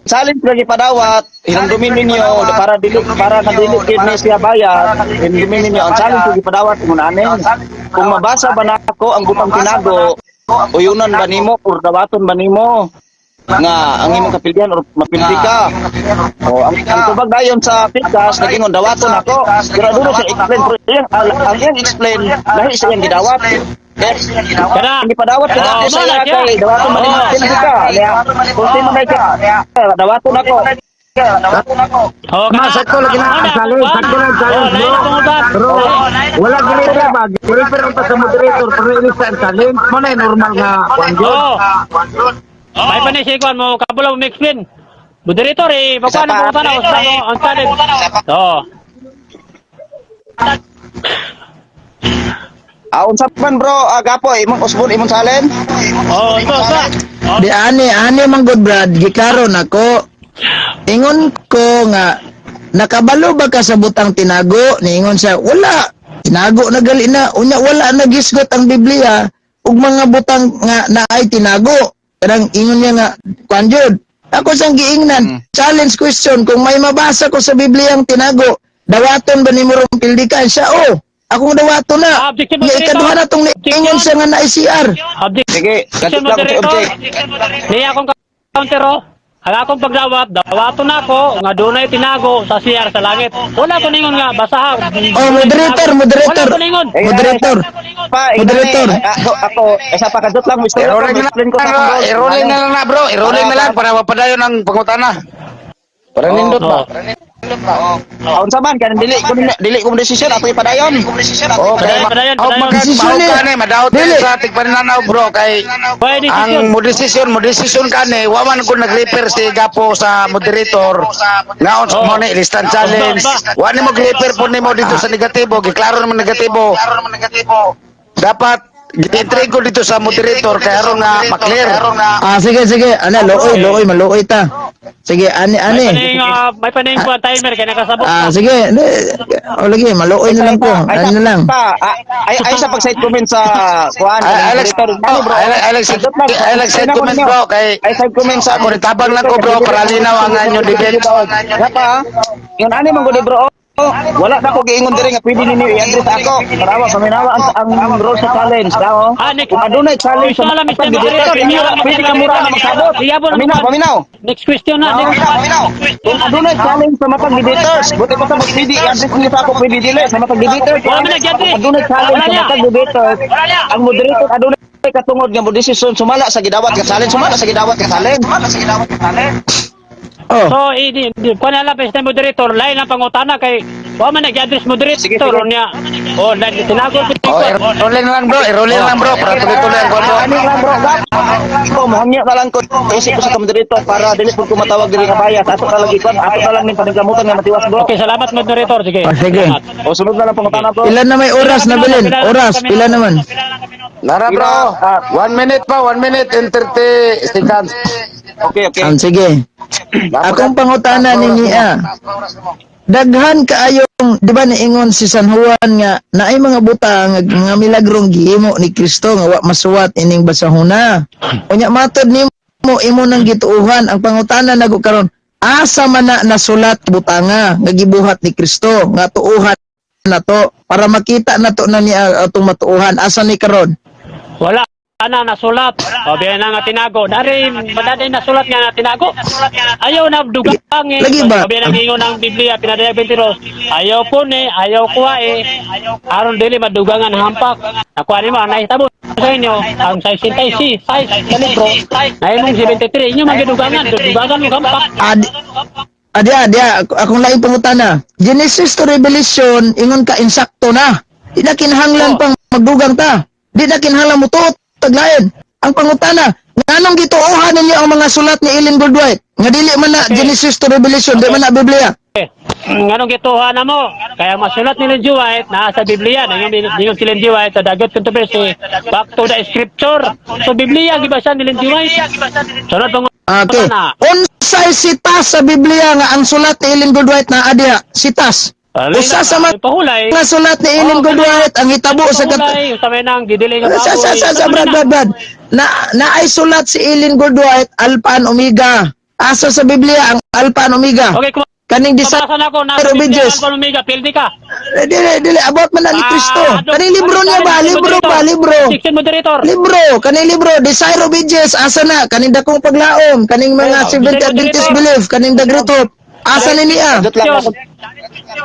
Challenge lagi padawat, hinumdumin ninyo para dili para na dili gid ni siya bayad, hinumdumin ninyo ang challenge lagi padawat ingon ani. Kung mabasa ba nako ang butang tinago, uyunan ba nimo or dawaton ba nimo nga ang imong kapildihan or mapildi ka. O ang tubag dayon sa pikas nagingon dawaton ako. Pero dulo siya explain pero iyang ang iyang explain lahi sa iyang gidawat. Kana. Hindi padawat ka Oh, dati sa mao na iya siya. kay dawaton man Oh. nimo ka. Kung sino may ka, dawaton ako. Oh, Ma, kana. sakto lagi na ang challenge, sakto na ang challenge, Oh, lain bro. na pangutan. Pero wala gilipir ba? Gilipir ang pa sa moderator pero ilista ang challenge. Mo na yung normal nga kuan yun. Oh. May pa ni si Kwan mo kabulo mo explain. Moderator eh, Isa pagkuan pa. ang pangutana sa mo ang challenge. Oh. Ah, unsa man bro, ah, gapo imong usbon imong challenge. Oh, ito sa. Di ani ani man good Brad, gikaron ako. Ingon ko nga nakabalo ba ka sa butang tinago? Niingon siya, wala. Tinago na gali na. Unya wala na gisgot ang Biblia ug mga butang nga naay tinago. Kanang ingon niya nga kuan jud. Ako sang giingnan, challenge question, kung may mabasa ko sa Biblia ang tinago, dawaton ba nimo rong pildikan siya? Oh, akong dawaton na. Ah, objection, Nga ikaduha na tong niingon siya nga na ICR. Objection, Sige, kadto lang ko sa moderator. object. Niya akong counter oh. Ang akong pagdawat, dawaton ako nga dunay tinago sa CR sa langit. Wala ko ningon nga basaha. Oh, moderator, moderator. Wala ko ningon. Eh, Moderator. Pa, Moderator. Ako, ako, isa pa kadot lang, Mr. I-rolling na Explain ko sa lang, akong rules. i-rolling na lang na bro, i-rolling na lang para mapadayon ang pangutana. Para nindot ba? Oh, unsa man kanang dili ko desisyon ato ipadayon. Oh, kay Padayon, padayon, oh, padayon. Desisyon mao eh. ka ni madaot Dili. sa tigpaninanaw bro kay Pwede ang mo desisyon kani wa man ko nag-refer si Gapo sa moderator nga on Oh. mo ni listan challenge, wa ni mo refer po nimo dito sa negatibo, giklaro naman negatibo, dapat gi-intrigo dito sa moderator kay aron nga maklear. Ah, sige, sige. Ana, looy, looy, maluoy ta. Sige, ani, May ani. paning, may paning kuwan timer kay nakasabot. Ah, sige. O lagi, maluoy na lang ko. Ay, Ano na lang. Pa, ay sa pag-side comment sa kuan Ay, Alex, moderator. Ano, bro? Alex, Kadot lang. Alex, side comment bro kay Ay side comment sa ako tabang lang ko bro para linaw ang inyong debate. Nga pa, ah. Yun ani man gud bro. Oh, wala na ko giingon diri nga pwede ninyo i-address ako. Tarawa paminawa ang role sa challenge daw. Ah, next. Kung adunay challenge sa Question lang, Mr. matag Moderator. debater, pwede ka mura na magsabot. Iyabon na Paminaw, mo. paminaw. Next question na. Next. Kung adunay challenge sa matag debaters, buti pa sa pwede i-address niyo sa ako, pwede dili sa matag debaters. Wala man nag-address. Kung adunay challenge Wala sa niya. matag debaters, ang moderator adunay katungod nga mo desisyon sumala sa gidawat nga challenge, sumala sa gidawat nga challenge. Sumala sa gidawat nga challenge. Oh. So, idi, kuan na lang Mr. Moderator, lain ang pangutana kay wa man nag-address moderator Sige, sige. niya. Oh, lain tinago Oh, i-rolling na lang bro, i-rolling na lang bro para tuloy-tuloy ang kuwan bro. Ani lang bro, gap. Ko mohangyo na lang ko isip ko sa moderator para dili pud ko matawag diri nga bias. Ato na lang ikon, ato na lang ning paningkamutan nga matiwas bro. Okay, salamat moderator. Sige. Ah, sige. Salamat. O sunod na lang pangutana bro. Ilan na may oras na bilin? Oras, pila naman? Nara bro, 1 minute pa, 1 minute and 30 seconds. Okay. Ah, sige. Akong pangutana ni niya. Daghan kaayong, di ba niingon si San Juan nga naay mga butang nga milagrong gihimo ni Kristo nga wa masuwat ining basahuna. Unya matod nimo imo nang gituohan ang pangutana nago karon, asa man na nasulat butanga nga gibuhat ni Kristo nga tuohan nato para makita nato na niya atong matuohan asa ni karon? Wala na nasulat. O biya na nga tinago. Dari madaday nasulat nga na tinago. Ayaw na dugang eh. Lagi ba? O biya na ingon ang Biblia pinadayag 22. Ayaw po ni, ayaw kuha eh. Aron dili madugangan hampak. Nakuha nimo ang nahitabo sa inyo ang size 66 size sa libro. Nahimong 73 inyo magidugangan, dugangan mo hampak. Adi, adi, adi, akong laing pangutana. Genesis to Revelation, ingon ka insakto na. Di na kinahanglan Oh. pang magdugang ta. Di na kinahanglan mo tuot taglain. Ang pangutana, nganong gituohan ninyo ang mga sulat ni Ellen Goldwhite? Nga dili man na Genesis to Revelation, di man na Biblia. Eh, nganong gituha na mo? Kaya masulat ni Ellen G. White na sa Biblia, ningon ningon si Ellen G. White sa Dagot Controversy, back to the scripture. So Biblia gibasa ni Ellen G. White. Sunod pang Okay. na. Unsay sitas sa Biblia nga ang sulat ni Ellen Goldwhite na adiha? Sitas. Usa sa mga pahulay. sulat ni Ellen Oh, Goldwhite ang hitabo sa kat Pahulay, usa may nang gidili nga Sa, Brad, Brad, Brad. Na ay sulat si Ellen Goldwhite, Alpha and Omega. Asa sa Biblia ang Alpha and Omega? Okay, kung Kaning design mabasa na ako na Pero Biblia Bridges. Alpha and Omega, pildi ka. Dili, dili, about man na ni Kristo. Ah, Kaning libro niya ba? Libro ba? Libro. Section moderator. Libro, kaning libro, Desire of Ages, asa na? Kaning dakong paglaom, kaning mga Ayun, Seventh Mr. Adventist Moderator. Belief, kaning The Great Hope. Asa ni niya? Kadot lang Yun.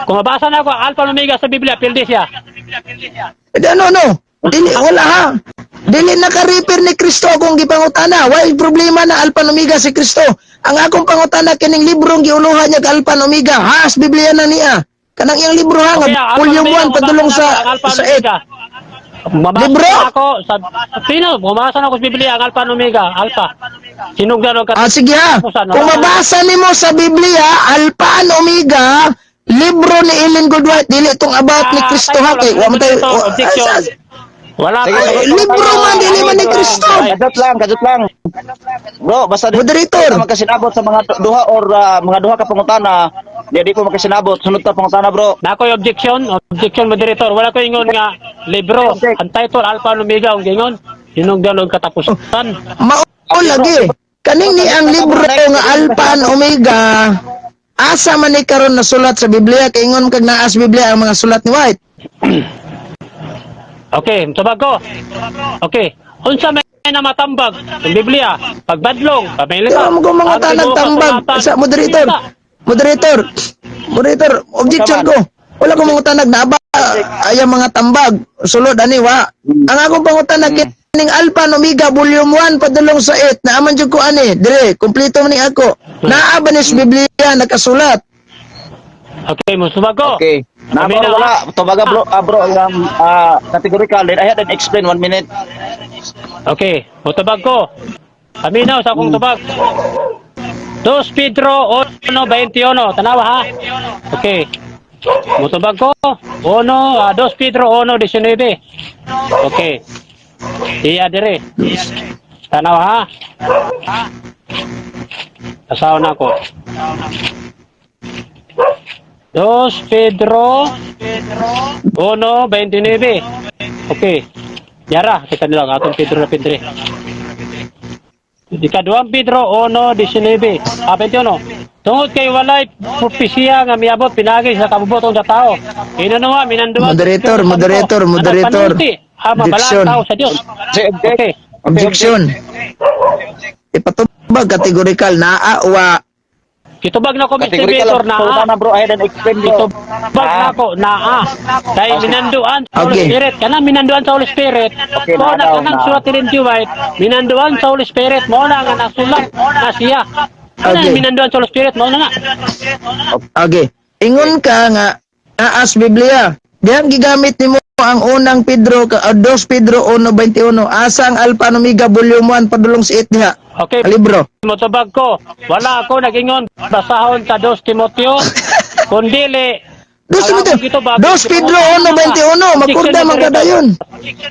Kung mabasa na ako Alpha and Omega sa Biblia, pildi siya. Eh, ano, no? Dili, wala ha. Dili naka-repair ni Kristo akong gipangutana. Why problema na Alpha and Omega si Kristo? Ang akong pangutana kining librong giuluhan niya Alpha and Omega. Has Biblia na niya. Kanang iyang libro ha, nga Okay, Alpha and volume Omega, 1 padulong mabasa sa na ako ang Alpha sa and Omega. 8. Mabasa Libro? na ako sa sino? Bumasa na ako sa Biblia ang Alpha and Omega, Alpha. Sinugdan og Ah, sige ha. Katapusan, Kung wala. mabasa nimo sa Biblia, Alpha and Omega, libro ni Ellen Goodwhite, dili tong about ni Ah, Kristo ha title, kay wa man tayo moderator, objection. Wala Sige, pa. sagot. Libro man, dili man ni Kristo. Kajot lang, kajot lang. Bro, basta di Moderator. di magkasinabot sa mga duha or mga duha ka pangutana, di ko magkasinabot. Sunod ta pangutana, bro. Na ako'y objection, objection, moderator. Wala ko ingon nga libro. Ang title Alpha and Omega ang gingon. Hinungdan og katapusan. Mao lagi. Kaning ni ang libro nga Alpha and Omega, asa man ni karon nasulat sa Biblia kay ingon kag naa sa Biblia ang mga sulat ni White? Okay, tubag ko. Okay. Unsa may na matambag sa Biblia? Pagbadlong, pamilita. Pero mo kung mga tanag tambag sa moderator. Moderator. Moderator, objection ko. Wala ko mga tanag na ba ay ang mga tambag. Sulod ani wa. Ang akong pangutanag kining Alpha and Omega volume 1 padulong sa 8 naaman jud ko ani. Dire, kumpleto man ni ako. Naa ba ni sa Biblia nakasulat? Okay, musubag ko. Okay. Na Amina, bro, wala. Tubaga bro, bro, ang categorical. Then I had an explain 1 minute. Okay, mutubag ko. Paminaw sa akong tubag. 2 Pedro 1:21. Tanawa ha. Okay. Mutubag ko. 1 2 Pedro 1:19. Okay. Iya dire. Tanawa ha. Asawa na ako. 2 Pedro 1:29. Okay. Yara, kita nila ang atong Pedro na Pedre. Ikaduhang Pedro 1:19. 21. Tungod kay walay propesiya nga miabot pinagi sa kabubotong sa tao. Inanuwa minanduwa. Moderator, moderator, moderator. Ama Objection. tao sa Dios. Say object. Okay. Objection. Ipatubag categorical naa wa. Kitubag na ko, Mr. Categorical. Vitor, naa. Pangutana, bro, I had an explain, bro. Kitubag na ko naa. Dahil minanduan sa Holy Spirit. Kana minanduan sa Holy Spirit. Okay, Mo naa na daw, kanang naa. sulat ni G. White. Minanduan sa Holy Spirit. Mo na nga nasulat na siya. Kana minanduan sa Holy Spirit. Mo na nga. Okay. Ingon ka nga naa sa Biblia. Dihang gigamit nimo ang unang Pedro 2 Pedro 1:21. Asa ang Alpha and Omega volume 1 padulong sa 8 diha? Okay. Ang libro. Motubag ko. Wala ako nagingon basahon sa 2 Timoteo. Kundili 2 Timoteo. 2 Pedro 1:21. Makurda man ka dayon.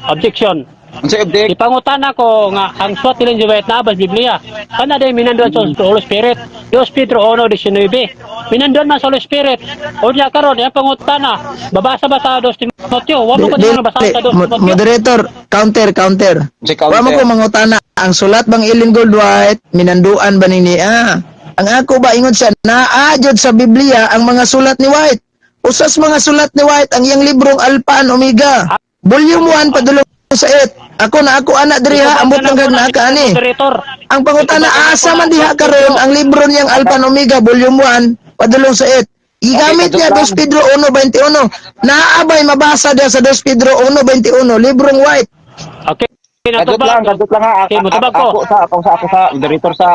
Objection. Say object. Ipangutan ako nga ang suwat nilang White na abas Biblia. Kana day minanduan sa Holy Spirit. 2 Pedro 1:19. Minanduan man sa Holy Spirit. O niya karon ang pangutana. Babasa ba sa 2 Timoteo? Wa mo ko Di- na basa sa 2 Timoteo. Moderator, counter, counter. Say counter. Wa mo ko mangutana ang sulat bang Ellen Gold White minanduan ba ni niya? Ang ako ba ingon siya naa jud sa Biblia ang mga sulat ni White. Usas mga sulat ni White ang iyang librong Alpha and Omega. Volume 1 padulong sa 8. Ako na ako ana diri ha, ambot lang kag naa ka ani. Moderator. Ang pangutana asa man diha karon ang libro niyang Alpha and Omega volume 1 padulong sa 8. Gigamit Okay, niya kadto 2 Pedro 1:21. Naabay mabasa diha sa 2 Pedro 1:21 librong White. Okay. Kadot Natubag. lang, kadot lang ha. Okay, motubag ko. Ako sa moderator sa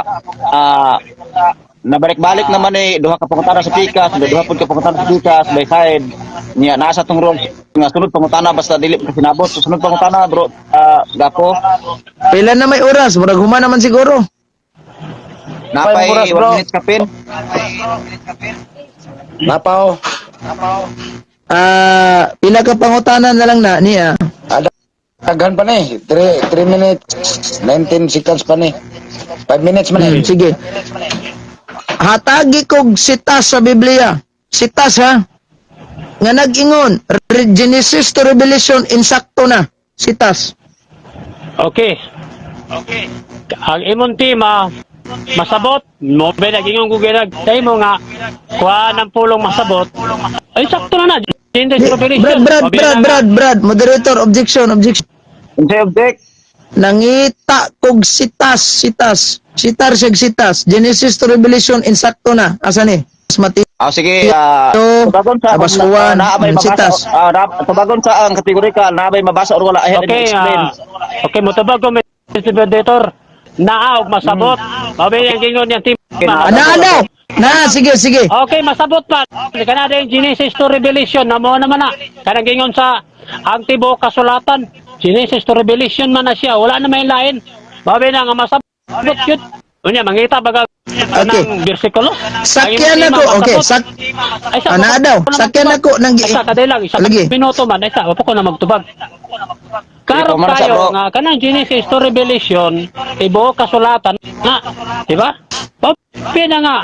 nabalik-balik naman eh duha ka pangutana sa pikas, duha pud ka pangutana sa pikas by side. Niya nasa tong role nga sunod pangutana basta dili ka sinabot. So, sunod pangutana, bro, gapo. Pila na may oras, murag human naman siguro. Napay Oras, 1 bro. minute kapin. Napaw. Pila ka pangutana na lang na niya. Ada daghan pa ni. 3 minutes 19 seconds pa ni. 5 minutes man eh. Sige. Hatagi kog sitas sa Biblia. Sitas ha. Nga nag-ingon, Genesis to Revelation insakto na. Sitas. Okay. Okay. Ang imong tema masabot, mo ba nagingon ko ginag sa imo nga kuha ng pulong masabot. Ay sakto na na. Genesis to Revelation. Brad, Brad, Mabi Brad, na nga. Brad, Brad, moderator, objection, objection. Unsay object? Nangita kog sitas, sitas. Sitar siya sitas. Genesis to Revelation insakto na. Asa ni? Mateo, Ah, sige, tubagon sa Tabas Juan, naabay mabasa. sitas. Tubagon sa ang kategorikal, naabay mabasa or wala, I had an Okay, explain. okay, motubag ko Mr. Moderator. Naa og masabot. Mabi ang gingon niyang tema. Okay, naa. Ana, ano? Na, sige, sige. Okay, masabot pa. Kanada yung Genesis to Revelation, na mo naman na. Kanang gingon sa ang tibuok kasulatan. Genesis to Revelation man na siya. Wala na may lain. Babi na nga masabot yun. Unya, mangita baga ng bersikulo. Sakyan ako. Okay, sak Ay, sa, Ah, naa daw. Sakyan ako ng Isa kaday lang, isa Lagi. minuto man. Isa, wapo ko na magtubag. Klaro Sige, pamana sa tayo bro. nga kanang Genesis to Revelation, tibuok kasulatan na, di ba? Papi na nga.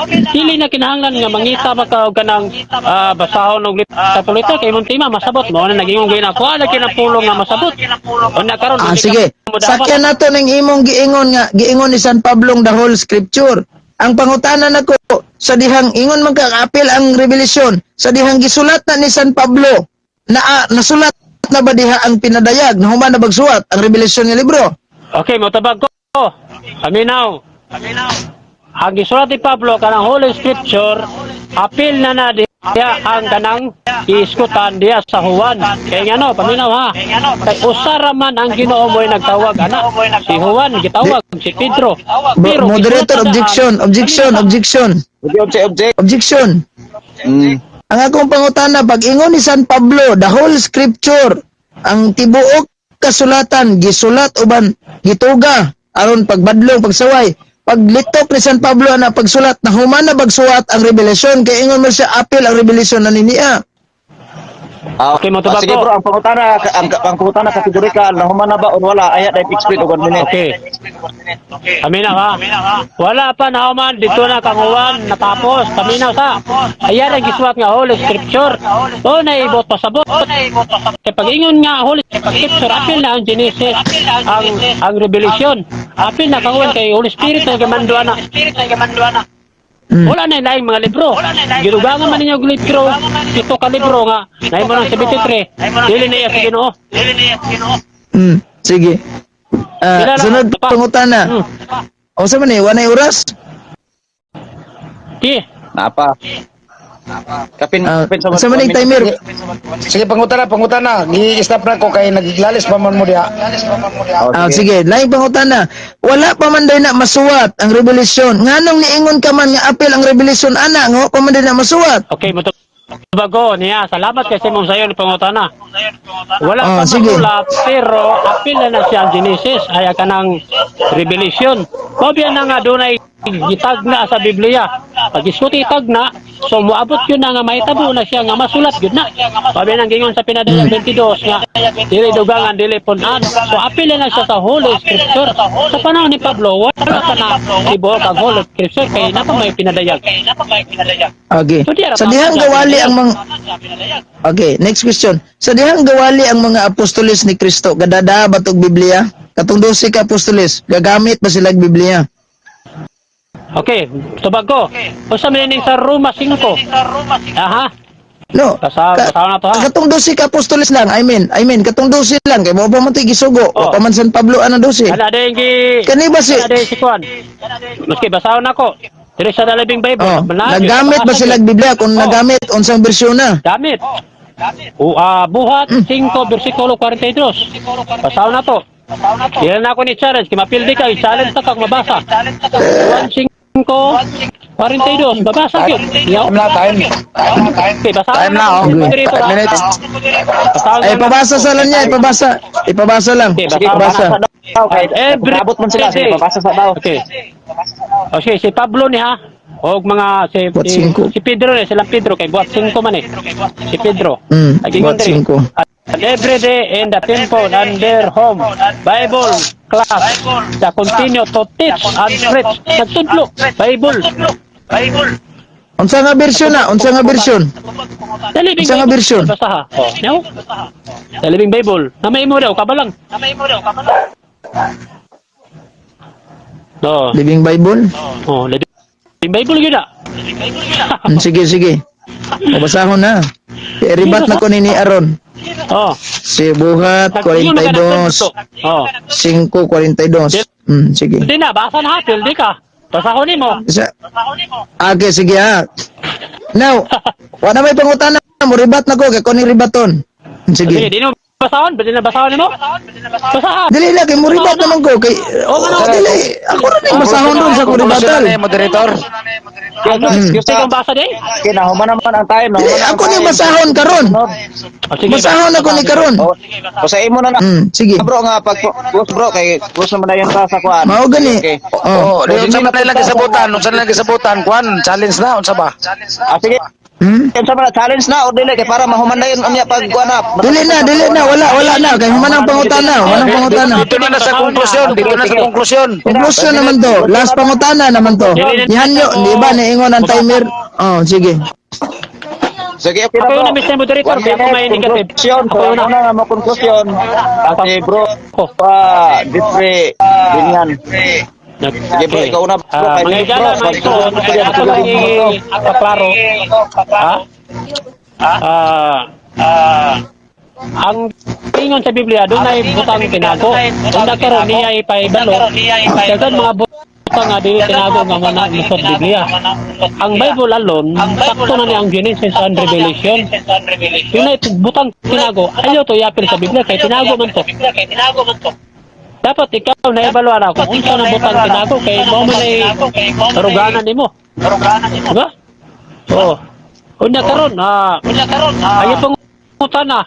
Dili na kinahanglan nga mangita pa ka og kanang basahon og literatura kay imong tema masabot mo na naging gina ko ala kinapulong nga masabot. Una karon Ah, dili ka sige. mo dapat. Sakyan nato ning imong giingon nga giingon ni San Pablong the whole scripture. Ang pangutana nako sa dihang ingon man ka apil ang revelation sa dihang gisulat na ni San Pablo na nasulat na ba diha ang pinadayag na human na bagsuwat ang revelation nga libro? Okay, motabag ko. Paminaw. Ang gisulat ni Pablo kanang Holy Scripture, apil na na diha ang kanang iiskutan diha sa Juan. Kay ngano, paminaw ha. Kay usa ra man ang Ginoo mo'y nagtawag ana. Si Juan gitawag, si Pedro. Pero Moderator, gisulat na objection, objection, objection, Object, object. objection. Ang akong pangutana, pag ingon ni San Pablo, the whole scripture, ang tibuok kasulatan, gisulat uban gituga, aron pagbadlong, pagsaway. Paglitok ni San Pablo na pagsulat, na human na bagsuwat ang revelation, kay ingon mo siya, apil ang revelation na niya. Okay, mo Sige tubag ko. bro, ang pangutana kategorikal na human na ba o wala ay dahil explain og 1 minute. Okay. Paminaw ha. Wala pa na human dito na kang Juan natapos. Paminaw sa. Ayan ang gisulat nga Holy Scripture. O naibot pasabot. Kay pag ingon nga Holy Scripture apil na ang Genesis ang Revelation. Apil na kang Juan kay Holy Spirit ang gimando na. Wala na laing mga libro. Gilugangan man ninyo og libro, pito ka libro nga naimo ng 73. Dili na iya sa Ginoo. Sige. Kilala Sunod ka pa. pangutana. O sa man eh, wanay oras? Di. Napa. Kapin kapin sa Sa man one eh, timer. Sige, pangutana, pangutana. Gi-stop na ko kay naglalis pa man mo diha. Oh, Ah, sige, laing pangutana. Wala pa man day na masuwat ang revelation. Nganong niingon ka man nga apil ang revelation ana, nga wa pa man day na masuwat. Okay, bago niya. Salamat kasi mong sayo ni pangutana. Wala Ah, pa sige. masulat, pero apil na na siya ang Genesis ay kanang Revelation. Mabya na nga dunay gitagna sa Biblia. Pag isuti tagna, so moabot yun na nga mahitabo na siya nga masulat yun na. Mabya nang gingon sa pinadayag 22 nga dili dugangan dili punan. So apil na siya sa Holy Scripture. Sa panahon ni Pablo, wala pa na tibuok ang Holy Scripture kay napa may pinadayag. Okay. So, di ara Sa dihang pa- gawali ang mga Okay, next question. Sa dihang gawali ang mga apostoles ni Kristo, gadada ba tog Biblia? Katong 12 ka apostoles, gagamit ba sila og Biblia? Okay, tubag ko. Usa man ning sa Roma 5. Aha. No. Basa na to ha. Katong 12 ka apostoles lang, I mean, katong 12 lang kay mo pa man to'y gisugo. Oh. Wa pa man San Pablo anang 12. Kana din gi Kani ba si Kana din si Kuan. Maski basahon nako. Diri sa The Living Bible. Oh, Manalo, nagamit ba basa sila gyud. og Biblia? Kung Oh. nagamit, unsang bersyon na? Gamit. O buhat 5 versikulo 42. Basahon na to. Dili na ako ni challenge, kay mapildi ka, i-challenge ta kag mabasa. 1 5 42, babasa gyud. Yaw. Time na, time. Okay, basahon Time na, oh. Moderator, 5 ha? minutes. Basahon Ay, na. ipabasa sa lang niya, ipabasa. Ipabasa lang. Okay, basa. Ipabasa. Daw kay Every abot man sila sige day. pabasa sa daw. Okay. Okay, si Pablo ni ha. Og mga si Buhat si, singko. si Pedro ni, silang Pedro kay buhat 5 man eh. Si Pedro. Naging Buhat diri. singko. And every day in the temple and their home, Bible class, the continue to teach and preach. Nagtudlo, Bible. Unsa nga bersyon na? Unsa nga bersyon? The Living Unsa nga Bible. bersyon? Basta ha. Oh, no? The Living Bible. Na may mo daw kabalang. No. Living Bible? Oh, Living Bible gyud na. Sige, sige. Mabasahon na. Ribat na ko ni Aaron. Oh. Si Buhat Nagtingon ka 42, nagtudlo. Oh. 5:42. Sige. Hindi na, basa na ha, pildi ka. Basahon nimo. Sa Okay, sige ha. Now, wala may pangutana mo ribat na ko kay ko ni ribaton. Sige, Sige. di mo basahon, di na basahon nimo. Basahan. Dili lang kay mo ribat naman ko kay oh, dili ako ra ning basahon dun sa ko Conclusion ribatal. na ni moderator. Excuse Sige, kung basa di. Okay, nahuman naman ang time. Dili Nahuman na ang ako ni time. basahon karon. Oh, sige, Basahon ako ni karon. Oh, o sa imo na na. Sige. Bro nga pag close bro kay close naman na yan ta sa kuan. Mao gani. Okay. Oh. Oh, di unsa man lang gisabutan, unsa lang gisabutan, kuan, challenge na, unsa ba? Ah, sige. Hmm? Unsa man na challenge na o dili kay para mahuman na yun unya pag kuan na. Dili na, wala, wala na. Kay human ang pangutana, human ang pangutana. Dito na na sa konklusyon, dito na sa konklusyon. Konklusyon naman to, last pangutana naman to. Nihanyo, di ba, niingon ang timer? Oh, sige. Sige, okay na Ako bro. yun na, Mr. Moderator, One kaya ako may minute, negative. conclusion. Ako yun So, na. una nga mo conclusion. Si bro, Ako. pa Jeffrey Binyan. Sige bro, ikaw una bro. Ah, Five mga minutes, igala, bro. mga igsoon, ako lang ipaklaro. Ha? Ah, ang ingon sa Biblia, doon ay butang tinago. Una karon niya ipaibalo. Dagan mga butang nga dili tinago nga mga nusot Biblia. Ang Bible alone, sakto na niya ang Genesis and Revelation. Yun ay butang tinago. Ayaw to iapil sa Biblia kay tinago man to. Dapat ikaw na evaluar ako kung unsa na butang tinago kay mo man ay karuganan nimo. Diba? Oo. Unya karon, ayaw pang utana.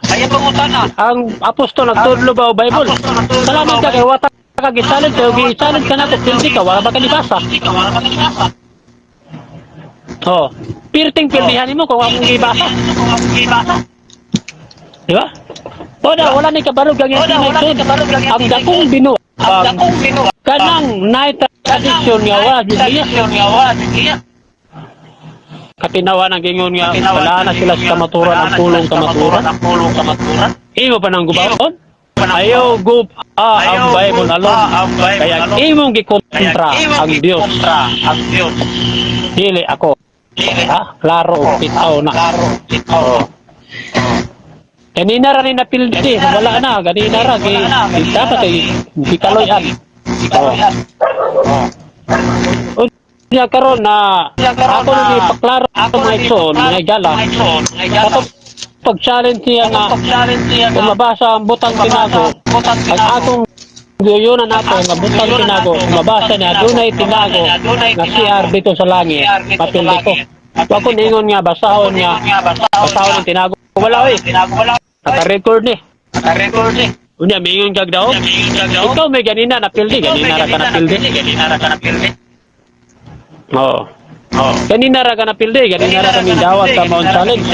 Ang apostol nagtudlo ba o Bible? Salamat ka kay wata ka gi-challenge kayo gi-challenge ka nato pildi ka wala ba ka nibasa? Oh, pirting pildihan nimo kung akong gibasa. Di ba? Wala, wala ni kabarog ang iyang tinay. Ang dakong binuang kanang night tradisyon nga wala Biblia. Katinawa ng gingon nga wala na sila sa kamaturan ang pulong kamaturan. Imo pa nang gubaon? Ayaw gub ang Bible alone. Kaya imong gikontra ang Dios. Dili ako. Ha? Klaro, pitaw na. Oh. Kanina ra ni napildi, wala na, ganina ra gi, gi dapat ay gikaloy-an. Oh. Unya karon na ako nang ipaklaro mga igsoon, mga igala. Katong pag-challenge niya nga kung mabasa ang butang tinago, ang atong guyunan nato nga butang tinago, kung mabasa niya dunay tinago nga CR dito sa langit, mapildi ko. Wa ko ningon nga basahon nga basahon ang tinago. Wala oy. Naka-record ni. Unya mingon kag daog. Ikaw may ganina napildi, ganina ra ka napildi. Oo. Ganina ra ka napildi, ganina ra kami dawat sa Mount Challenge.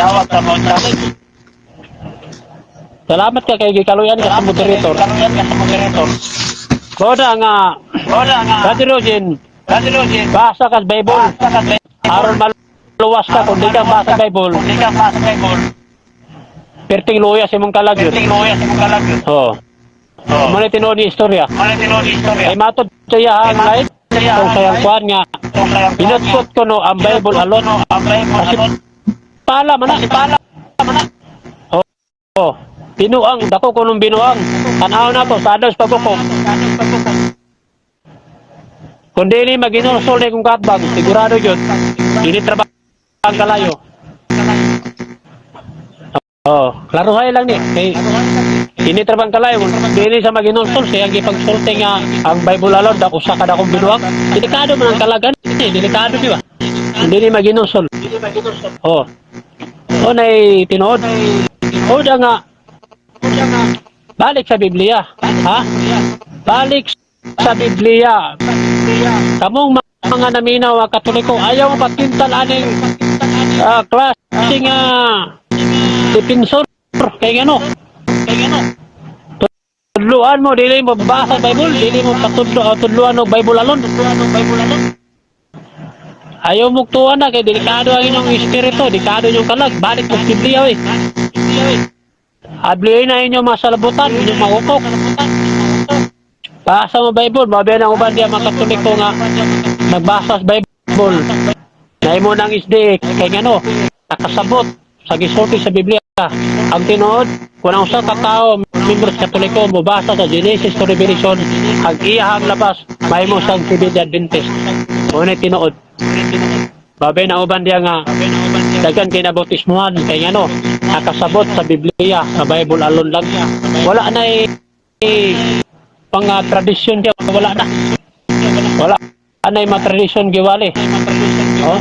Salamat ka kay gikaluyan ka sa moderator. Koda nga Brother Eugene, basa ka sa Bible. Aron maluwas ka kung di ka basa Bible. Perting luya sa imong kalagyot. Oo. Oh. Muna tinuod ni istorya. Ay matod sa iyahang light, kung sayang kuan nga, binutkot ko no ang Bible alone. Kasi pala man na. Oo. Oh. Binuang, dako ko nung binuang. Tanaw na to, sa ados pagkuko. Kung dili maginusol na kong katbang, sigurado yun, dili trabaho ang kalayo. Oh, klaruhay lang ni. Kay dili trabaho ang kalayo, kung dili sa maginusol, siya ang gipagsulti nga ang Bible alone, dako usa ka dakong binuang. Delikado man ang kalagan, eh, delikado di ba? Hindi ni maginusol. Oh. Oh, nay tinuod. O da nga balik sa Biblia, ha? Balik sa Biblia. Kamong mga naminaw mga Katoliko, ayaw patintal aning klase nga defensor kay ngano? Tudluan mo dili mo basa Bible, dili mo patudlo tudluan og Bible alone. Ayaw mo tuwan na kay delikado ang inyong espiritu, delikado inyong kalag, balik mo sa Biblia oy. Ablihin na inyong mga salabutan, inyong mga utok. Basa mo Bible, mabiyan ang uban diya mga Katoliko nga nagbasa sa Bible. Naimo ng isdi kay ngano, nakasabot sa gisulti sa Biblia. Ang tinuod, kung ang usa ka tawo membro sa Katoliko mobasa sa Genesis to Revelation, ang iyahang labas mahimo siyang Seventh Adventist. Mao na tinuod. Babay na uban diya nga daghan kay nabautismuhan kay ngano nakasabot sa Biblia, sa Bible alone lang. Wala na eh, pang tradisyon diya, wala na. Wala na mga tradisyon giwali. Oh.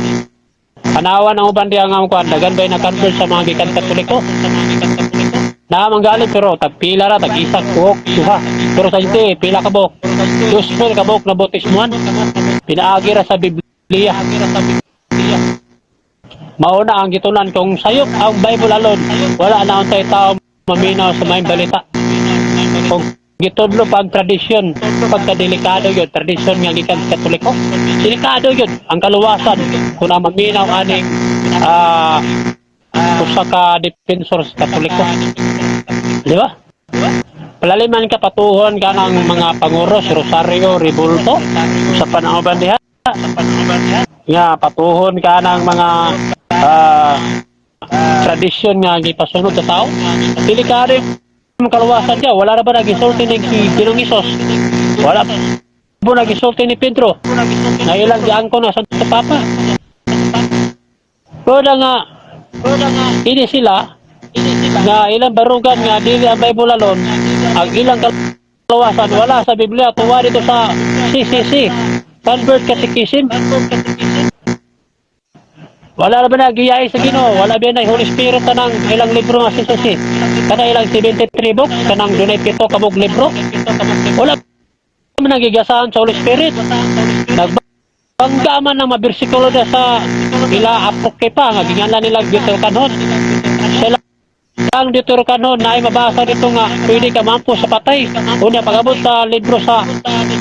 Tanawa ng uban diya nga kuan daghan bay na-convert sa mga gikan Katoliko. Na manggaling pero tag pila ra tag isa kuok duha. Pero sa hindi pila ka buok. Dosmil ka buok na bautismuhan. Pinaagi ra sa Biblia. Mauna ang gitunan kung sayop ang Bible alone, wala na untay tao maminaw sa maayong balita. Kung gitudlo pa ang tradisyon, pagkadelikado yun, tradisyon nga gikan sa Katoliko, delikado yun, ang kaluwasan, kung na maminaw aning usa ka defensor sa Katoliko. Di ba? Palaliman ka patuhon ka ng mga panguros, Rosario, Rebulto, sa panauban diha. Nga, patuhon ka ng mga tradisyon nga gipasunod sa tao. Delikado yung kaluwasan niya. Wala na ba nagisulti ni Ginoong Hesus? Wala ba nagisulti ni Pedro? Na ilang giangko na sa Papa. Pero nga, ini sila, nga ilang barugan nga dili ang Bible alone, ang ilang kaluwasan wala sa Biblia, tuwa dito sa CCC, Convert Catechism. Wala na ba nagiyay sa Ginoo? Wala ba na Holy Spirit kanang ilang libro nga CCC? Kana ilang 73 books, kanang dunay pito ka buok libro. Wala man nagigasahan sa Holy Spirit. Nagbangga man ang mabersikulo na sa ila apokripa nga ginganlan nila Deuterocanon. Sila ang Deuterocanon na ay mabasa dito nga pwede ka mampo sa patay. Unya pag-abot sa libro sa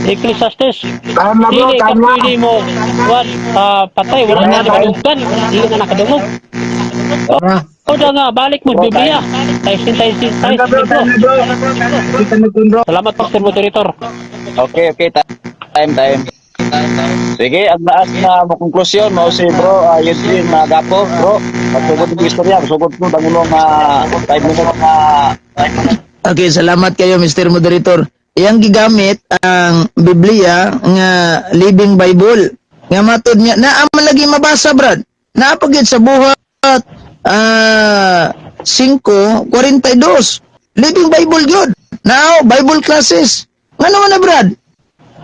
Ecclesiastes, Time na, bro, dili ka time na. pwede mo what patay, wala na nakadunggan, dili na nakadungog. Ah. O da nga balik mo Biblia. Taysin taysin Time na, taysin bro, libro. time na, bro. Kita na bro. Salamat po, Sir Moderator. Okay, time, time. Sige, ang laas na mo konklusyon mo si bro Eugene Gapo, bro. Pagsugod ng istorya, sugod ko ang imong 5 minutes. Okay, salamat kayo, Mr. Moderator. Iyang gigamit ang Biblia nga Living Bible. Nga matod niya, naa man lagi mabasa, brad. Naa pa gyud sa Buhat 5:42. Living Bible gyud. Now, Bible classes. Ngano man na, brad?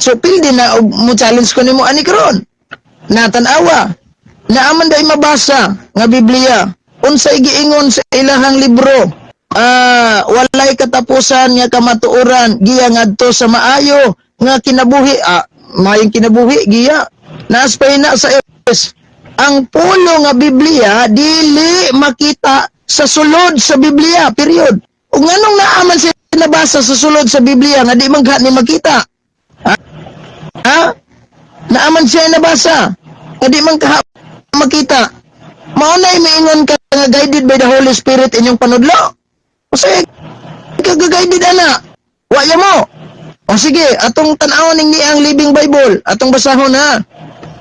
So pildi na og mo challenge ko nimo ani karon. Na tan-awa. Naa man day mabasa nga Biblia. Unsay giingon sa ilahang libro? Walay katapusan nga kamatuoran giya ngadto sa maayo nga kinabuhi, maayong kinabuhi giya. Naaspay na sa S. Ang pulo nga Biblia dili makita sa sulod sa Biblia, period. Ug nganong naa man siya nabasa sa sulod sa Biblia nga di man ka ni makita? Ha? Ha? Naa man siya nabasa nga di man kaha makita. Mao na miingon ka nga guided by the Holy Spirit inyong panudlo. O sige, ka guided ana. Wa ya mo. O sige, atong tan-awon ning ang Living Bible, atong basahon ha.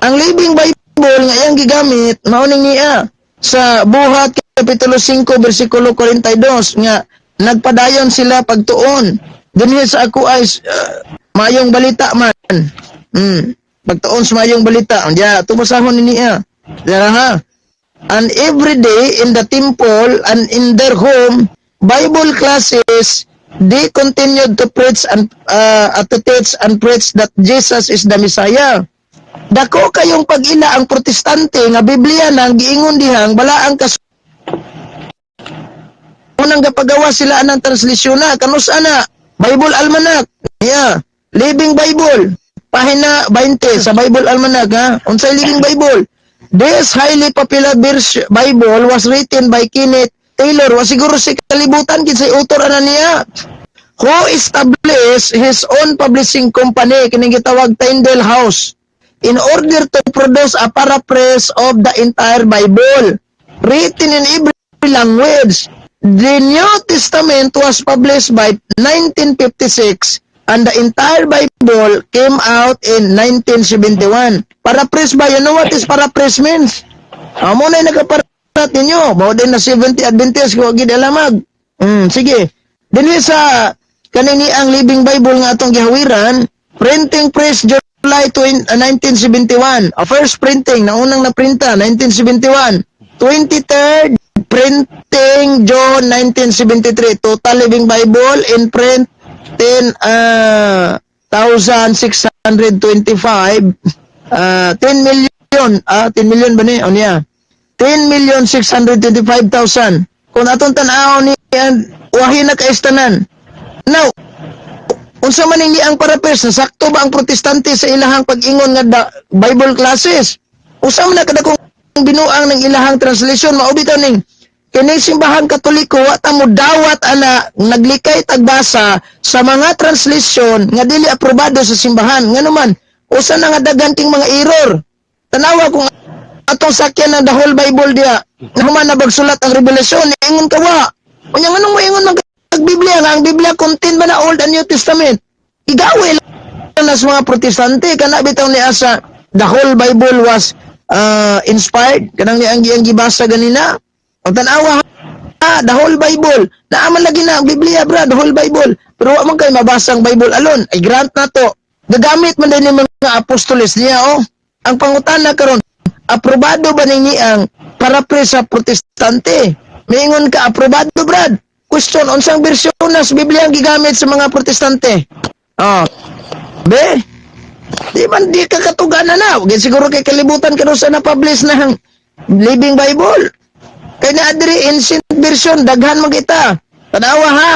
Ang Living Bible nga iyang gigamit mao ning niya sa Buhat kapitulo 5 bersikulo 42 nga nagpadayon sila pagtuon dinhi sa ako ay maayong balita man. Pagtuon sa maayong balita. Diya, ato basahon ni niya. Diya ha. And every day in the temple and in their home Bible classes, they continued to preach and to teach and preach that Jesus is the Messiah. Dako kayong pag-ila ang Protestante nga Biblia nang giingon dihang balaang kas unang gapagawa sila anang translasyon na kanus ana Bible Almanac, yeah, Living Bible, pahina 20 sa Bible Almanac ha. Unsay Living Bible? This highly popular Bible was written by Kenneth Taylor. Wa siguro si kalibutan kinsay author ana niya, who established his own publishing company kining gitawag Tyndale House in order to produce a paraphrase of the entire Bible written in every language. The New Testament was published by 1956 and the entire Bible came out in 1971. Paraphrase ba? You know what is paraphrase means? Amo na yung nagaparat ninyo. Mao din na 70 Adventist ko gid alamag. Sige. Dinhi sa kanini ang Living Bible nga atong gihawiran, printing press July 20, 1971. A first printing na unang naprinta 1971. 23rd printing June 1973. Total Living Bible in print 10 1,625, 10 million, 10 million ba ni o niya 10 million 625,000 kung atong tan-aw ni wahi na kaistanan. Now, unsa man ini ang paraphrase, nasakto ba ang Protestante sa ilahang pag-ingon nga da, Bible classes? Usa man na kadakong binuang ng ilahang translation. Mao bitaw ning kini Simbahan Katoliko, wa ta mo dawat ana, naglikay tagbasa sa mga translation nga dili aprobado sa simbahan. Ngano man, usa na nga daghan king mga error. Tanawa kung atong sakyan ng the whole Bible diya. Nahuman na bagsulat ang Revelation, ingon ka wa. Unya, nganong moingon man kag Biblia nga ang Biblia contain ba na Old and New Testament? Igawi lang na sa mga Protestante kana bitaw ni asa the whole Bible was inspired kanang ni ang giyang gibasa ganina. Ang tan-awa ha, the whole Bible. Naaman lagi na ang Biblia, bra, the whole Bible. Pero wa man kay mabasa ang Bible alone. Ay, grant na to. Gagamit man din ni mga apostoles niya, oh. Ang pangutana karon, aprobado ba ninyo ang paraphrase sa Protestante? Maingon ka aprobado, brad. Question, unsang bersyon na sa Biblia ang gigamit sa mga Protestante? Oh. Be, di man di ka katuganan na. Wag siguro kay kalibutan ka sa na-publish na ang Living Bible. Kay na adri ancient version, daghan man kita. Tanawa ha.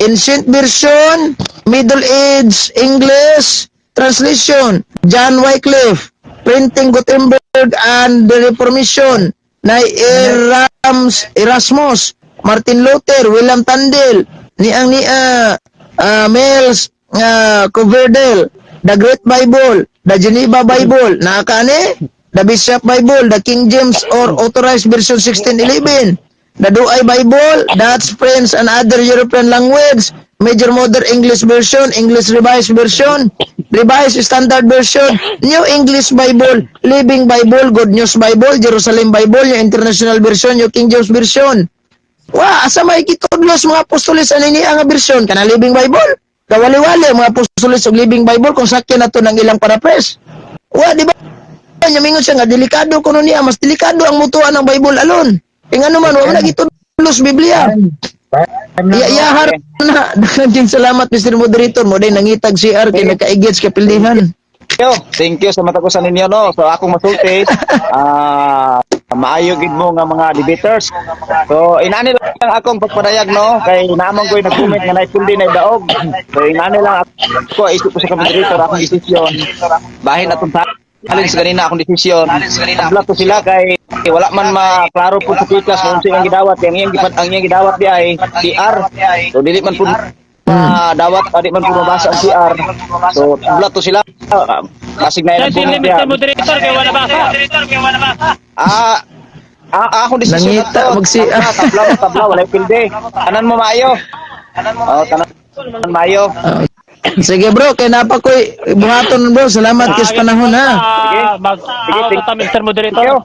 Ancient version, Middle Age English translation, John Wycliffe, Printing Gutenberg and the Reformation, na Erasmus, Martin Luther, William Tyndale, ni ang ni Miles Coverdale, The Great Bible, The Geneva Bible, naakani, The Bishop Bible, The King James or Authorized Version 1611, The Douay Bible, Dutch, French, and other European language, Major Modern English Version, English Revised Version, Revised Standard Version, New English Bible, Living Bible, Good News Bible, Jerusalem Bible, New International Version, New King James Version. Wa, asa may kitudlos mga apostoles ani niya nga version kana Living Bible? Kawali-wali ang mga apostoles og Living Bible kung sakyan nato ng ilang paraphrase. Wa, di ba? Nya mingon siya nga delikado kuno niya, mas delikado ang mutuan ng Bible alone. E ngano man, wa man nagitudlos Biblia. Time na. Iyahar na. Daghang salamat, Mr. Moderator mo day nangitag CR kay nakaigits kay pildihan. Thank you. Thank you sa matagusan ninyo, no. So akong masulti, maayo gid mo nga mga debaters. So inani lang akong pagpadayag, no, kay naamang ko'y nag-comment nga naipildi na daog. So inani lang ako, isip ko sa moderator akong desisyon. Bahin atong challenge ganina akong desisyon. Tabla ko sila kay wala man maklaro po sa pikas kung unsa iyang gidawat. Ang iyang gidawat di ay CR. So dili man po dawat, di man po mabasa ang CR. So tabla to sila. Kasig na Sir, ilang si comment Mr. diha. Moderator, kay wala basa. Ah, akong desisyon Nangita, na to. magsi- Tabla, tabla, tabla, walay pilde. Tanan mo maayo. Oh, tanan maayo. Sige bro, kay napa ko'y buhaton, bro. Salamat kay sa panahon ha. Sige. Mag Sige, out thank ta, Mr. Moderator. you.